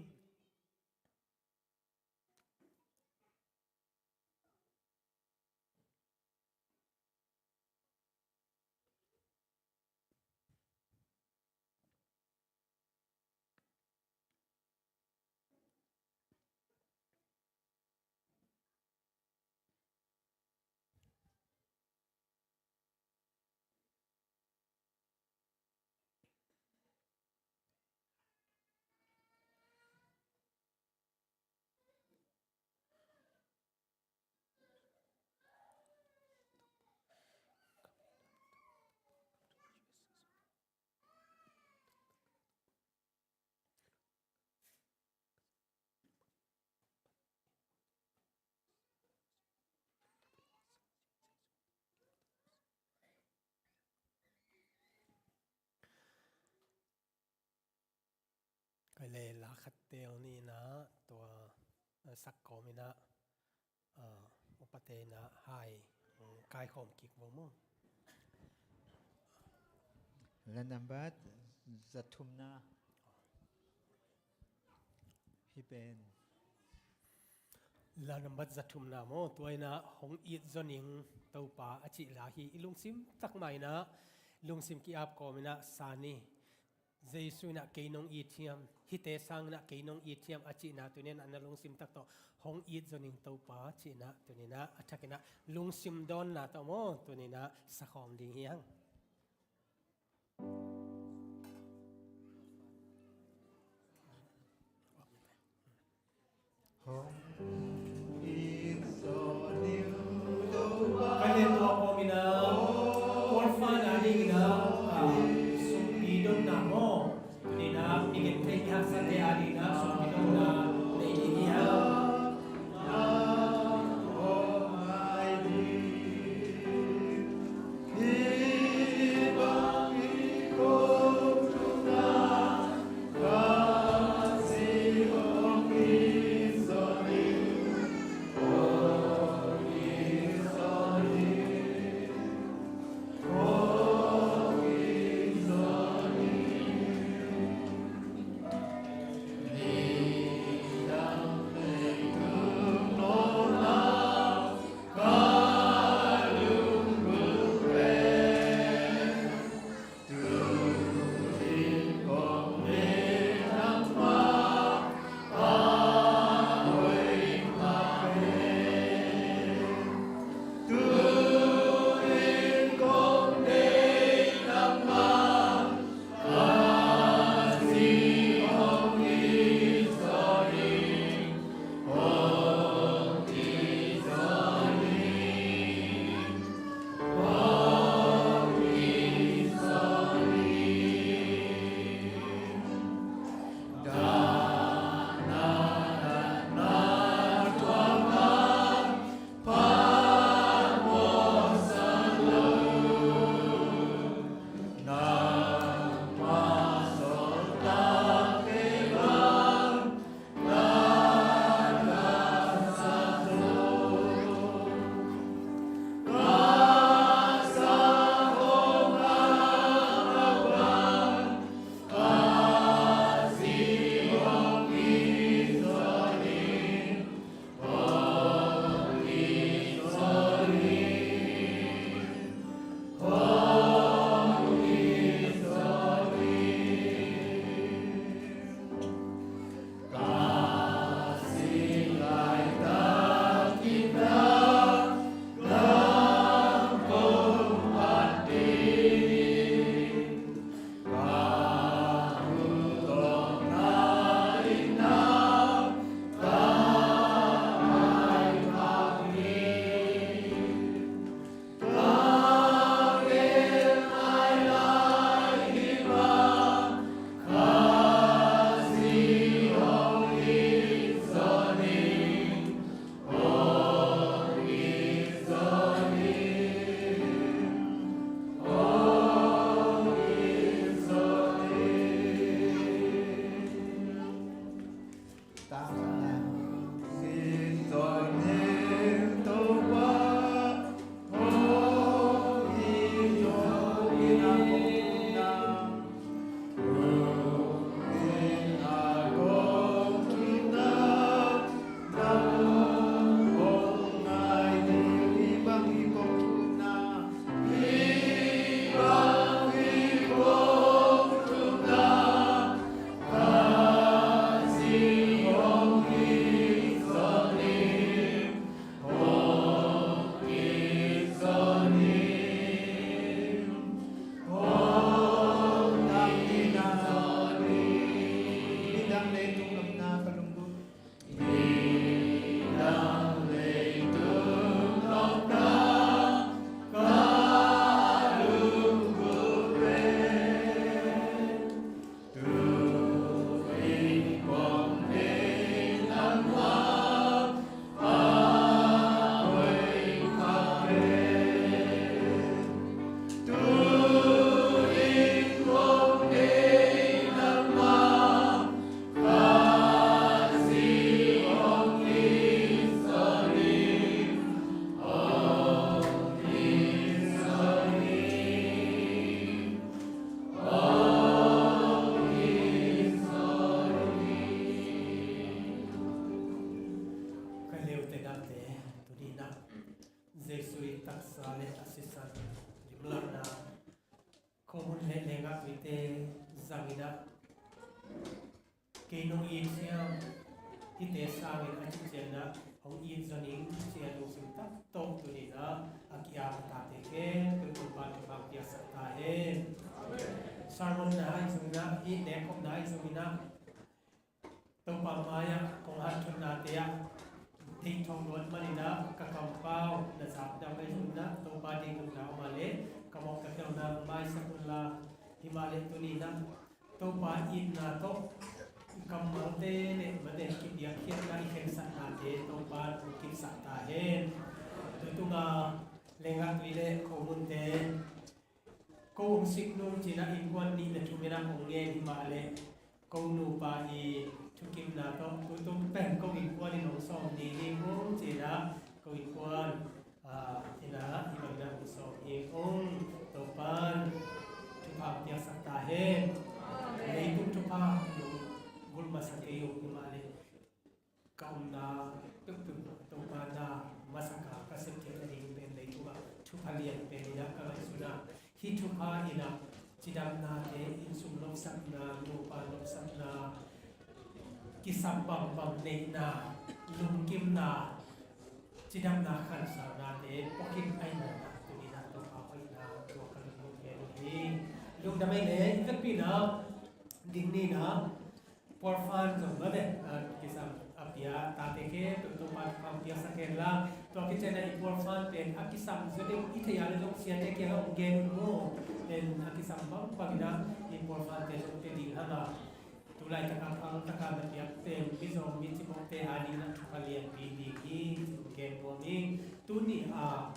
Kei le la khat teel ni in ah tua, eh, sak kawm in ah, eh, upate in ah hai, mm, kaikhawm kik vo maw. La nambat za thumna. Hih pen la nambat za thumna maw, tua in ah hong it zo ning Topa a cih la hi. I lungsim tak mah in ah lungsim ki-ap kawm in ah sa ni. Jesu in ah kei nong it hiam, hihte sangin ah kei nong it hiam a cihna tuni in ah na lungsim tak tawh hong it zo ning Topa cihna tuni in ah a thakin ah lungsim dawnna tawh maw tuni in ah sakhawm ding hi hang. Kei le tua kawm in ah, Topa na ding in ah, ah, sumpi donna maw. Tuni in ah, i gen thei i haksate a ding in ah, sumpi donna nei ding hi hang. Jesu i taksa le a sisan limlahna, khomun le lenggah tuite zangin ah, kei nong it hiam, hihte sangin a cih ciangin ah hong it zaw ning ci-a lungsim tak tawh tuni-in ah a ki-ap a tate khempeuh Topa'n thupha piaksak ta hen. Sermon-na ahi zongin ah, hih nekkhopna ahi zongin ah, Topa mai-ah kong hanthotnate ah deih thong luat manin ah ka kampau na zak dang ahi zongin ah Topa deih nopna om a leh ka mawk ka khialhna maisak un la, himahleh tuni-in ah Topa itna tawh kammalte le mate kipiakkhiatna i khensatnate Topa'n hong kipsak ta hen. Tutung a lenggah tui le khomunte ko hong sik nung ci-in ah innkuan nih le thum in ah hong ngen himahleh ko nupa i thukimna tawh tutung pen ko innkuan in hong sawm ding hi ung ci-in ah ko innkuan ah, in ah hih bangin ah hong sawm hi ung. Topa'n thupha piaksak ta hen. Leitung thupha hong gul masa kei ung himahleh ka omna peuhpeuh Topa na masak a ka sepkhiat nading pen leitung ah thupha lian pen in ah ka ngaihsun a, hih thupha in ah cidamnate, innsung nopsakna, nupa nopsakna, kisam bangbang neihna, lungkimna, cidamna khansaunate pua khin ahih manin ah tuni-in ah Topa hoihna tua ka lungdam hi. Lungdam ahih leh i vekpi-in ah ding ni-in ah Pualfan zong mate, a kisam a pia tate khempeuh Topa'n thupha piaksak hen la, tua kician a i pualfan pen a kisam zaw deuh i thei a leh zong siate kiangah hong gen un maw. Pen a kisam bangbang in ah i pualfante zong pia ding hang a, tu laitak a phal tak a na piak pen mizawng mi cimawhte a ding in ah thupha lianpi ding hi ci hong gen nuam ing. Tuni a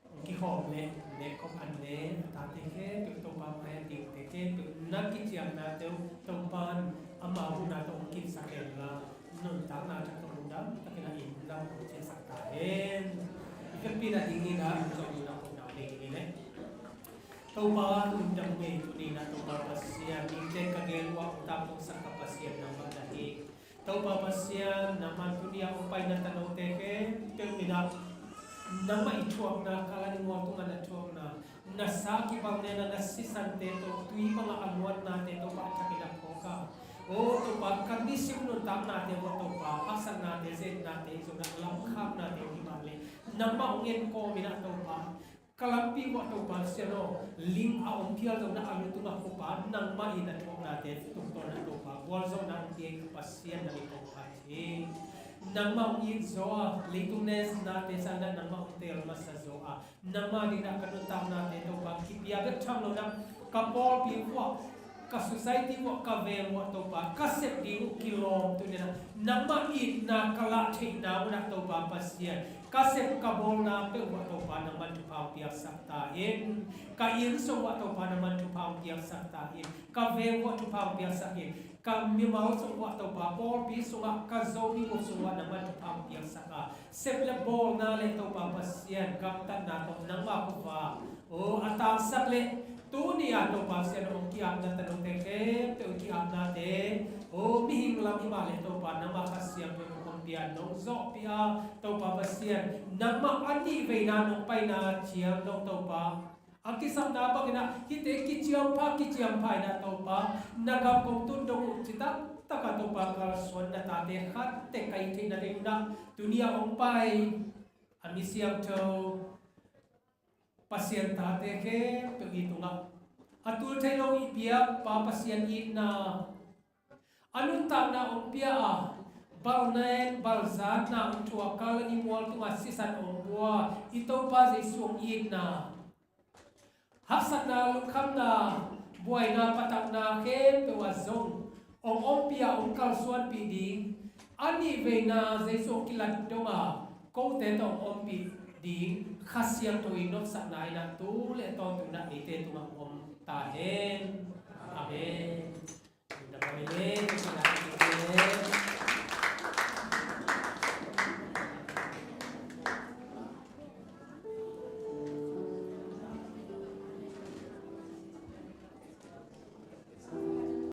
hong kikhawm leh nekkhop an ne a tate khempeuh Topa mai-ah dingte khempeuh na kiciamnate uh Topa'n ama huhna tawh hong kipsak hen la, nuntakna thak tawh lungdam takin ah inn lam hong ciahsak ta hen. I vekpi-in ah ding ni-in ah hong zawh ding a khut nau nei ding hi leh, Topa lungdam ngei tuni-in ah Topa Pasian, mite ka gel uh ah hong tangtungsak ka Pasian nangmah na hi. Topa Pasian, nangmah tuni-a hong paina tanote khempeuh in ah nangmah i thuakna, kal an i mual tungah na thuakna, na sa kibangnena, na sisante tawh tui bangah a luannate Topa a thakin a phawk a, aw Topa, ka nisim nuntaknate uh ah Topa, haksatnate, zetnate, i zongin ah lamkhaknate uh himahleh nangmah hong en kawmin ah Topa, ka lampi uh ah Topa Pasian aw, ling a om phial zongin ah a lu tungah khup a, nangmah in a thuaknate tungtawn ah Topa gualzawhna hong pia in ka Pasian, nang in kong phat hi. Nangmah hong it zaw a, leitung nesnate sangin ah nangmah hong teel masa zaw a, nangmah dingin ah ka nuntaknate Topa kipia bek tham loin ah ka pawlpi uh ah, ka society uh ah, ka veng uh ah Topa ka sep ding uh kilawm tuni-in ah nangmah itna ka lah theihna munah Topa Pasian, ka sep ka bawlna peuh uh ah Topa nangmah thupha hong piaksak ta in. Ka inn sung uh ah Topa nangmah thupha hong piaksak ta in. Ka veng uh ah thupha hong piaksak in. Ka mimal sung uh ah Topa, pawlpi sungah, ka Zomi bup sung uh ah nangmah thupha hong piaksak a, sep le bawlna le Topa Pasian gamtatna tawh nangmah khuavak uh a tangsak leh, tuni-a Topa Pasian hong ki-apna tanote khempeuh ki-apnate uh, mihing lam himahleh Topa nangmah Kha Siangtho in hong ompih a, nong zawhpih a, Topa Pasian nangmah a nih veina nong paina ciang dong Topa, a kisapna bangin ah hihte kiciampha kiciampha in ah Topa, na gam kong tun dong uh citak takah Topa kalsuan na tate khat tek ka hih theih nading un ah, tuni-a hong pai a mi siangtho Pasian tate khempeuh i tungah a tul thei lo i biak Pa Pasian itna, a nuntakna hong pia a, balna in balzatna hong thuak, kal an i mual tungah sisan hong bua i Topa Jesu hong itna, haksatna, lungkhamna, buaina, patakna khempeuh ah zong hong ompih a, hong kalsuanpih ding, a nih veina Jesu hong kilat dong a, kote tawh hong ompih ding Kha Siangtho i nopsakna in ah tu le tawntung in ah eite tungah hong om ta hen. Amen.